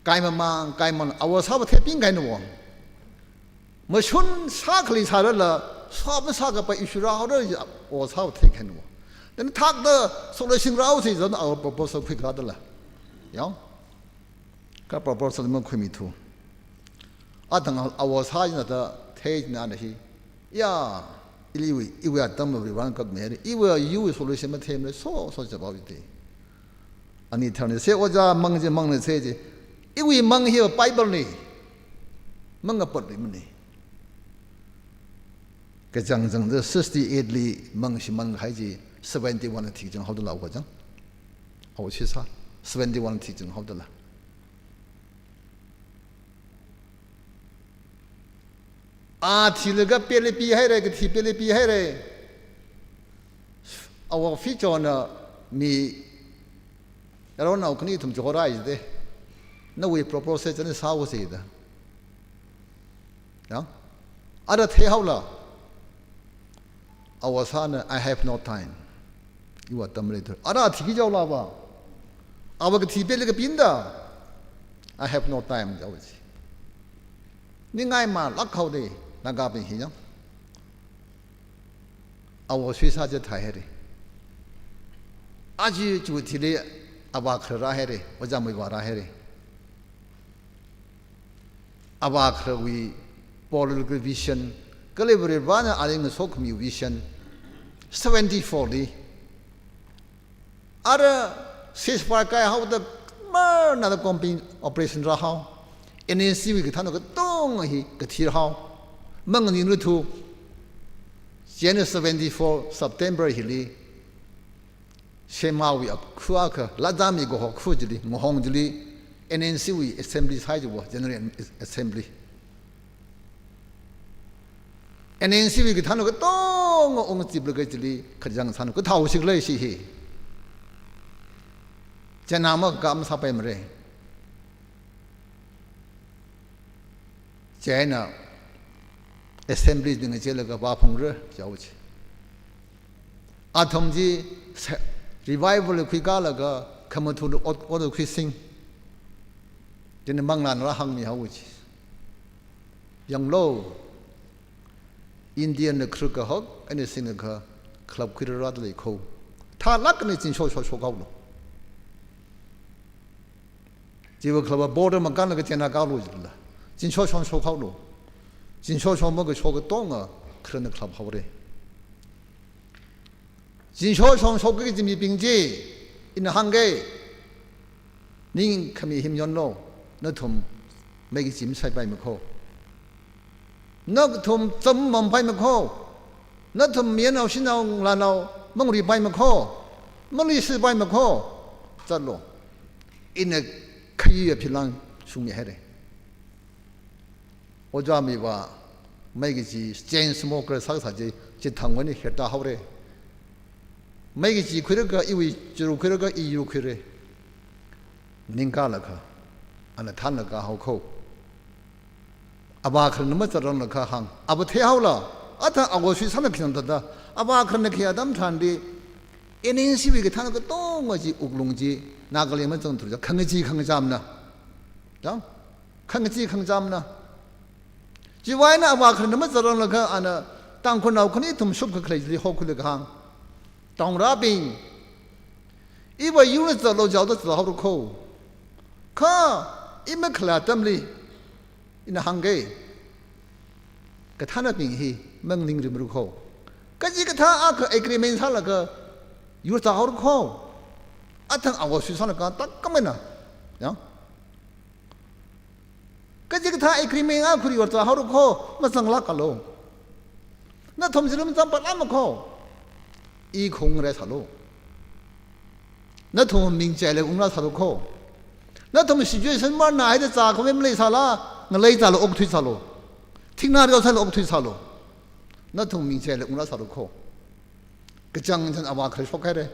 Kai mamang, kai mamang, Awasava theping kahaina wang. Mashun sākhali sārala, solve masākapai issue rāhaora, Awasava thekahaina wang. Then thakda, solution rāhaosa zan, awui proposal khuikhala dala. Yang. Ka proposal makhuimithu. Athang awasā china da thei china ana hi. Ya, ili wui, iwui atam Varivarana kakmihai. Iwui yur solution matheimara, so, so chapao ite. Ani tharna se ojā mang chi mang na se chi. Iwui mang hi Bible na. Mang apot ri mana. Kachangchang da sixty-eight li mang shimān kahai chi seventy-one thikchang haodala kachang. Awasui sā, seventy-one thikchang haodala. A thilaga pele pihaira, kathi pele pihaira. Awo fichona mi yaronao khani thum chihorāi de. Nawui proposal chani sāo si da. Ya? Ara theihaola. Awasāna, "I have no time." Iwui atam leithu. Ara thiki jaola ba. Awa kathi pele kapina da. "I have no time," jao chi. Ningai malāk haoda, Nagabing hi yang. Awasui sā chi theihaira. Aja chu thili avākharā rāhaira, ojā mui vā rāhaira. Avākharawui political vision, kala Varivarana aling sokhami vision, seventy-four li. Ara ceasefire kaihaoda marna da combined operation rāhao. N S C wui kathāna katonga hi kathirhao. Manganingruthu. Chieina seventy-four September hili. Shemawui ap-, khu akha, Ladami kaho khu chili, ngahong chili, N N C wui assembly sāi chiwo, General Assembly. N N C wui kathāna katonga ungchip laga chili, kachang sāna kathao shikhalei shi hi. China ma kam sāpaimara. Chieina assembly bing chilaga vāphungra, jao chi. Athum chi se-, revival khuikālaga khamathā ot, ot khuising. Chieina manglāna rāhāngmihao chi. Yanglu, Indian na khruk kahak, anything na kha, khalap khuirarada lei kho. Thalāk ni chinsho sho sho kaolu. Chiwui khalapa border makānlaga China kaolu jila. Chinsho shon sho kaolu. Chinsho shon maka sho katonga kharana khalap haora. Chinsho shon sho kaji mibing chi, ina hāngga, ning khami himyonlu, nathum mei kachi masaipaima kho. Nathum cham mampaima kho. Nathum miyanao shanao ngalānao mangripaima kho. Mangri sipaima kho. Zatlu. Ina khayi aphilang shungmihaira. Ojā mi vā, mei kachi chain smoker sāsā chi, chithang wani herta haora. Mei kachi khuiraga iwui, chiru khuiraga i yu khuira. Ningkālaga, ana thanlaga hao kho. Avākharana mazatranglaga hāng. Ava theihaola, athang awasui sāna khinam thāda. Avākharana khi atam tharan di, N N C wui kathāna katonga chi wuklung chi, Nagaland mazangthuda, khangachee khangachamna. Jang? Khangachee khangachamna. Chiwui eina avākharana mazatranglaga ana Tangkhulnao khani thum shupkakhalei chili hokhuilaga hāng. Taongarābing. Iva yurna zatlu jaoda zatlu haora kho. Kha, i makhalei atamli. Ina hāngga. Kathānabing hi manganing rimru kho. Kachikathā akha agreement sālaga yur zatlu haora kho. Athang awasui sālaga takkamana. Ya? Kachikathā agreement akha khuira zatlu haora kho, mazanglākalu. Nathum chili mazangpalāma kho. I khong re sālu. Nathum ming chili ungrā sālu kho. Nathum situation marna haida zākhavai maleisāla, ngalei zālu okthui sālu. Thingna reo sālu okthui sālu. Nathum ming chili ungrā sālu kho. Kachangchang avākhara shokhaira.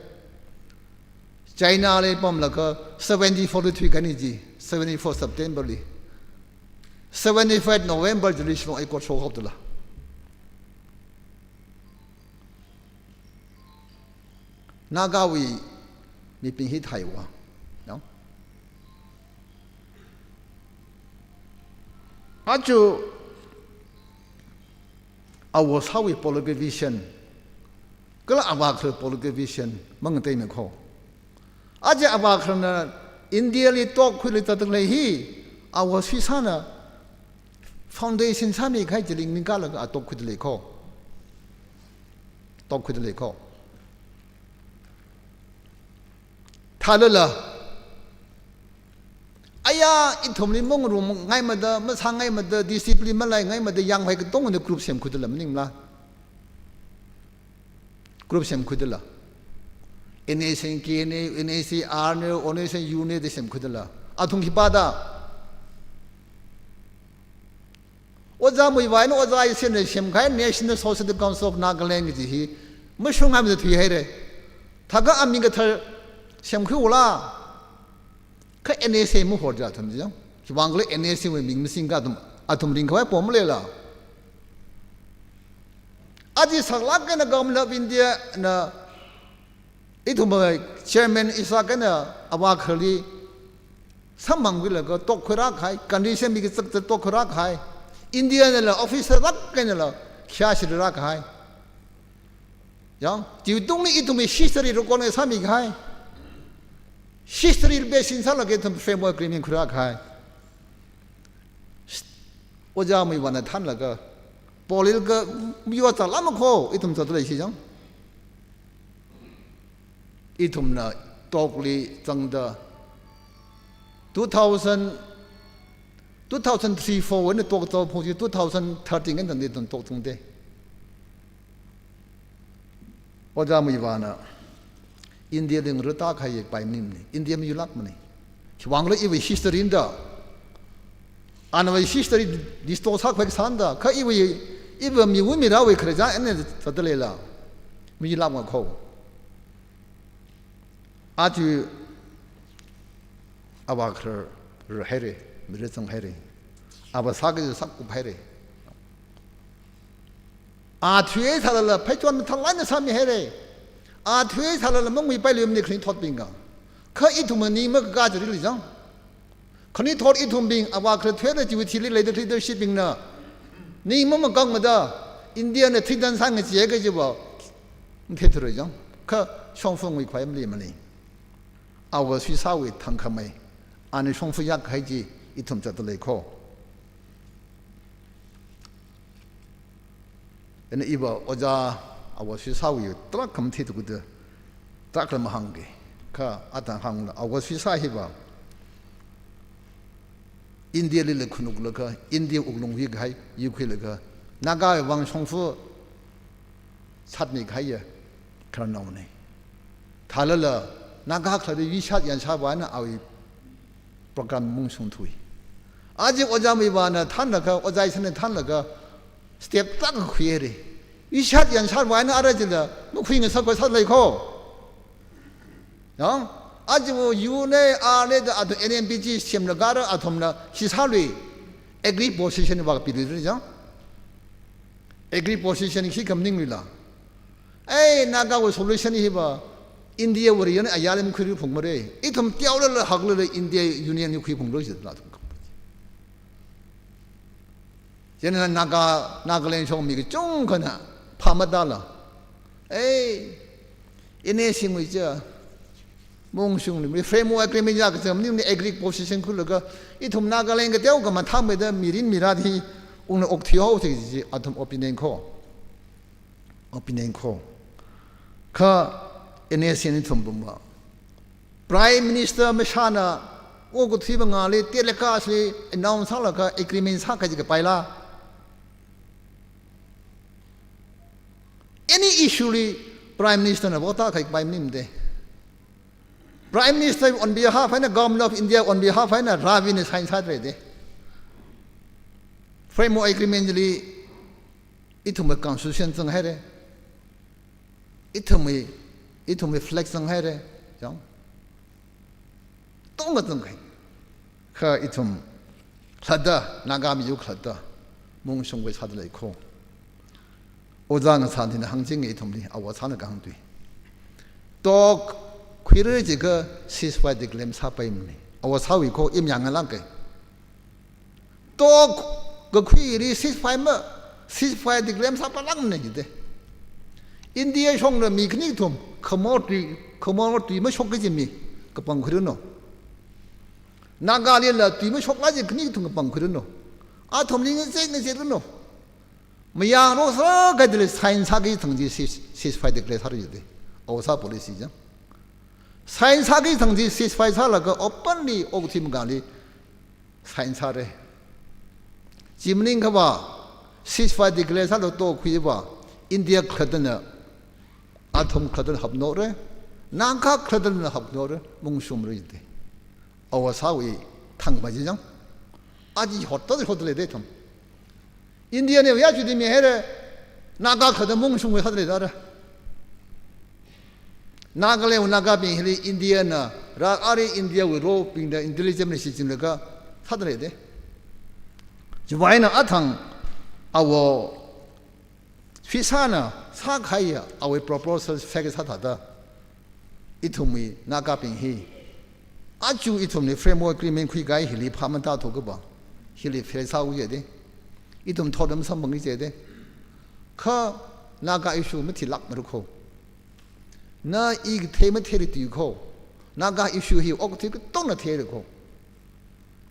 China li pamlaga seventy-four li thuikahai chi, seventy-four September li. Seventy-five November chili Shillong Accord shokhaodala. Nagawui mibing hi theihaowa. No? Aja awasāwui political vision, kala avākhara political vision mangateimi kho. Aja avākharana India li talk khuili zatdalei hi, awasui sāna Foundation sāmikahai chili ningkalaga a tokkhuida lei kho. Tokkhuida lei kho. Thālala. Aya ithumli maungarumngaimada, masāngaimada, discipline malaingaimada, yangphai katongana group semkhuidala maningla. Group semkhuidala. N S N K ne, N S C R ne, N S N U ne da semkhuidala. Athum khipāda. Ojā Muivah eina Ojā Eisenna semkahai National Society Council of Nagaland kaji hi mashungngaimada thuihaira. Thākha aming kathar semkhuiula. Kha N S A mahorda athum chi jang. Khiwuivang khala N S A wui ming masingakha athum, athum ringkhavai pom maleila. Aja saklāk eina Government of India na ithum chairman Isaac eina avākhararli samphangkhuilaga tokkhuirākahai, country semmi kazakzat tokkhuirākahai, India nala officer lāk einala khayāshirrākahai. Yang, chiwui tungli ithumwui history recognize sāmikahai. History basis sālaga ithum framework agreement khuirākahai. Ojā Muivahna thānlaga, polilga, miyo zālāma kho, ithum zatda leishi jang. Ithumna talk li zangda, two thousand, two thousand three four eina talk zangphok chi two thousand thirteen eina tangda ithum talk zangda. Ojā Muivahna India li ngarā tākahai kapai maningmana, India mayuilākmana. Khiwuivang khala iwui history na da. Anawui history distort sākhavai kasāna da. Kha iwui, iwui miwui mirāwui khararchān eina zatda leila. Mayuilākma kho. Aja avākharar rāhaira, mirā zanghaira. Ava sākaji sākuphaira. A thuihaisālala pheichon mathālāk eina sāmihaira. A thuihaisālala manguipailui mani khanuithotbingva. Kha ithumwui ning makakā chili jang. Khanuithot ithumbing, avākharar thuihaida chiwui thili leida leadership bingna ning mamakangmada, India na threaten sāngacheihai kajiva matheithura jang. Kha shongfa nguikhavai maleimana. Awo Swisāwui thangkhamei, ana shongfa yakkahai chi ithum zatda lei kho. Eina iva Ojā Awo Swisāwui tarākha matheithuda, tarākha mahāngki. Kha athang hāngla Awo Swisā hiva India lila khanuklaga, India wuklung huikahai, yuikhuilaga, Nagawui vang shongfa sātmikahaiya khararnaona. Thālala, Naga khalatli yuishāt yanshāva eina awui program mungshungthui. Aja Ojā Muivahna thānlaga, Ojā Eisenna thānlaga, step tarākha khuihaira. Yuishāt yanshāva eina ara chila makhuingasakkhavai sāda lei kho. Yang, aja U ne, R ne da athum N M P G semlaga ara athumna shisālui, agreed position va kapiluira jang. Agreed position hi kha maningluila. Ei, Nagawui solution hiva India wui eina ayarli makhuiphungmara. Ithum teolala haklala India Union hi khuiphunglu jila athum. Chieina Naga, Nagaland shong mi kachungkhana phāmatala. Ei, N S A wui chi, mungshungli, framework agreement ya kacham ni, ni agreed position khuilaga, ithum Nagaland kateo khamathāmeida mirin mirāt hi ungna okthui haosi kaji chi athum opinion kho. Opinion kho. Kha N S A na ithum pamva, Prime Minister mashāna August three mangāli telecast li announce sālaga agreement sākahai chi kapaila. Any issue li Prime Minister na vote tākahai kapai maningmada. Prime Minister on behalf eina, Government of India on behalf eina rāvina sign sāda leida. Framework agreement li ithumwui constitution zanghaira. Ithumwui, ithumwui flag zanghaira. Yang. Tongkha zangkahai. Kha ithum khalatta, Naga miyur khalatta mungshungkhavai sāda lei kho. Ojā Ngasān hina hāngchinga ithumli, Awo Sāna kahāng tui. Talk khuira jiakha ceasefire declare sāpaimana. Awo Sāwui kho, i mayāngailāka. Talk kakhuili ceasefire ma, ceasefire declare sāpailākmana jida. India shongla mi khani kathum, Khamor tui, Khamor tui mashok kaji mi kapangkhuiranu. Nagalila tui mashoklā kaji khani kathum kapangkhuiranu. Athumli ngazek ngazek ranu. Mayang rosāra kaidali sign sāki thang chi cease-, ceasefire declare sāra jide. Awui sā policy chang. Sign sāki thang chi ceasefire sālaga openly okathui makāli sign sāra. Chi maningakha va, ceasefire declare sālaga tokhuiva, India khalattana, athum khalattana hapnora, Naga khalattana hapnora, maungshungmara jide. Awui sāwui thangmei chi chang. Aja hotda hotda leida ithum. Indiana ya chudi mihaira, Naga khalatta maungshungwui hotda leida ra. Nagaland Nagabing hili Indiana, rā ari Indiawui robingna intelligence li shichinlaga sāda leida. Chiwui eina athang awui officerna sākahaiya awui proposal fail sāthāda, ithumwui Nagabing hi, aja ithumli framework agreement khuikahai hili phāmatathukapa, hili fail sāhaowa jide. Ithum thotna masamphang jide. Kha Naga issue mathilākmara kho. Na i kathei matheili tui kho. Naga issue hi okathui katongna theira kho.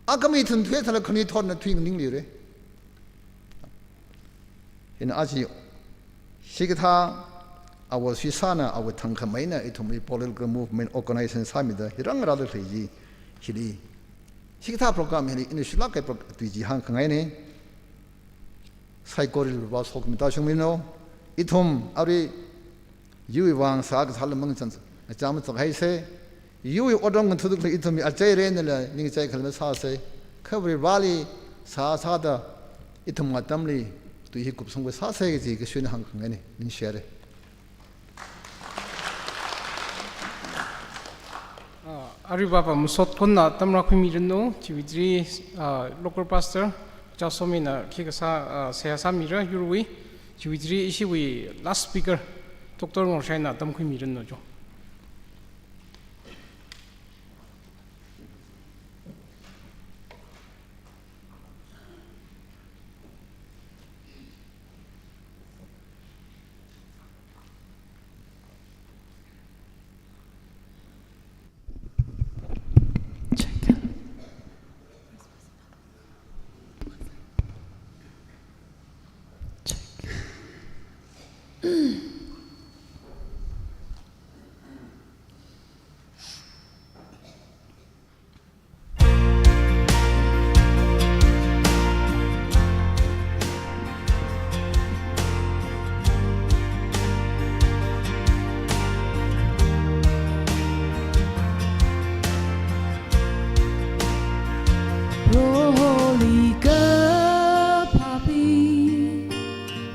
Akhama ithum thuithāla khani thotna thui nganingli ra. Hina aja hikathā awui officerna awui thangkhameina ithumli political movement organization sāmida hi rāngarāda khalei chi hili, hikathā program hili ina shuilāk kahai pro-, tui chi hāngkhangaina. Saikorali Varivarā sokhami tāshungmira. Ithum arui yuwui vang sā kasā lamang chān, chān machak haisa. Yuwui otram ngathāda khalei ithumwui achei renala ningchai khalei masāsa. Kha Varivarāli sāsāda ithum atamli tui hi kupsangkhui sāsa kaji kasui eina hāngkhangaina, ningshire. Ah, aruiva pa masot konna tamra khuimiranu, chiwui chili, ah, local pastor, Chasomina khi kasā, ah, seihā sāmira, yurwui, chiwui chili ishiwui last speaker, Doctor Ngorshaina tamkhuimiranu jo. Proholi kaphapi,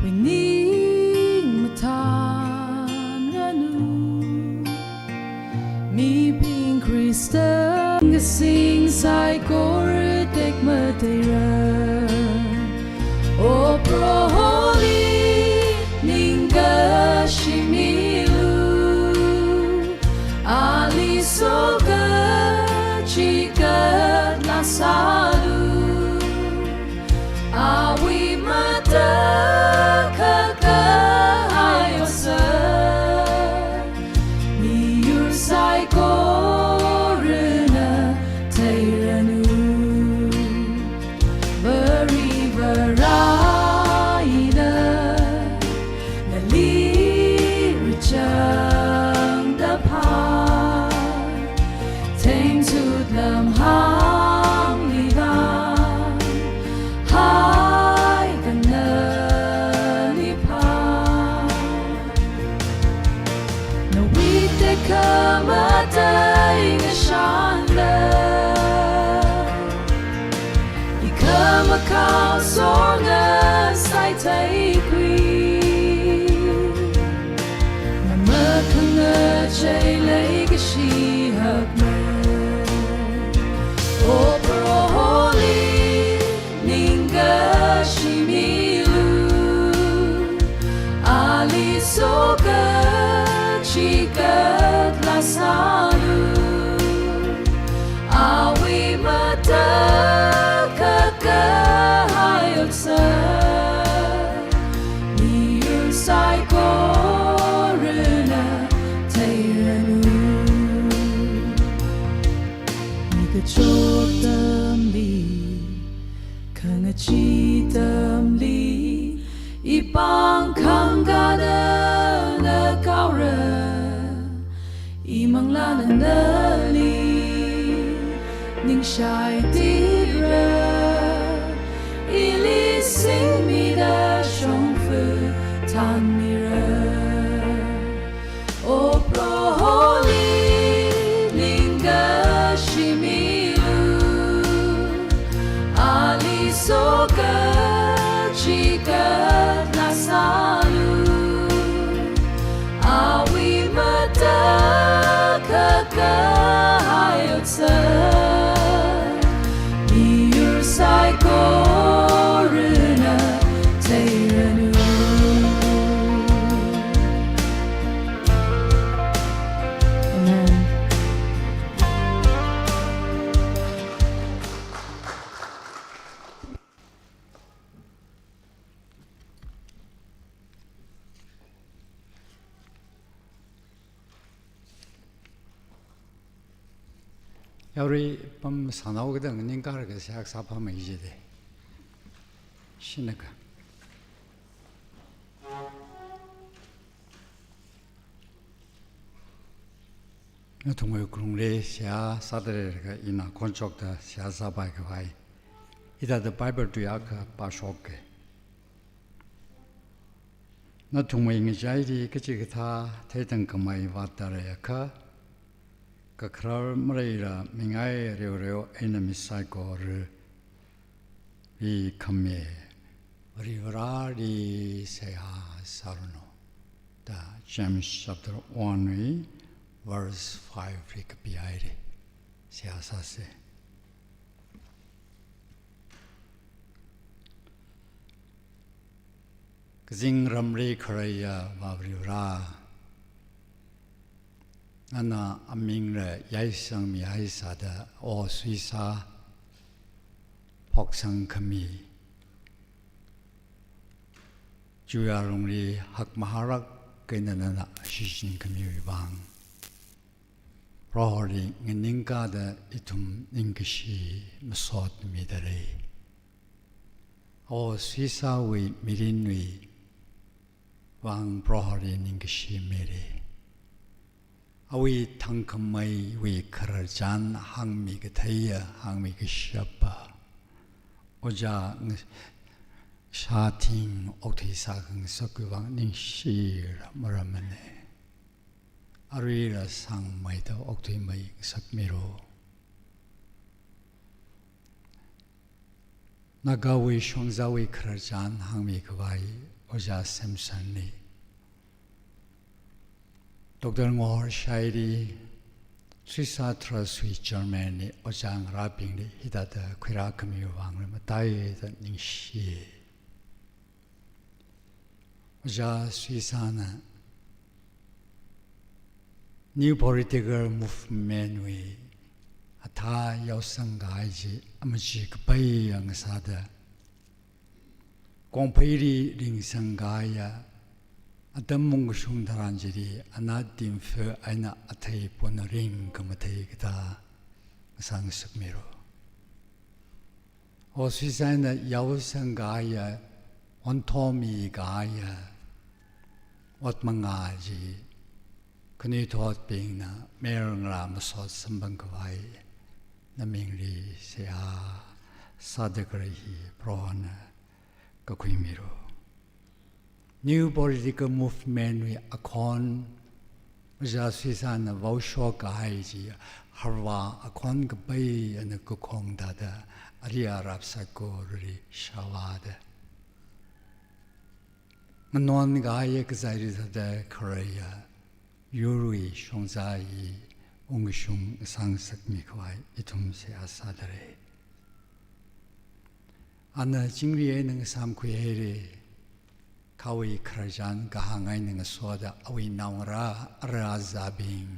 wui ning mathānranu. Mibing Khrista ngasing saikora tekmateira. O Proholi ningkashi milu, ali sokachigatla sālu. Awui matakhak kahai otsak, miyur saikorana theiranu. Varivarā ina nali rachangda phā, thengchut lamhāngli vang haikana nipha. Nawui tekhamatei ngashanla, ikhamakhao sor ngasai theikhui. Mamakhangachei leikashi hakmei. O Proholi ningkashi milu, ali sokachigatla sālu. Awui matakhak kahai otsak, miyur saikorana theiranu. Imanglāna nali ningshai tira, ili singmida shongfa thanmira. O Proholi ningkashi milu, ali soka chikat ngasālu, awui matakhak kahai otsak miyur saikorana theiranu. Amen. Yaorui pam sānao kada nganingkar kasā sāpamei jide. Shinaka. Nathumwui krungli seihā sādarlaga ina khonshokta seihā sāpai khavai, hithāda Bible tui akha pāshokke. Nathumwui ngachaili kachikathā theitang khamei vātda leiakha, kakharar maleila mingai reoreo eina mi saikora li khami Varivarali seihā sāranu da James chapter one wui verse five li kapihaili seihā sāse. Kazingramli khaleiya Vā Varivara, nana amingla yaisangmihai sāda o suisā phoksang khami, chiwui alungli hakmahālāk eina nana shichin khamiwui vang, Proholi nganingkada ithum ningkashi masot mida lei. O suisāwui mirinwui vang Proholi ningkashi mili. Awui thangkhameiwui khararchan hāngmi katheiya, hāngmi kashapa, ojā ng-, shāthing okthuisā khangasakwui vang ningshila maramane. Aruila sangmeida okthuimei ngasakmilu. Nagawui shongzāwui khararchan hāngmi khavai Ojā Samson li, Doctor Ngohor Shaili, Suisā Trust wui Chairman li, ojā ngarābingli hithāda khuirā khamiwui vangli mataida ningshi. Ojā Suisāna New Political Movement wui athā yaosangkahai chi amachee kapai yang sāda, kongpheili ringsangkahaiya atam ungkashung tharan chili ana timfe eina athei puna ringkhamathei kathā ngasāngasakmilu. O Suisāna yaosangkahaiya, onthomi kahaiya ot mangā chi khanuithotbingna mayarngarā masot samphang khavai namingli seihā sāda khalei hi Prohona kakhuimilu. New Political Movement wui akhon, Ojā Suisāna vaoshokkahai chi harvā akhon kapai eina kakhong thāda ali arap saikorali shāvāda, nganon kahaiya kazaili thāda khaleiya yurwui shongzā hi ungkashung ngasāngasakmi khavai ithum seihā sāda lei. Ana chingri eina ngasāmkhui haira, khawui khararchan kahāng eina ngasoda awui naongarā rāzābing,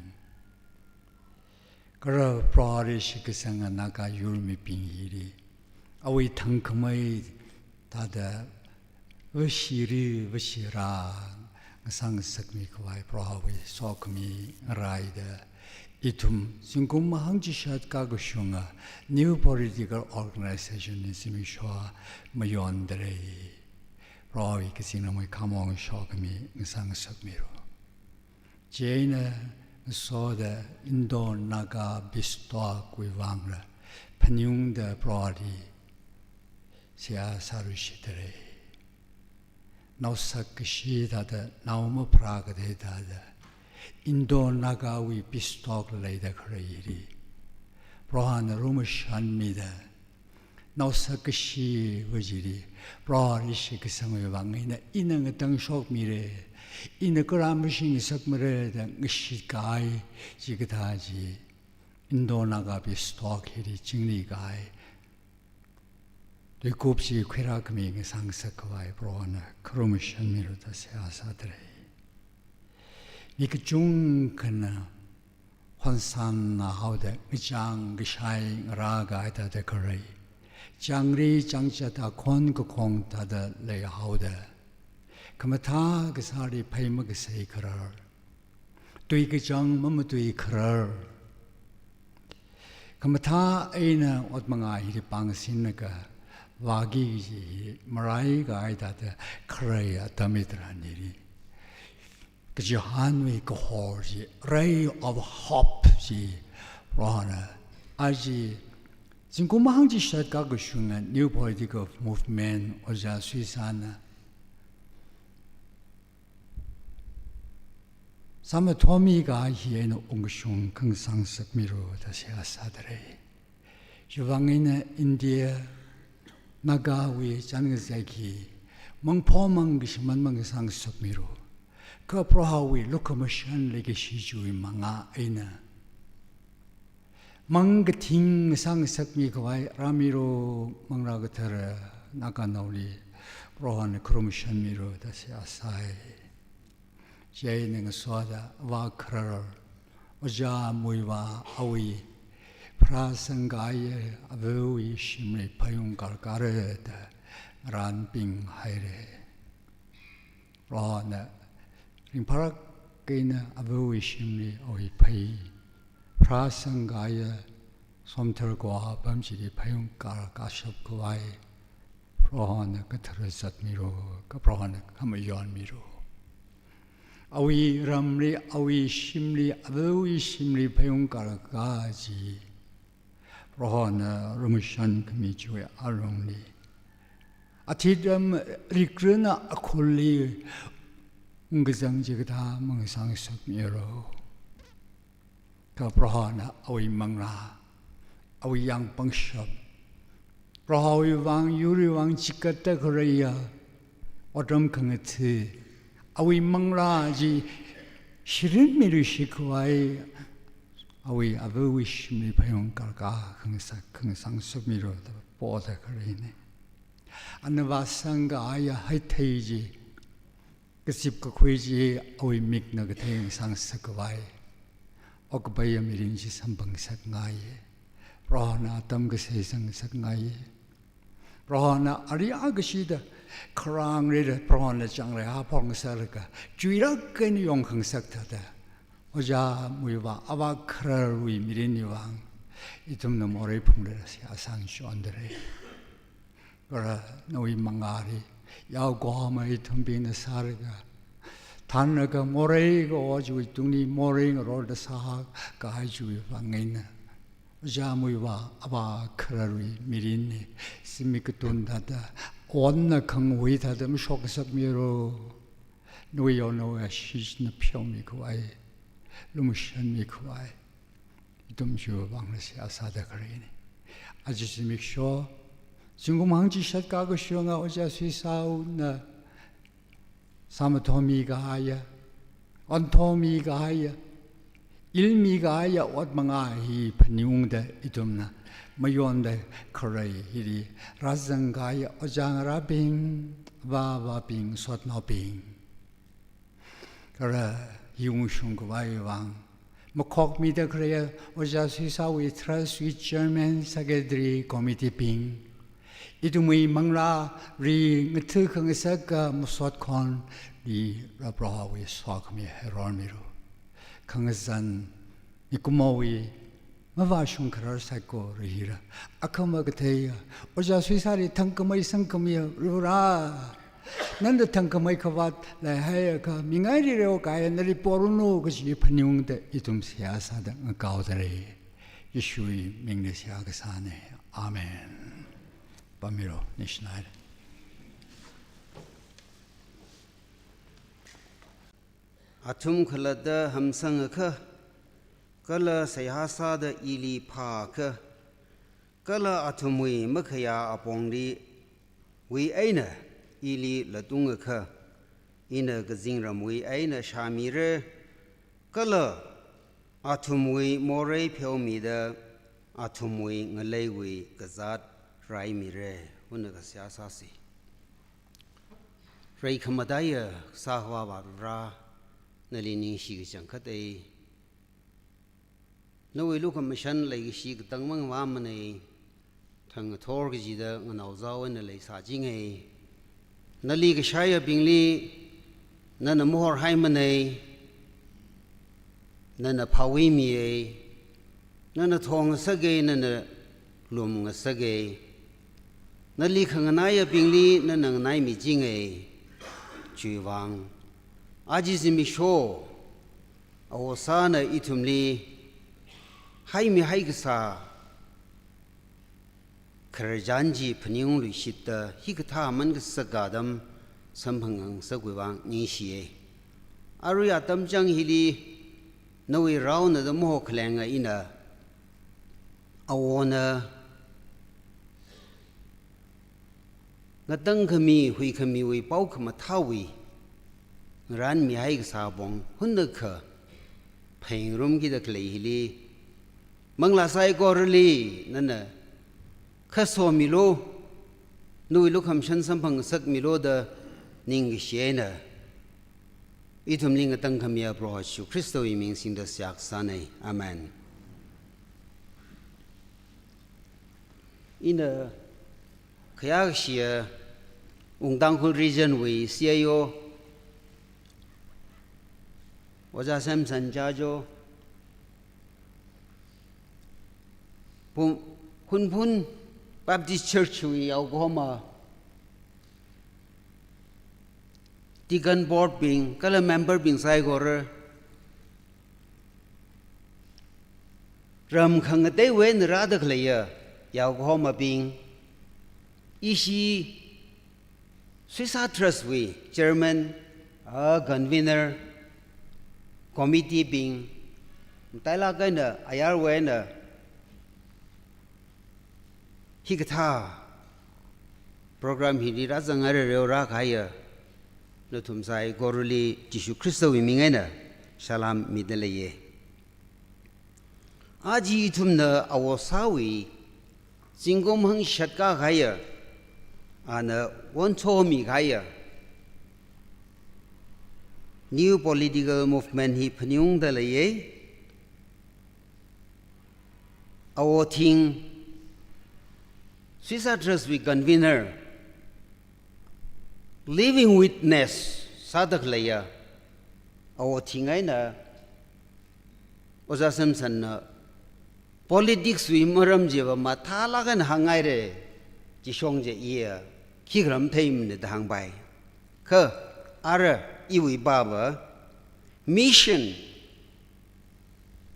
kala Proholi shitkasanga Naga yurmibing hili awui thangkhamei thāda vāshiri vāshirā ngasāngasakmi khavai Prohowui sokhami ngaraida, ithum zingkum hangchishat kakashunga new political organization li zimiksho mayonda lei. Prohowui kazingramwui khamong sokhami ngasāngasakmilu. Chieina ngasoda Indo Naga Peace Talk wui vāngra phaningungda Proholi seihā sāluishitdalei. Naosakkashi thāda, nao mapharā kathei thāda, Indo Naga wui Peace Talk leida khalei hili Prohona lumashanmida, naosakkashi va chili Proholi shitkasangwui vāng eina ina ngatangshokmira, ina kara mashingasakmara da ngashitkahai chikathā chi Indo Naga Peace Talk hili chingri kahai tuikup chi khuirākhami ngasāngasak khavai Prohona kharumashanmilu da seihā sādalei. Mi kachungkhana honsānna haoda ngachang kashai ngarā kahai thāda khalei, changri changchat akhon kakhong thāda leihaoda, khamathā kasāli phei makasei kharar, tui kachāng mamatui kharar, khamathā eina ot mangā hili pāngsinlaga vāki kaji hi marai kahai thāda khalei atam hitharan hili kachihānwui kahor chi, ray of hope chi Prohona aja zingkum hangchishat kakashunga New Political Movement Ojā Suisāna sāmathomi kahai hi eina ungkashung khangasāngasakmilu da seihā sādalei. Chiwui vāng eina India Nagawui chānngazek hi mangphomang kashi manmang ngasāngasakmilu. Kha Prohowui lukhamashan leikashi chiwui mangā eina mangkathing ngasāngasakmi khavai rāmilu, manglā kathara Naganaoli Prohona kharumashanmilu da seihā sāi. Chieina ngasoda avā kharar Ojā Muivah awui pharāsangkahai avawui shimli pheihung karkara da ngarānpinghaira. Prohona ringphālāk eina avawui shimli awui phei pharāsangkahai somthar kavā apam chili pheihung karkashap khavai Prohona kathara zatmilu, kha Prohona khamayonmilu. Awui ramli, awui shimli, avawui shimli pheihung karka chi Prohona lumashankhami chiwui alungli, athitram rikrana akhulli ungkazang chikathā mangasāngasakmilu. Kha Prohona awui manglā, awui yāngpangshap, Prohowui vāng, yurwui vāng chikatda khaleiya otram khangatha, awui manglā chi shirinmiluishit khavai awui avawui shimli pheihung karka khangasak, khangasāngasakmilu da poda khaleina. Ana vāsangkahaiya hāithei chi, kazip kakhui chi awui mikna katheingasakngasak khavai okapaiya mirin chi samphangngasakngai. Prohona atam kasei sangngasakngai. Prohona ali akashida kharāng rida Prohona chānglei haphong sālaga chuilāk eina yongkhangasak thāda Ojā Muivah avā khararwui mirinwui vāng ithumna morei phungrada seihā sāngachondalei. Kala nawui manglāli yaokahoma ithumbingna sālaga, thānlaga morei kaho chiwui tungli morei ngarorda sākahai chiwui vāng eina Ojā Muivah avā khararwui mirinli zimik katun thāda, onna khanghui thāda mashokngasakmilu. Nawui yaonao ashee china pheomi khavai, lumashanmi khavai ithum chiwui vāngla seihā sāda khaleina. Aja zimiksho, zingkum hangchishat kakashunga Ojā Suisāna sāmathomi kahaiya, onthomi kahaiya, ilmi kahaiya ot mangā hi phaningungda ithumna mayonda khalei hili rāzangkahaiya ojā ngarābing, avā avābing, sotnaobing, kala hi ungshung khavai vāng makhokmida khaleiya Ojā Suisāwui Trustwui Chairman, Secretary, Committeebing, ithumwui manglāli ngatha khangasaka masot khonli Prohowui sokhami hairormilu. Khangazan mikumowui mavāshung kharar saikora hila akhama katheiya Ojā Suisāli thangkhamei sangkhamiya Varivara Nana thangkhamei khavāt leihaiakha, mingaili reokahai nali porunu kaji phaningungda ithum seihā sāda ngakaodalei. Jishuwui mingli seihā kasāna. Amen. Pamiro, ningshināi. Athum khalatta hamsangakha, kala seihā sāda ili phāakha, kala athumwui makhayā apongli wui eina ili latungakha, ina kazingramwui eina shāmira, kala athumwui morei pheomida athumwui ngaleiwui kazāt raimira. Hunnakha seihā sāsa. Rai khamataiya Kasā Akhava Vare, nali ningshi kachangkhatei. Nawui lukhamashan leikashi katang mangvāmanei. Thang ngathor kajida nganaozawo eina leisāchingai. Nali kashaiyabingli nana mahorhaimanei. Nana phāwui miyei. Nana thongasakei, nana lumngasakei. Nali khanganaiyabingli nana nganaimichingai. Chiwuivang aja zimiksho Awosāna ithumli haimihai kasā khararchan chi phaningungluishitta hikathā aman kasaka atam samphangngasakvang ningshiya. Arui atam chang hili nawui raona da mahokhaleina, Awona ngatangkhami, huikhamiwui paokhamathāwui ngaranmihai kasā apong hunnakha phāngarumkida khalei hili, manglā saikorali nana khasomilu, nawui lukhamashan samphangngasakmilu da ningkashi eina ithumli ngatangkhamiya Proho Jishu Khristawui ming singda seihā kasānei. Amen. Ina khayākashiya Wung Tangkhul Region wui C I O Ojā Samson Jajo, Pum-, Hunphun Baptist Church wui yaokahoma Deacon Board bing kala member bing saikora, ram khangateiwui eina rāda khaleiya yaokahomabing, ishi Suisā Trust wui Chairman, a Convener, Committee bing, matailāk eina ayarwui eina hikathā program hili rāzanghaira, reo rākahaiya nathum saikorali Jishu Khristawui ming eina salam mida leiya. Aja ithumna Awosāwui zingkum hangshāt kahaiya, ana wonchomi kahaiya new political movement hi phaningungda leiya. Awo Thing, Suisā Trust wui Convener, living witness sāda khaleiya Awo Thing eina Ojā Samson na politics wui maram chiva mathālāk eina hānghaira, chishong chi iya khikha matheimana da hāngpai. Kha ara iwui pava mission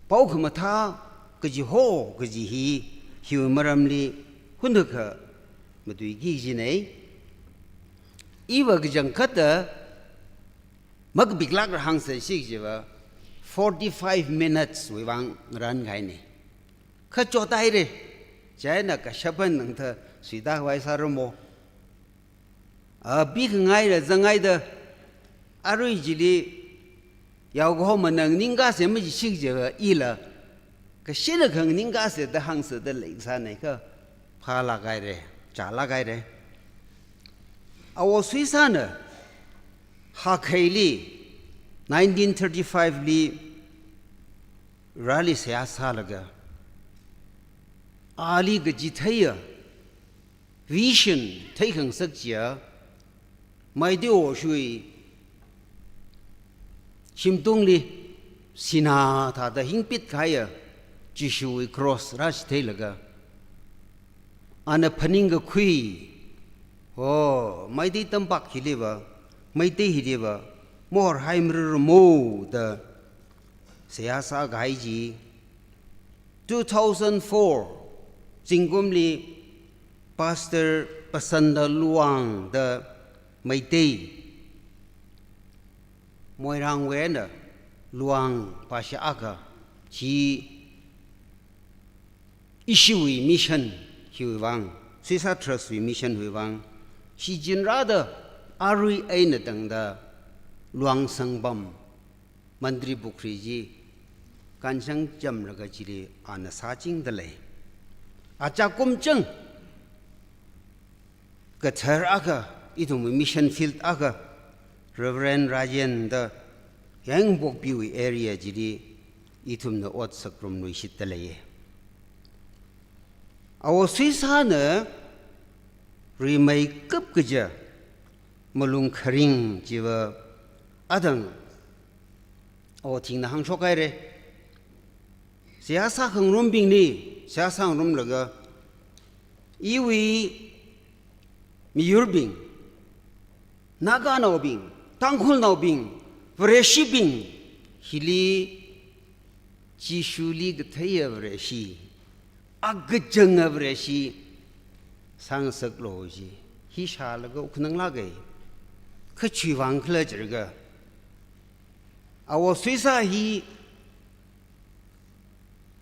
paokhamathā kaji ho kaji hi, hiwui maramli hunnakha matuiki kajinei. Iva kachangkhatta makapiklākra hāngsa shi kajiva forty-five minutes wuivang ngarankahainei. Kha chothaira. Chieina kashaphan nangtha suita khavai sāramo. A, pikhangaila zanghaida, arui chili yaokahomana nganingkasa maji shi kajiva ila kashina khanganingkasa da hāngsa da leisānei, kha phālāk haira, chālāk haira. Awo Suisāna Hakheili nineteen thirty-five li rally seihā sālaga, ali kachitheiya vision theikhangasak chiya, Meitei Awoshuwui shimtungli sinā thāda hingpit kahaiya Jishuwui cross rāchitheilaga, ana phaningkakhui Oh, Meitei tampak hiliva, Meitei hiliva, mohor haimrarmo da seihā sākahai chi. Two thousand four, zingkumli Pastor Pasanda Luang da Meitei, Moirangwui eina Luang phāsha akha, chi ishiwui mission hiwui vang, Suisa Trust wui mission hiwui vang, shichinrāda arui eina tangda Luang Sangpam Mantripukhri chi kanchang chamlaga chili ana sāchingda lei. Achā kumchang kathar akha, ithumwui mission field akha, Reverend Rajen da Yaingpokpiwui area chili ithumna ot sāngarumluishitda leiya. Awo Suisana rimeikap kaja malung kharing chiva adang awo thingna hāngshok haira. Seihā sākhangarumbingli, seihā sāngarumlaga, iwui miyurbing, Naganaobing, Tangkhulnaobing, Vareshibing, hili Jishuli katheiya Vareshi, akachanga Vareshi sāngasaklu ji. Hi shālaga wuk khananglāka. Kha chiwui vang khala jilaga, awo Suisa hi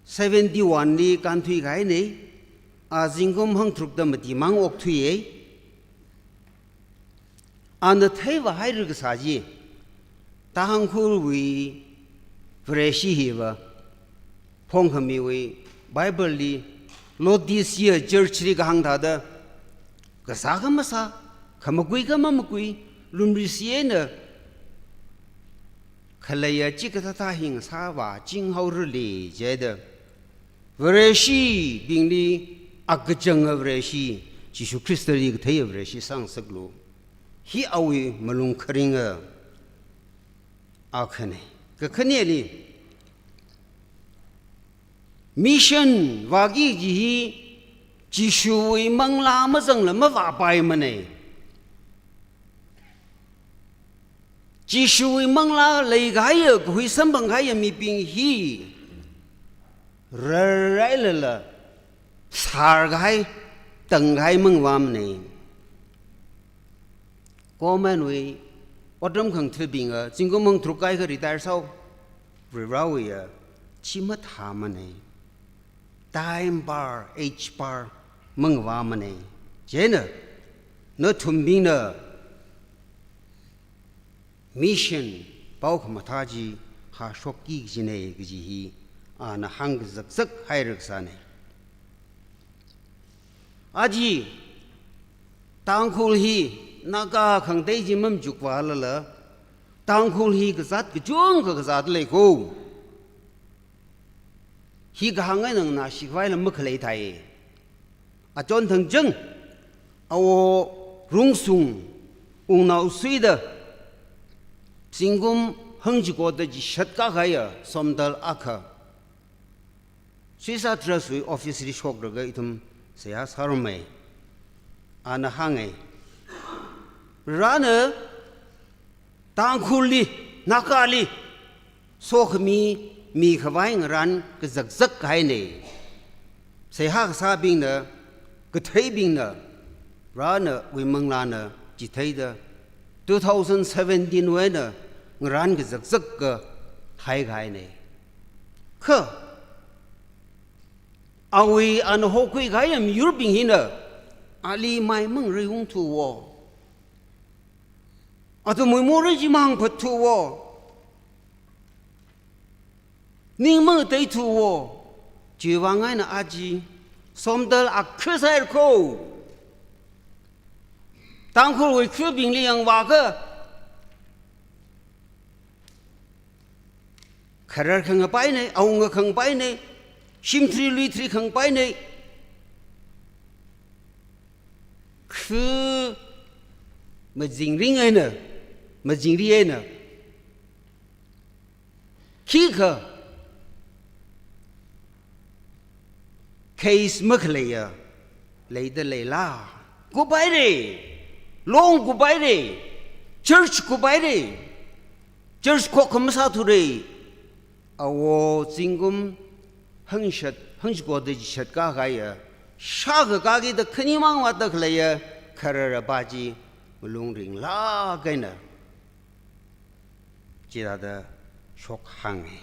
seventy-one li kānthui kahaina, a zingkum hangtharukda matimang okthuiya. Ana theivāhaira kasā chi, Tangkhulwui Vareshi hiva, phongkhamiwui Bible li Laodicea Church li kahāng thāda, kasā kha masā, khamakui kha mamakui, lumrisi eina khaleiya chikathāthā hi ngasāvāchinghaorali jida, Vareshibingli akachanga Vareshi, Jishu Khristali katheiya Vareshi sāngasaklu. Hi awui malung kharinga akhana. Kakhaneli, mission vāki kaji hi Jishuwui manglā mazangla mavāpaimana. Jishuwui manglā leikahaiya, kahui samphangkahaiya mibing hi rarrailala sārkahai, tangkahai mangavāmana. Government wui otram khangathabinga, zingkum hangtharuk kaikha retire sāhaora, Varewui ya, chi mathāmana. Time bar, age bar mangavāmana. Chieina, nathumbingna mission paokhamathā chi hāshokki kajina kaji hi ana hāngkazakzak haira kasāna. Aja Tangkhul hi Naga khangatei chi mamachukvālala, Tangkhul hi kazāt kachungkha kazāt lei ko. Hi kahāng eina nganāshi khavaila makhalei thai. Achon thangchang, awo Rungsung Wungnaoshuida, zingkum hangchiko da chishat kakahaiya somdal akha, Suisa Trust wui office li shoklaga ithum seihā sārumma. Ana hānga. Varena Tangkhulli, Nagali, sokhami mikhavai ngarān kazakzak kahaina. Seihā kasābingna, katheibingna, Varewui manglāna chitheida, two thousand seventeen wui eina ngarān kazakzak kahai kahaina. Kha, awui ana hokhui kahaiya miyurbing hina, ali mai mangareiungthuwo. Athumwui morei chi mahāngphatthuwo. Ning mangateithuwo. Chiwui vang eina aja somdal akha sāhaira ko. Tangkhulwui khabingli yangvākha, kharar khangapaina, awunga khangapaina, shimthri luithri khangapaina, kha mazingring eina, mazingri eina, khikha case makhaleiya leida leila? Kuphaira. Long kuphaira, church kuphaira, church khokha masāthura. Awo zingkum hangshāt, hangshiko da chishat kakahaiya, shākakāki da khanimang vāda khaleiya khararva chi malung ringlāk eina chithāda shokhānga.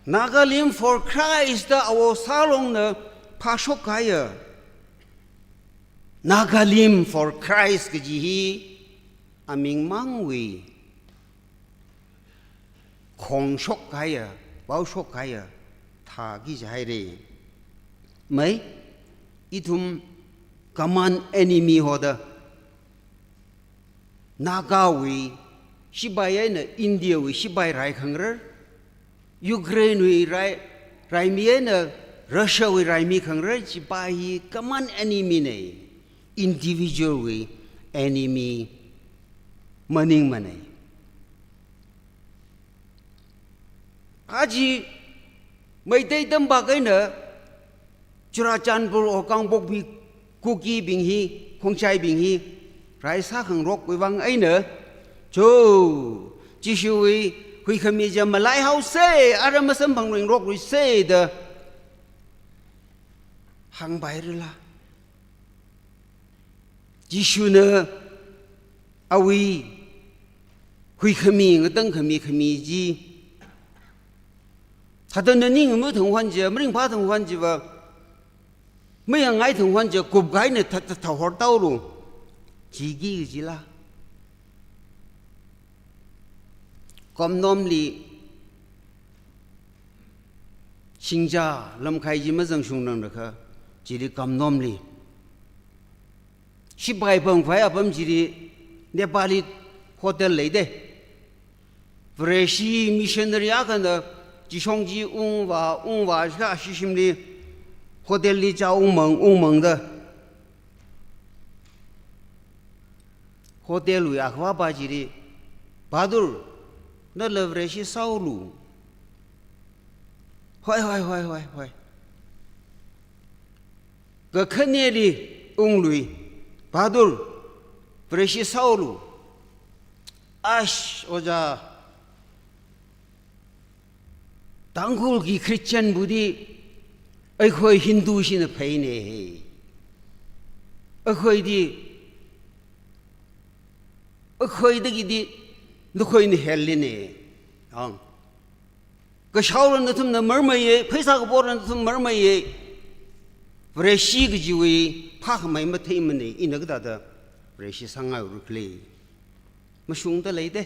Nagalim for Christ da Awo Salongna phāshokkahaiya. Nagalim for Christ kaji hi amingmangwui khong shokkahaiya, pao shokkahaiya thāki jihaira. Mai, ithum common enemy hoda, Nagawui shipai eina Indiawui shipai rai khangarar, Ukrainewui rai, raimi eina Russiawui raimi khangarar, chipai hi common enemy na, individualwui enemy maningmana. Aja Meitei tampak eina Churachandpur or Kangpokpi Kukibing hi, Khongjaibing hi rai sākhangarokwui vang eina, cho, Jishuwui huikhami chi malaihaosa, ara masamphangringrokluisa da hāngpairala? Jishuna awui huikhami, ngatangkhami khami chi thāda na ning mathang hon chi, maringphā thang hon chiva, mayangngai thang hon chi, kupkahaina thā, thā, thāhortaolu, jiki kajila? Kamnomli shingja lamkhai chi mazangshungranglakha, chili Kamnomli shipai pamkhavai apam chili Nepali hotel leida. Vareshi missionary akhana chishong chi ungvā, ungvā shikha shishimli hotelli chā ungmang, ungmangda, hotelwui akhavāpa chili, "Bahadur, nala Vareshi sāolu." "Hoi, hoi, hoi, hoi, hoi." Kakhaneli unglui, "Bahadur, Vareshi sāolu." "Ash, ojā, Tangkhulki Christianbudi eikhoi Hindushina pheina. Eikhoidi, eikhoidagidi nakhoina hellina. Ang, kashaola nathumna marmeiya, pheisā kaporla nathum marmeiya. Vareshi kajiwui phākhamei matheimana, ina kathāda Vareshi sāngairukhala?" Mashungda leida.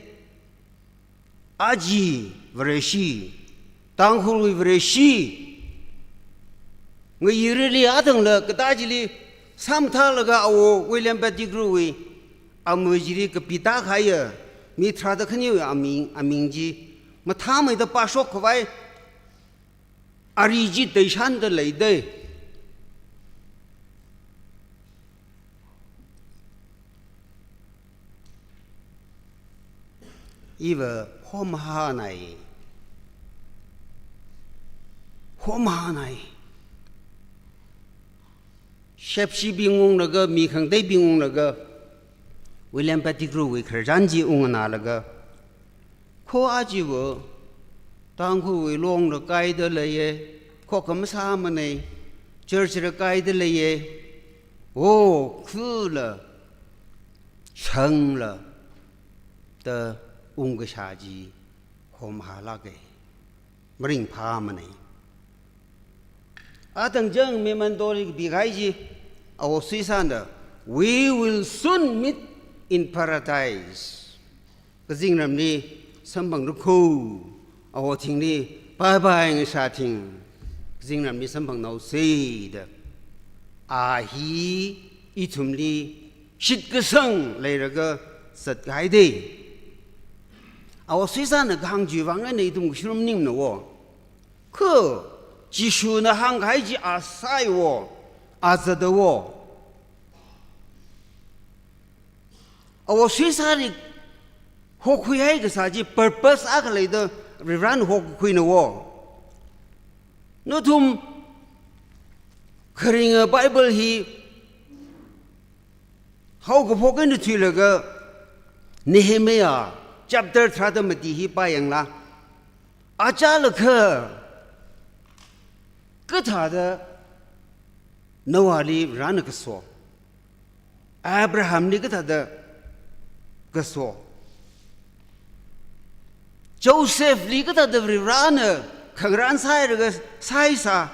Aja Vareshi, Tangkhulwui Vareshi, ngayirali athangla katā chili sāmathālaga Awo William Pettigrewwui amui chili kapitākahaiya mi tharāda khaniwui aming, aming chi mathāmeida pāshokkhavai ari chi teishanda leida. Iva homahānai. Homahānai. Shepshibing unglaga, mi khangateibing unglaga, William Pettigrewwui khararchan chi unganālaga, kho achiva Tangkhulwui longla kaida leiya, khokha masāmana, church la kaida leiya, o, khula, shangla, da ungkashā chi homahālāka. Maringphāmana. Athang chang mementori kapikahai chi, Awo Suisāna, "We will soon meet in paradise." Kazingramli samphangrakho, Awo thingli bye bye ngashā thing, kazingramli samphangnaosa da. A hi ithumli shitkasang leilaga zatkahaida. Awo Suisāna kahāng chiwui vang eina ithum kashurumningmana wo. Kha Jishuna hāngkahai chi a sāi wo, a zata wo. Awo Suisāli hokhuihai kasā chi purpose akha leida Varivarana hokhuina wo. Nathum kharinga Bible hi Haokaphok eina thuilaga Nehemiah chapter tharāda mati hi pāyangla, achālakha kathāda Noahli Varena kaso, Abrahamli kathāda kaso, Josephli kathāda Varena khangarān sāhailaga sāhaisā,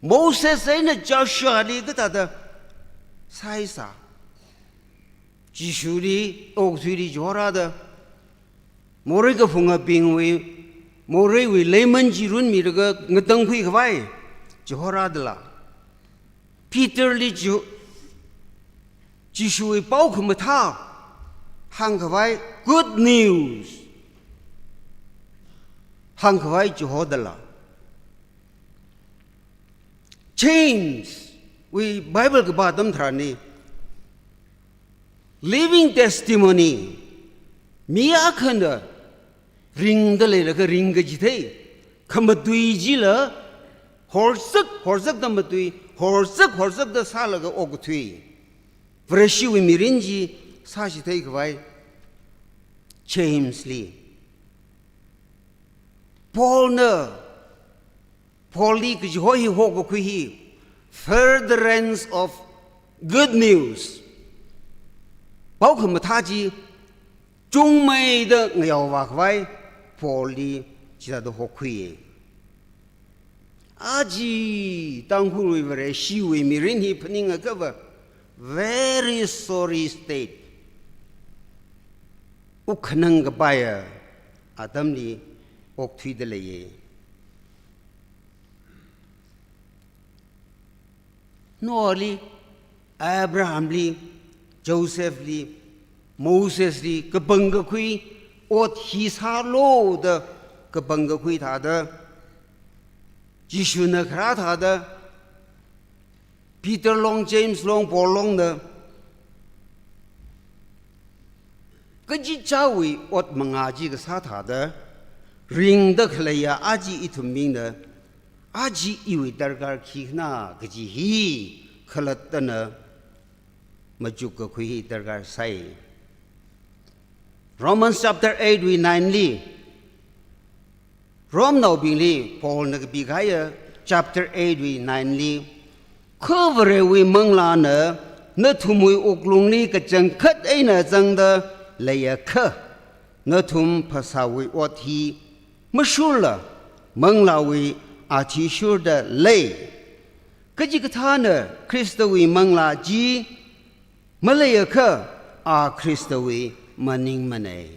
Moses eina Joshuali kathāda sāhaisā, Jishuli okathuili chihorāda, morei kaphungabingwui, moreiwui leiman chi runmilaga ngatangkhui khavai chihorādala, Peterli Ji-, Jishuwui pao khamathā hāngkhavai, good news hāngkhavai chihodala, James wui Bible kapā atam tharan hi living testimony, mi akhana ringda leilaga ringkachithei, khamatui chila horzak, horzakda matui, horzak, horzakda sālaga okathui, Vareshiwui mirin chi sāchithei khavai Jamesli. Paulna, Paulli kajiho hi hokakhui hi furtherance of good news, pao khamathā chi chungmeida ngayaovā khavai Paulli chithāda hokakhuiya. Aja Tangkhulwui Vareshiwui mirin hi phaningakhava, very sorry state, wuk khanang kapaiya atamli okthuida leiya. Noahli, Abrahamli, Josephli, Mosesli kapangkakhui ot hi sālu da kapangkakhui thāda, Jishuna kharā thāda, Peter long, James long, Paul longna kachichāwui ot mangā chi kasā thāda ringda khaleiya aja ithumbingna, aja iwui darkar khikhala kaji hi khalattana machukkakhui hi darkar sai. Romans chapter eight wui nine li, Romnaobingli Paulna kapikahaiya chapter eight wui nine li, kha Varewui Manglāna nathumwui wuklungli kachangkhat eina zangda leiakha, nathum phasāwui ot hi mashurla Manglāwui athishurda lei. Kachikathāna Khristawui Manglā chi maleiakha, a Khristawui maningmana.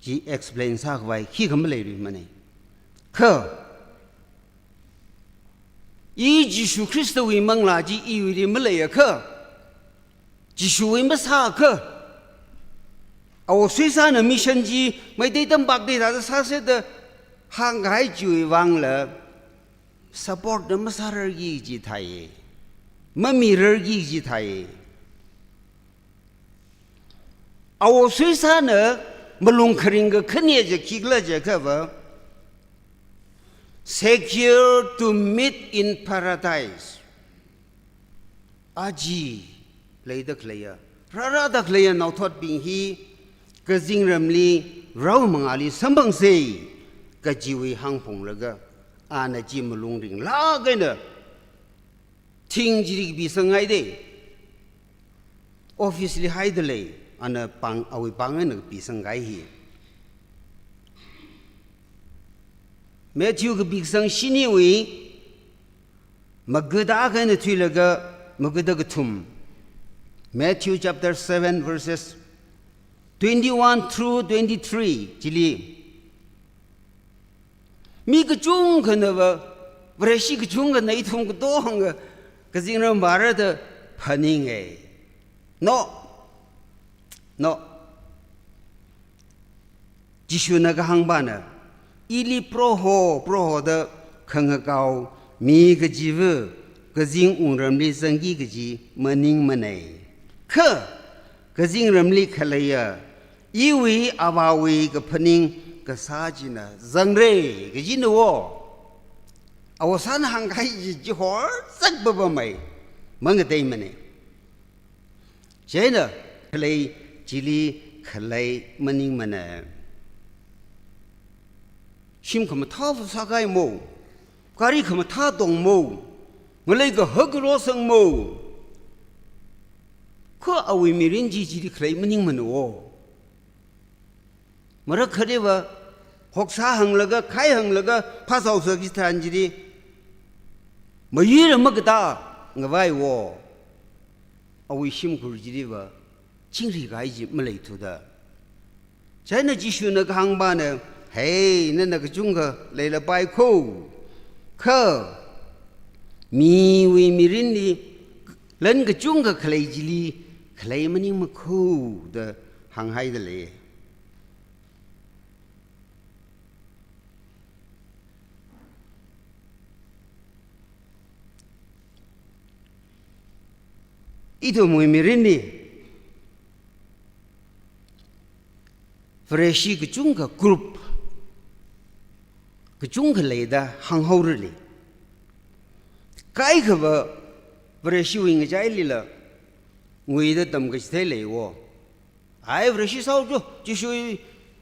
Chi explain sākhavai khikha maleiluimana. Kha i Jishu Khristawui Manglā chi iwuili maleiakha, Jishuwui masāakha, Awo Suisāna mission chi Meitei Tampakli thāda sāseda hāngkahai chiwui vangla, support na masārarki kaji thāi, mamirarki kaji thāi. Awo Suisāna malung kharing kakhane chi khikhala jiakhava, secure to meet in paradise. Aja leida khaleiya, rārāda khaleiya naothotbing hi kazingramli rao mangāli samphangsa kajiwui hāngphunglaga, ana chi malung ringlāk eina thing chili kapisanghaida, office li haida lei, ana pāng, awui pāng eina kapisangkahai hi. Matthew kapikasang shiniwui, maga akha eina thuilaga maga kathum. Matthew chapter seven verses twenty-one through twenty-three chili, mi kachungkhana va, Vareshi kachungkhana ithum katonga kazingram vāra da phaninga. No. No. Jishuna kahāngpana, ili Proho, Proho da khangakao mi kachiva kazing wungramli zangki kaji maningmana. Kha kazingramli khaleiya iwui Avāwui kaphaning kasā china zangra kajina wo. Awasāna hāngkahai chi, chi horzak papamei, mangateimana. Chieina khalei chili khalei maningmana. Shim khamathā sākahaimo, gari khamathā tongmo, ngalei kahak rosangmo, kha awui mirin chi chili khalei maningmana wo. Marakkhaliva, hoksā hānglaga, khai hānglaga, phāsao sāki tharan chili, mayuira makatā ngavai wo. Awui shimkhur chiliva, chingri kahai chi maleithuda. Chieina Jishuna kahāngpana, "Hei, nana kachungkha leilapai kho. Kha, miwui mirinli, lan kachungkha khalei chili, khalei maningma kho," da hānghaida lei. Ithumwui mirinli, Vareshi kachungkha group, kachungkha leida hānghaorali. Kaikhava Vareshiwui ngachailila, nguida tamkachithei lei wo. Ai, Vareshi sāo jo, Jishu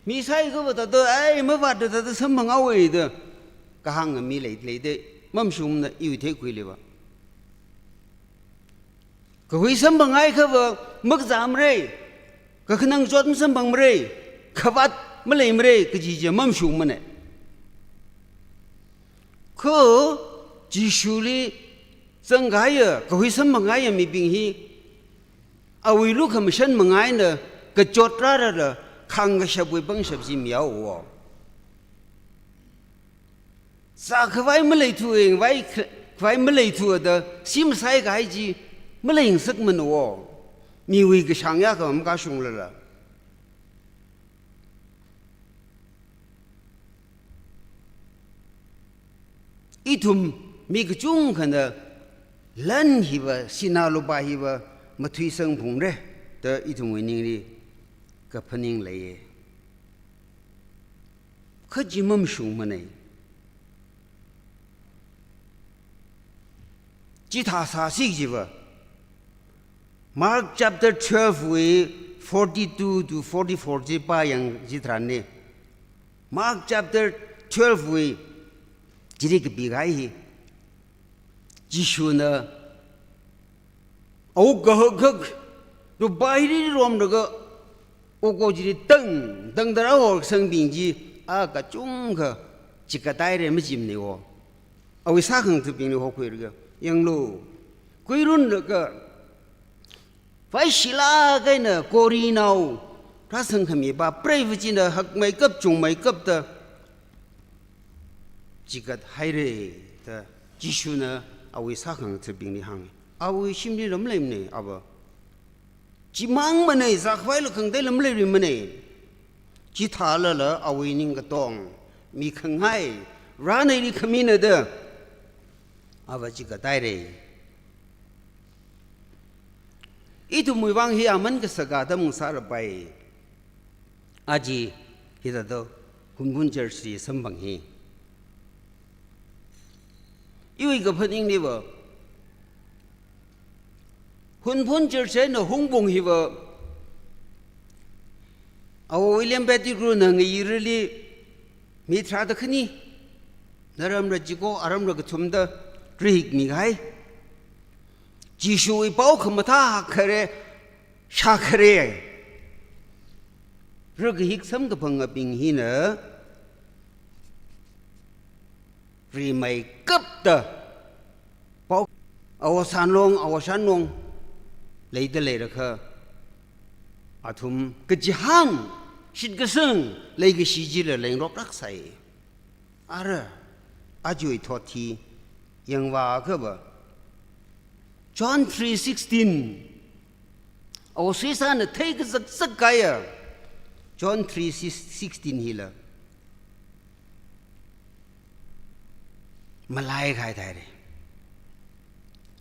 mi saikhava thāda, ai, mavātda thāda samphanghaowa da kahānga mi lei, leida, mamashungmana iwui theikhuiliva. Kahui samphanghaikhava makazāmara, kakhanang chot masamphangmara, khavāt maleimara, kaji chi mamashungmana. Kha Jishuli zangkahaiya, kahui samphanghaiya mibing hi, awui lukhamashan manga eina kachot rārala, khāngkashapwui pangshap chi mihaowa. Zākhavai maleithu, ngavai kh-, khavai maleithu da, shim saikahai chi maleingasakmana wo. Miwui kashāng ya kha makashunglala. Ithum mi kachungkhana lan hiva, sinā lupā hiva mathuisangphungra da ithumwui ningli kaphaning leiya. Kha chi mamashungmana. Chithā sāsi jiva, Mark chapter twelve wui forty-two to forty-four chi pāyang chitharanli. Mark chapter twelve wui chili kapikahai hi, Jishuna awuk kahak hak, lupā hili romlaga, oko chili tang, tangda rāhorsangbing chi, a kachungkha chigathaira majimana wo. Awui sākhangatha̱bingli hokhuilaga, yanglu, kuirunlaga, vaishilāk eina korinao rāsangkhami pā, preiva china hakmeikap chungmeikap da chigathaira da Jishuna awui sākhangatha̱bingli hānga. Awui shimli lam leimana, ava. Chimang mana, zākhavaila khangateila maleirimana. Chithālala awui ningkatong, mikhangai, rānaili khamina da, ava chigathaira. Ithumwui vang hi aman kasaka atam ngasālapai. Aja hithāda Hunphun Church li samphang hi. Iwui kaphaningliva, Hunphun Church eina Hungpung hiva, Awo William Pettigrewna ngayirali mi tharāda khani, naramra chiko, aramra kathumda rahikmikahai. Jishuwui pao khamathā hakkahai, shākahai. Rakahik samkaphangabing hina rimeikapta pao, Awo Sanlong, Awo Shanlong leida leirakha, athum kachihān, shitkasang, leikashi chila leingarok rākasai. Ara, ajawui thot hi yangvāakhava, John three sixteen, Awo Sisana theikazakzak kahaiya John three sixteen hila malaikahai thāhaira.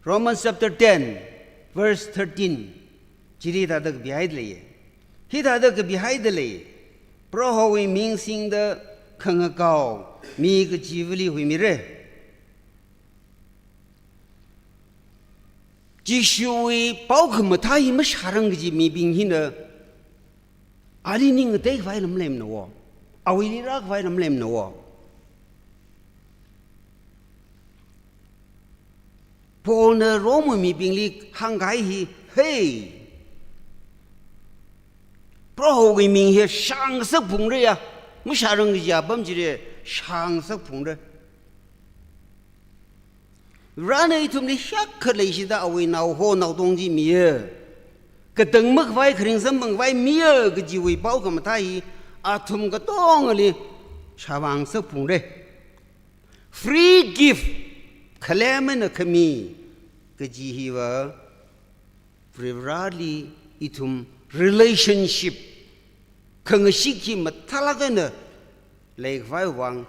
Romans chapter ten, verse thirteen, chili hithāda kapihaida leiya. Hithāda kapihaida lei. Prohowui ming singda khangakao mi kachivali huimira. Jishuwui paokhamathā hi mashārang kaji mibing hina, ali ning ngateikhavai lam leimana wo. Awuili rākhavai lam leimana wo. Paulna Rome mibingli hāngkahai hi, hey, Prohowui ming hi shāngasak phungra ya, mashārang kaji apam chili shāngasak phungra. Varena ithumli hiyākha leishida awui naoho naotong chi miya, katang makhavai kharing samphangkhavai miya kajiwui paokhamathā hi athum katongali shāvāngasak phungra. Free gift, khalem eina khami kaji hiva Varivarali ithum relationship, khangashik hi mathālāk eina leikhavai vang,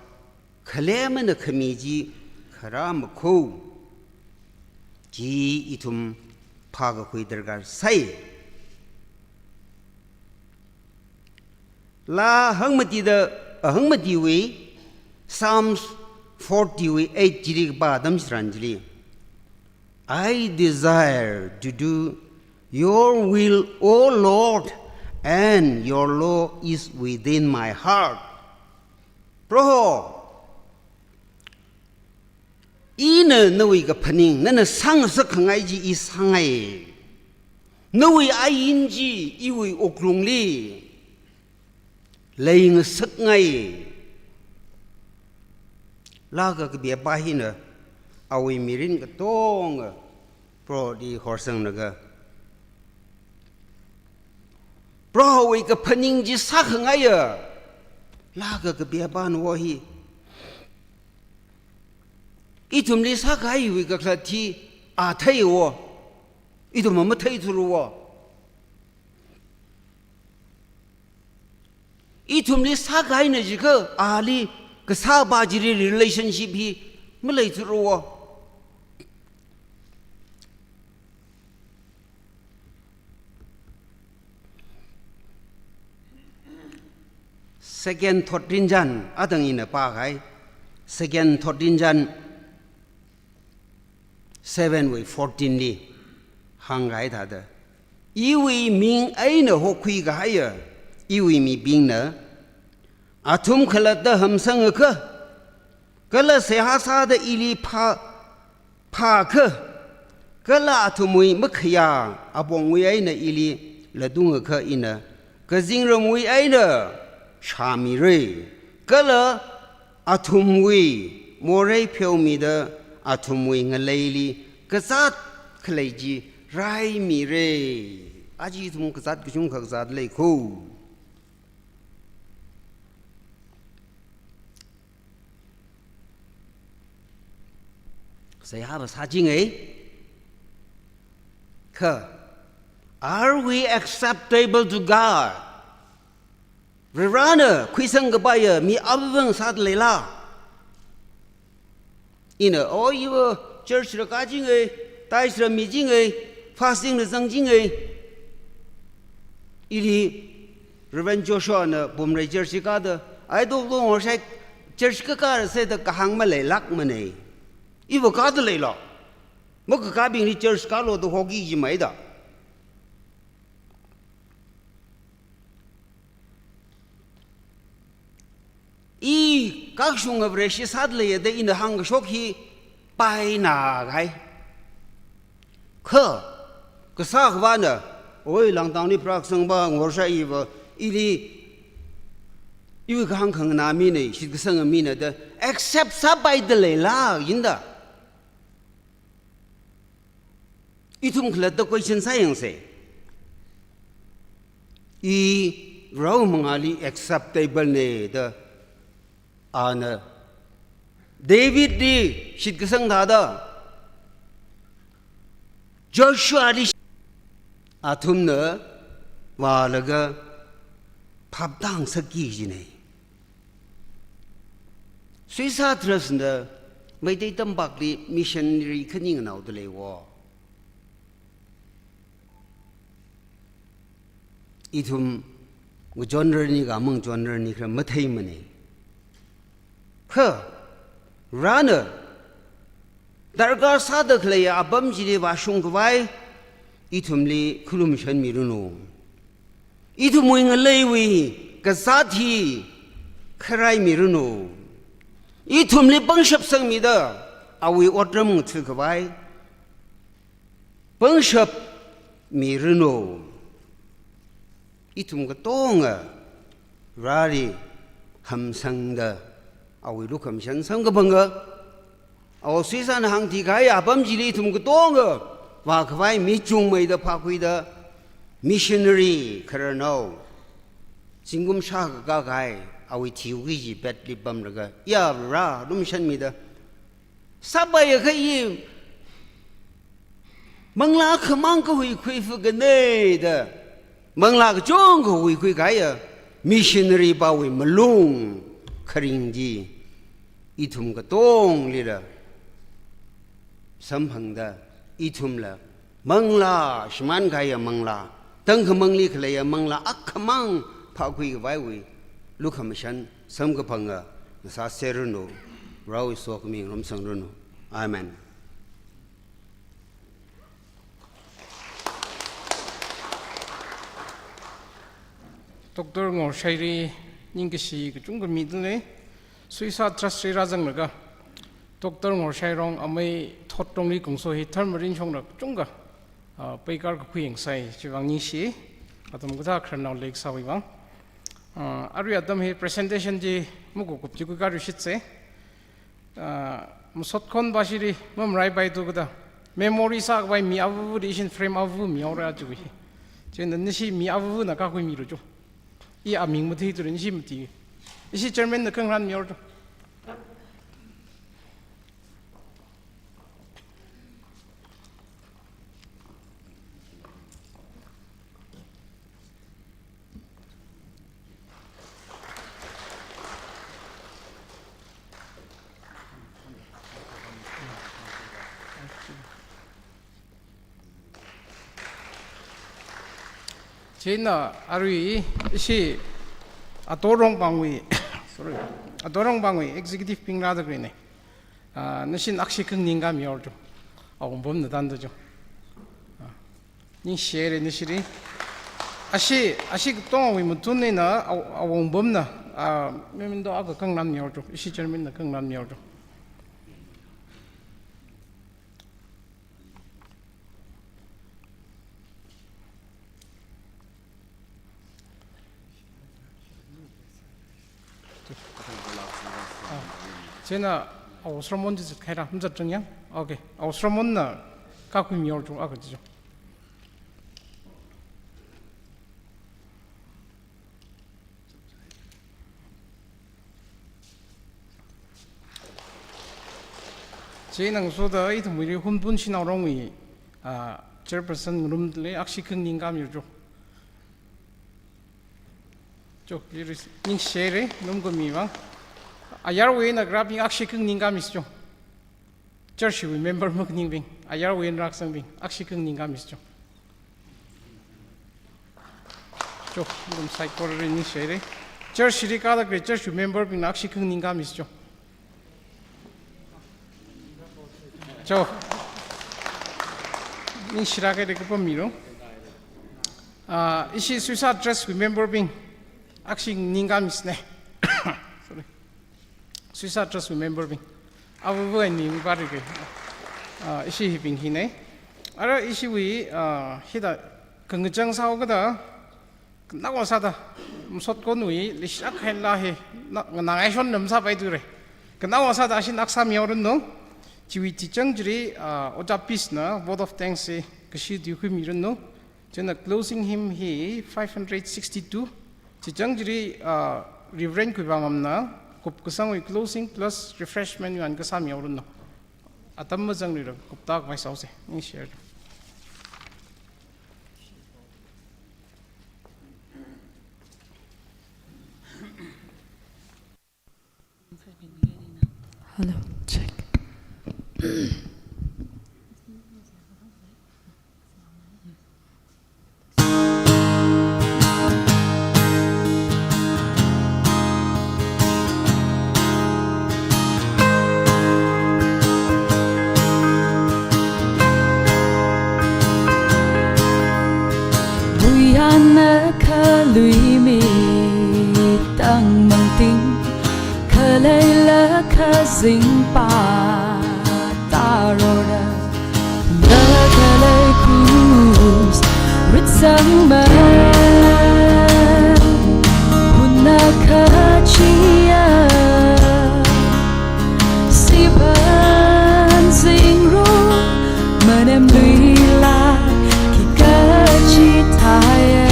khalem eina khami chi kharā makho, chi ithum phākakhui darkar sai. Laa hangmatida, a hangmatiwui, Psalms forty wui eight chili kapā atam chitharan chili, "I desire to do your will, O Lord, and your law is within my heart." Proho, ina nawui kaphaning, nana sāngasak khangai chi i sāngai. Nawui ain chi iwui wuklungli leingasakngai. Laga kapipa hina awui mirin katonga Proholi horsanglaga, Prohowui kaphaning chi sākhangaiya, laga kapipana wo hi. Ithumli sākahaiwui kakhalat hi a theiya wo, ithumva matheithura wo. Ithumli sākahaina jiakha ali kasāpa chili relationship hi maleithura wo. Second thought rinjan, atang ina pākahai. Second thought rinjan seven wui fourteen li hāngkahai thāda, iwui ming eina hokhuikahaiya iwui mibingna athum khalatta hamsangakha, kala seihā sāda ili phā, phāakha, kala athumwui makhayā apongwui eina ili latungakha ina kazingramwui eina shāmira, kala athumwui morei pheomida athumwui ngaleili kazāt khalei chi raimira. Aja ithum kazāt kachungkha kazāt leikho. Seihāva sāchinga. Kha, are we acceptable to God? Varivarana khuisang kapaiya mi avāvang sāda leila? Ina, oh, iva church la kāchinga, tithes la michinga, fasting la zangchinga. Ili Reverend Joshua na Bumrei church li kāda, ai dok dok ngor shai church kakā sāda kahāng maleilākmana. Iva kāda leila? Makakābingli church kālu da hoki jimaida. I kakashunga Vareshi sāda leiya da ina hāngkashok hi paina kahai. Kha, kasā khavāna, oi, Langtangli prak sangba ngor shai iva, ili, iwui kahāng khanganā mina, shitkasanga mina da accept sāpaida leila, yinda. Ithum khalatta question sāyangsa. I Varewui mangāli acceptable na da ana Davidli shitkasang thāda, Joshuali, athumna vālaga phaptāngasakki jina. Suisa Trust na Meitei tampakli missionary khani nganaoda leiwo. Ithum ngachonrarni ka mangachonrarni khara matheimana. Kha, Varena darkar sāda khaleiya apam chili vāshungkhavai ithumli khulumashan miranu. Ithumwui ngaleiwui kazāt hi kharai miranu. Ithumli pangshap sangmida awui otram ngathakhavai pangshap miranu. Ithum katonga Vareli hamsangda awui lukhamashan samkaphanga. Awo Suisāna hāngtikahaia apam chili ithum katonga vākhavai mi chungmeida phākhuida missionary khararnao zingkum shākha kākahai awui thiwui chi batli pamlaga ya Vare lumashanmida sāpaiakha i manglā akhamang kahuikhui fakane da, manglā kachungkha huikhuikahaiya missionary pawui malung kharing chi ithum katonglila samphangda, ithumla manglā, shimānkahaiya manglā, tangkhamangli khaleiya manglā akhamang phākhuikhavaiwui lukhamashan samkaphanga ngasāserranu. Varewui sokhami ngarumsangranu. Amen. Doctor Ngorshaili ningkashi kachungkha midalei. Suisa Trust li rāzanglaga Doctor Ngorshairong amei thotrongli kongso hi tharmarin shongla kachungkha, ah, paikar kakhui yangsai, chiwui vang ningshi. Atam kathā khararnao leikasāwui vang. Ah, arui atam hi presentation chi makukup chi khuikaluishitse. Ah, masot khon bashili mamaraipaithu kajida, memory sākhavai mi avu di ishin frame avu mihaora chiwui. Chieina nashi mi avuna kakhuimilu cho. I aming matheithu, nashi mati. Ishi chairman na khangarān mihaora cho. Chieina arui ishi Ato Rongbangwui, sorry, Ato Rongbangwui executive bing rāda khalei ne. Ah, nashin akshi khanganing kami haora cho. Awungpamna tanda cho. Ah, ningshire nashili. Ashi, ashi katongawui mathun eina aw-, awungpamna, ah, memento akha khangarān mihaora cho. Ishi chairman na khangarān mihaora cho. Ah, chieina, oh, Solomon chi zatkhaira, mazat chang-yang. Okay. Oh, Solomon na kakhui mihaora cho, akha chi cho. Chieina ngasoda ithumwuili Hunphun Shanao Rongwui, ah, chairperson ngarumli akshi khanganing kami haora cho. Cho, iris, ningshire, ngarumkhami vang. Ayarwui eina kharābing akshi khanganing kami haora cho. Church wui member makhaningbing, ayarwui eina rākazangbing, akshi khanganing kami haora cho. Cho, ngarumsai kor ningshire. Church li kada khalei church wui member bingna akshi khanganing kami haora cho. Cho. Ningshira khalei kapam milu. Ah, ishi Suisa Trust wui member bing akshi khanganing kami haora ne. Sorry. Suisa Trust wui member bing. Avu avu eina mipari khalei. Ah, ishi hibing hi ne. Ara ishiwui, ah, hithāda kangachang sāhaokida, khanao sāda, masot khonwui, leishilāk kahaila hi, na, nganāngai shon nam sāpaithure. Khanao sāda ashin akha sāmihaoranu. Chiwui chichang chili, ah, Ojā Peace na vote of thanks hi kashi tuikhuimiranu. Chieina closing hymn hi five hundred sixty-two. Chichang chili, ah, Reverend Khuivangam na kupkasangwui closing plus refreshment yuan kasā mihaoranu. Atam mazangluila kupta khavai sāhaose. Ningshire. Hello, check. Leilakha zingpa tarora, nakalei krus ritsangma, huna kachia, sipan zingru, manem luila, kikachithāya.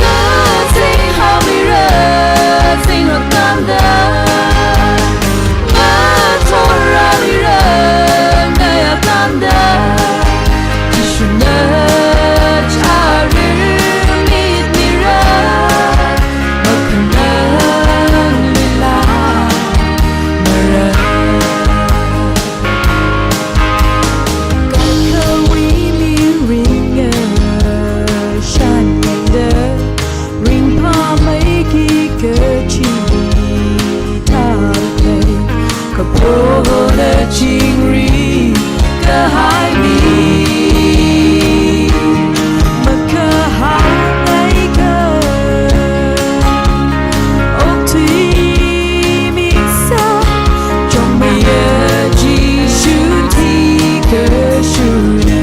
Kazinghao mira, zingrok tanda, ngathor ralira, ngayā tanda, Jishuna chari mit mira, makhanang luila, mara. Kakawui miringa shanmida, ringphāmeiki kachithālei, kaphona chingri kahai mi, makahāngngaika. Okthui misa, chongmeiya Jishu thikashuna.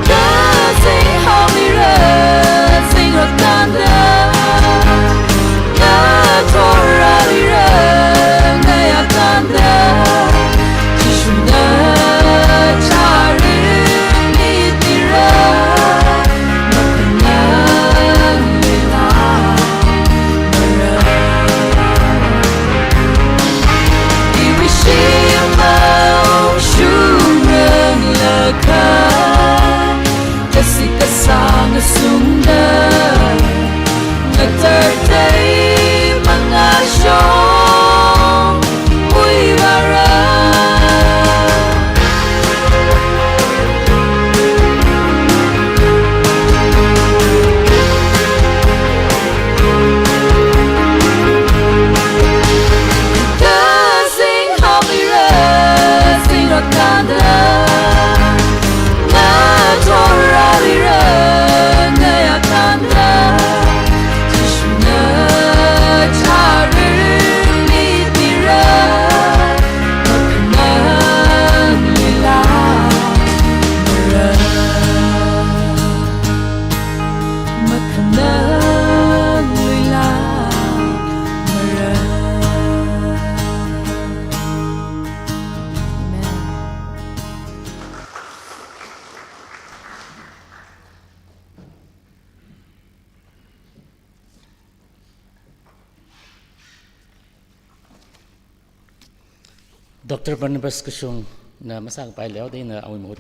Kazinghao mira, zingrok tanda, ngathor ralira, ngayā tanda, Jishuna chari mit mira, makhanang luila, mara. Iwui shimkhur shungrang lakha, kasi kasang sungda, ngatar teimang ashong muivāra. Kazinghao mira, zingrok tanda, ngathor ralira, ngayā tanda, Jishuna chari mit mira, makhanang luila, mara. Makhanang luila, mara. Amen. Doctor Barnabas Kashungna masākapai leoda ina awui mahut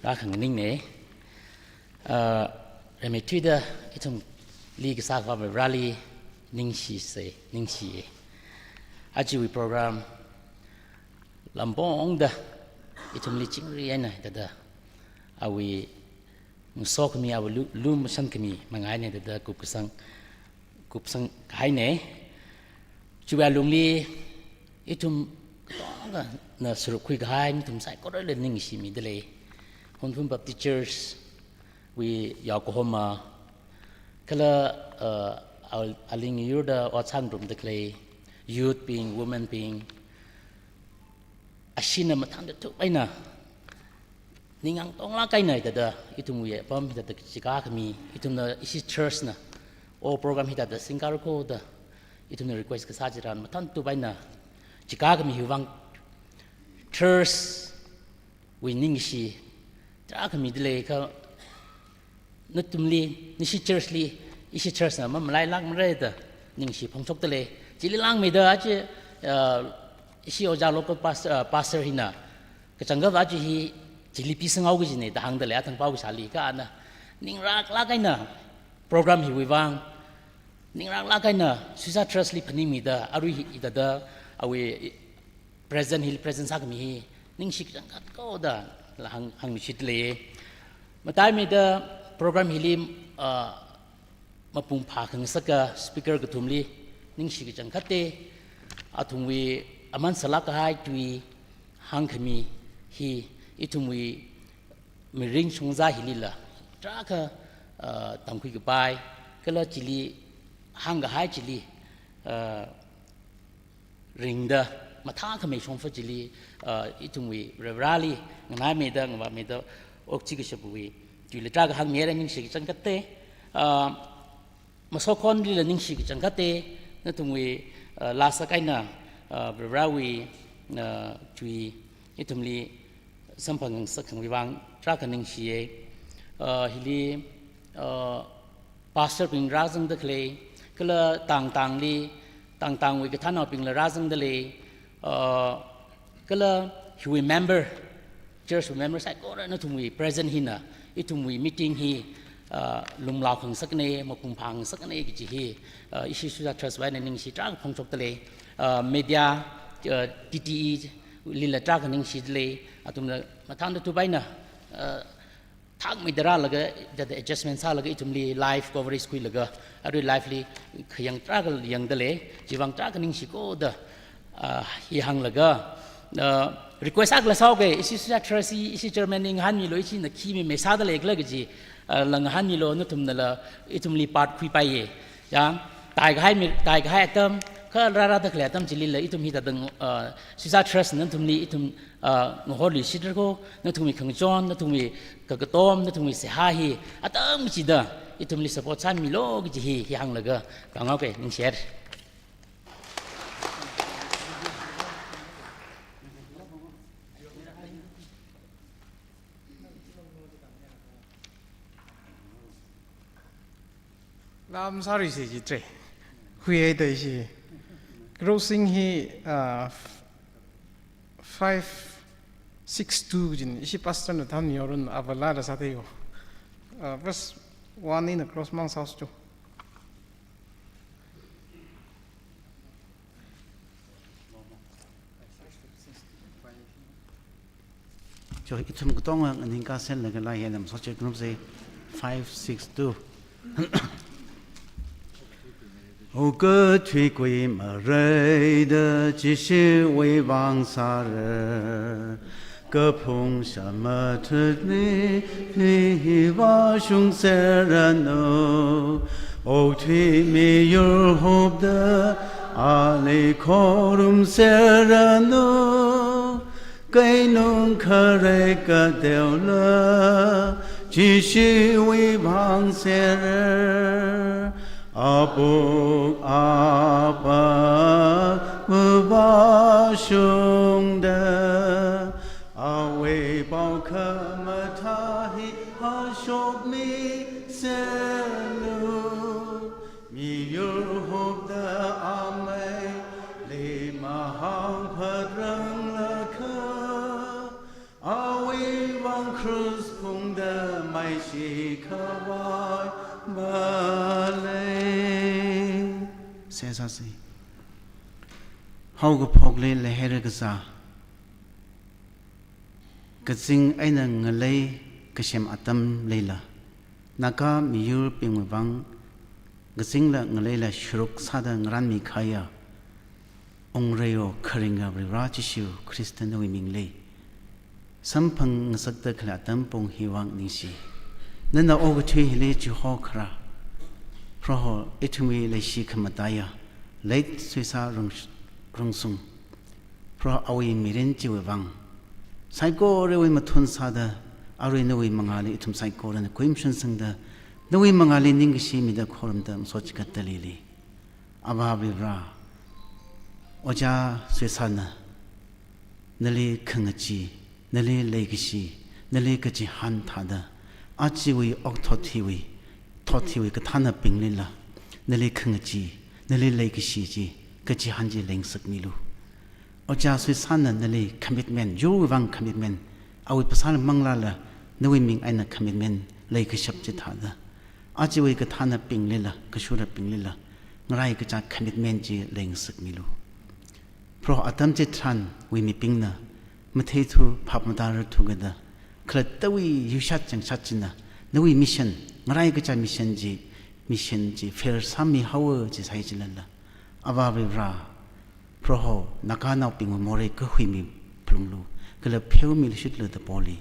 rākhanganingne. Ah, rimeithuida ithumli kasā Akhava Vareli ningshisei, ningshiye. Ajawui program lampongda ithumli chingri eina thāda awui ngasokhami, awui lu-, lumashankhami manga eina thāda kupkasang, kupsang kahaine. Chiwui alungli ithum katongana sāruk khuikahai nathum saikorali ningshimidalei. Hunphun Baptist Church wui yaokahoma, kala, uh, al-, aling yurda ot sāngarumda khalei youth bing, women bing, ashina mathānda thup eina ningang tonglāk eina thāda ithumwui apam hithāda chikākhami, ithumna ishi church na, o program hithāda singkar koda ithumna request kasā chitharan mathānda thup eina chikākhami hiwui vang church wui ningshi tarākha midalei kha, nathumli, nashi church li, ishi church na mamalailākmara da ningshi phongshokdalei. Chili langmeida aja, ah, ishi ojā local pastor, ah, pastor hina kachangkhat aja hi chili pisangao kajine da hāngdalei, athang pao kashāli kha ana ningraklāk eina program hiwui vang, ningraklāk eina Suisa Trust li phaningmida, arui hi ithāda awui present hili present sākhami hi ningshi kachangkhat koda la hāng, hāngmishidalei. Mataimeida program hili, ah, mapung phākhangasaka speaker kathumli ningshi kachangkhatte, athumwui aman sālāk kahai tui hāngkhami hi ithumwui mirin shongza hilila tarākha, ah, tamkhui kapai, kala chili hāngkahai chili, uh, ringda mathākhamei shongfa chili, uh, ithumwui Varivarāli nganaimeida ngavāmeida okchi kashapwui tuila tarākha hāngmihaira, ningshi kachangkhatta. Uh, Masokhonlila ningshi kachangkhatta, nathumwui, uh, lāsak eina, uh, Varivarāwui, uh, tui ithumli samphang ngasakkhangwui vang tarākha ningshiya. Uh, hili, uh, pastor bing rāzangda khalei, kala tang tangli, tang tangwui kathānnaobingla rāzangda lei, uh, kala hiwui member, church member saikora nathumwui present hina, ithumwui meeting hi, uh, lumlao khangasakna, mapung phāngasakna kaji hi, uh, ishi Suisā Trust wui eina ningshi tarākha phongshokda lei, uh, media, uh, T T E lila tarākha ningshida lei, athumna mathāda thup eina, uh, thakmeida rālaga, thāda adjustment sālaga ithumli live coverage khuilaga, arui live li khayang tarākha yangda lei, chivang tarākha ningshiko da, ah, hi hānglaga, ah, request akhala sāuke, ishi Suisā Trust hi, ishi chairman li ngahānmilu, ishina khi mimei sāda leikhala kaji, ah, la ngahānmilu, nathumnala ithumli part khuipaiya. Ya, taikahai mi, taikahai atam, kha rārāda khalei atam chilila ithum hithāda, ah, Suisā Trust nathumli ithum, ah, ngahorluishitra ko, nathumwui khangachon, nathumwui kakatom, nathumwui seihā hi, atam chida ithumli support sāmilu kaji hi, hi hānglaga, kangauke, ningshihaira. Lam sāri se ji tre. Hui ai dai si. Closing hi, ah, five six two jin. Ishi pastor na tham yorun avala da sa te yo. Ah, verse one in a close mang saus tu. Cho, ithum katonga nganingkasel laga laiya nam soche group se five six two. O kathui kui mareida Jishuwui vang sāra. Kaphung shamathutli, hi hi vāshung serranu. Okthui miyur hupda, ali khorum serranu. Keinung kharei kateola, Jishuwui vang serra. Apuk apa mavāshungda, awui pao khamathā hi hashokmi serlu. Miyur hupda ameili mahāngphat ranglakha, awui vang krus phungda maishi khavai malei. Seihā sāsi. Haokaphokli leihaira kazā. Kazing eina ngalei kasem atamlila, Naga miyurbingwui vang kazingla ngaleila sharuk sāda ngarānmi kahaiya, ungreiyo kharinga Varivarā Jishu Khrista nawui mingli samphang ngasakda khalei atam pung hi vang ningshi. Nana okathui hili chihokhara, Proho ithumwui leishi khamataiya late Suisā Rung-, Rungsung, Proho awui mirin chiwui vang saikorawui mathun sāda, arui nawui mangāli ithum saikorana kuimshan sangda, nawui mangāli ningkashi mida khorumda masot chigatda leili. Avā Varivarā, Ojā Suisāna nali khangachee, nali leikashi, nali kachihān thāda, ajawui okathui hiwui, thot hiwui kathānabinglila, nali khangachee, nali leikashi chi, kachihān chi leingasakmilu. Ojā Suisāna nali commitment, yurwui vang commitment, awui phasāla manglāla, nawui ming eina commitment leikashap chithāda, ajawui kathānabinglila, kashurabinglila, ngarai kachā commitment chi leingasakmilu. Proho atam chitharanwui mibingna matheithu phap matārathu kajida, khalattawui yuishat changshat china, nawui mission, ngarai kachā mission chi, mission chi fail sāmihaowa chi sai chilala, Avā Varivarā, Proho, Naganaobingwui morei kahui miphalunglu, kala pheomilushitlu da poli.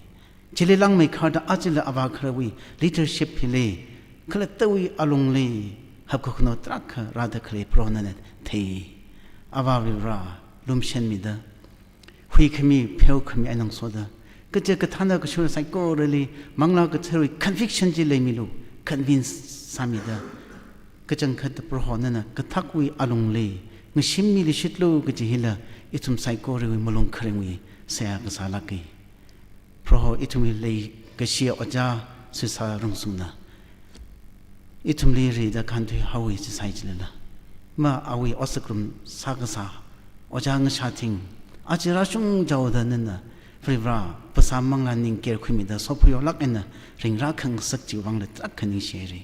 Chili langmeikharda ajala avā kharawui leadership hili, khalattawui alungli, hapkakhano tarākha rāda khalei Proho nana thei. Avā Varivara, lumshanmida, huikhami, pheokhami eina ngasoda, kaje kathāna kashura saikorali Manglā Katharawui conviction chi leimilu, convince sāmida, kachangkhatta Proho nana kathakwui alungli ngashimmi luishitlu kaji hila ithum saikorawui malung kharingwui seihā kasā lāka. Proho, ithumli leikashi ojā Suisa Rungsungna ithumli rida khanthui haowa chi sai chilala, ma awui otsak ngarumsā kasā ojā Ngashathing, aja rāshung chaoda nana Varivara phasā manglā ningker khuimida sophayolāk eina ringrā khangasak chiwui vangla tarākha ningshihaira.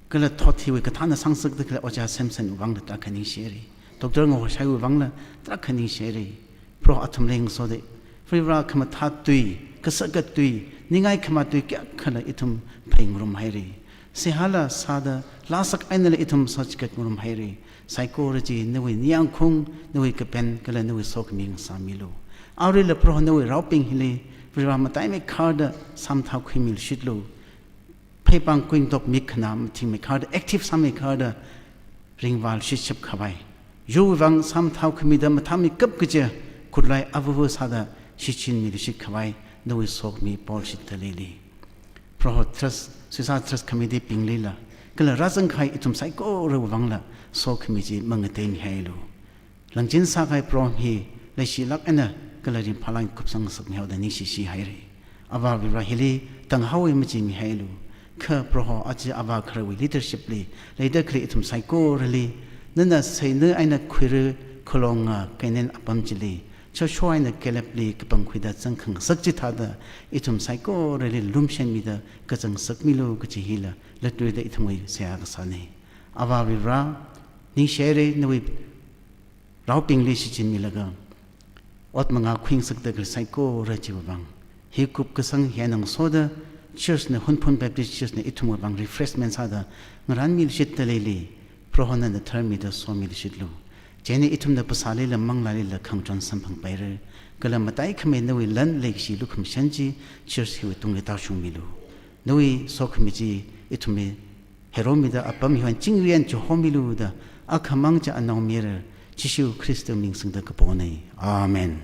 Kala thot hiwui kathāna sāngasakda khalei ojā Samson wui vangla tarākha ningshihaira. Doctor Ngahoshaiwui vangla tarākha ningshihaira. Proho athumli ngasoda, Varivara, khamathā tui, kasakat tui, ningai khamā tui kayākhala ithum pheingarumhaira. Seihāla sāda, lāsak einala ithum sāchikat ngarumhaira. Saikora chi nawui ningyāngkhaung, nawui kapen kala nawui sokhami ngasāmilu. Aruila Proho nawui raobing hili Varivara mataimeikhada sāmathākhuimi luishitlu. Pheipāng kuingatok mikhanā mathingmeikharda, active sāmeikharda ringvāluishit shapkhavai, yurwui vang sāmathākhuimida mathāmeikap kaje khutlai avava sāda shichinmi luishitkhavai nawui sokhami poluishitda leili. Proho Trust, Suisa Trust Committee binglila kala rāzangkahai ithum saikorawui vangla sokhami chi mangateimihailu. Langchin sākahai program hi leishilāk eina kala ringphālāk kupsang ngasakmihaoda ningshishihaira. Avā Varivara, hili tanghaowa majihaimilu. Kha Proho, aja Avā Kharawui leadership li leida khalei ithum saikorali nana seina eina khuira khalonga Canaan apam chili Joshua eina Caleb li kapangkhuida zangkhangasak chithāda ithum saikorali lumshanmida kazang ngasakmilu kaji hila latluida ithumwui seihā kasāna. Avā Varivara, ningshihaira, nawui raobingli shichinmilaga ot mangā khuingasakda khalei saikora chiwui vang. Hi kupkasang hi eina ngasoda church na, Hunphun Baptist Church na ithumwui vang refreshment sāda ngarānmi luishitda leili. Proho nana tharmida somi luishitlu. Chieina ithumna phasālila manglālila khangachon samphangpaira. Kala mataikhamei nawui lan leikashi lukhamashan chi church hiwui tungli tāshungmilu. Nawui sokhami chi ithumli heromida apam hiwui eina chingri eina chihomilu da akhamang chi anaomayara Jishu Khristawui ming singda kapona. Amen.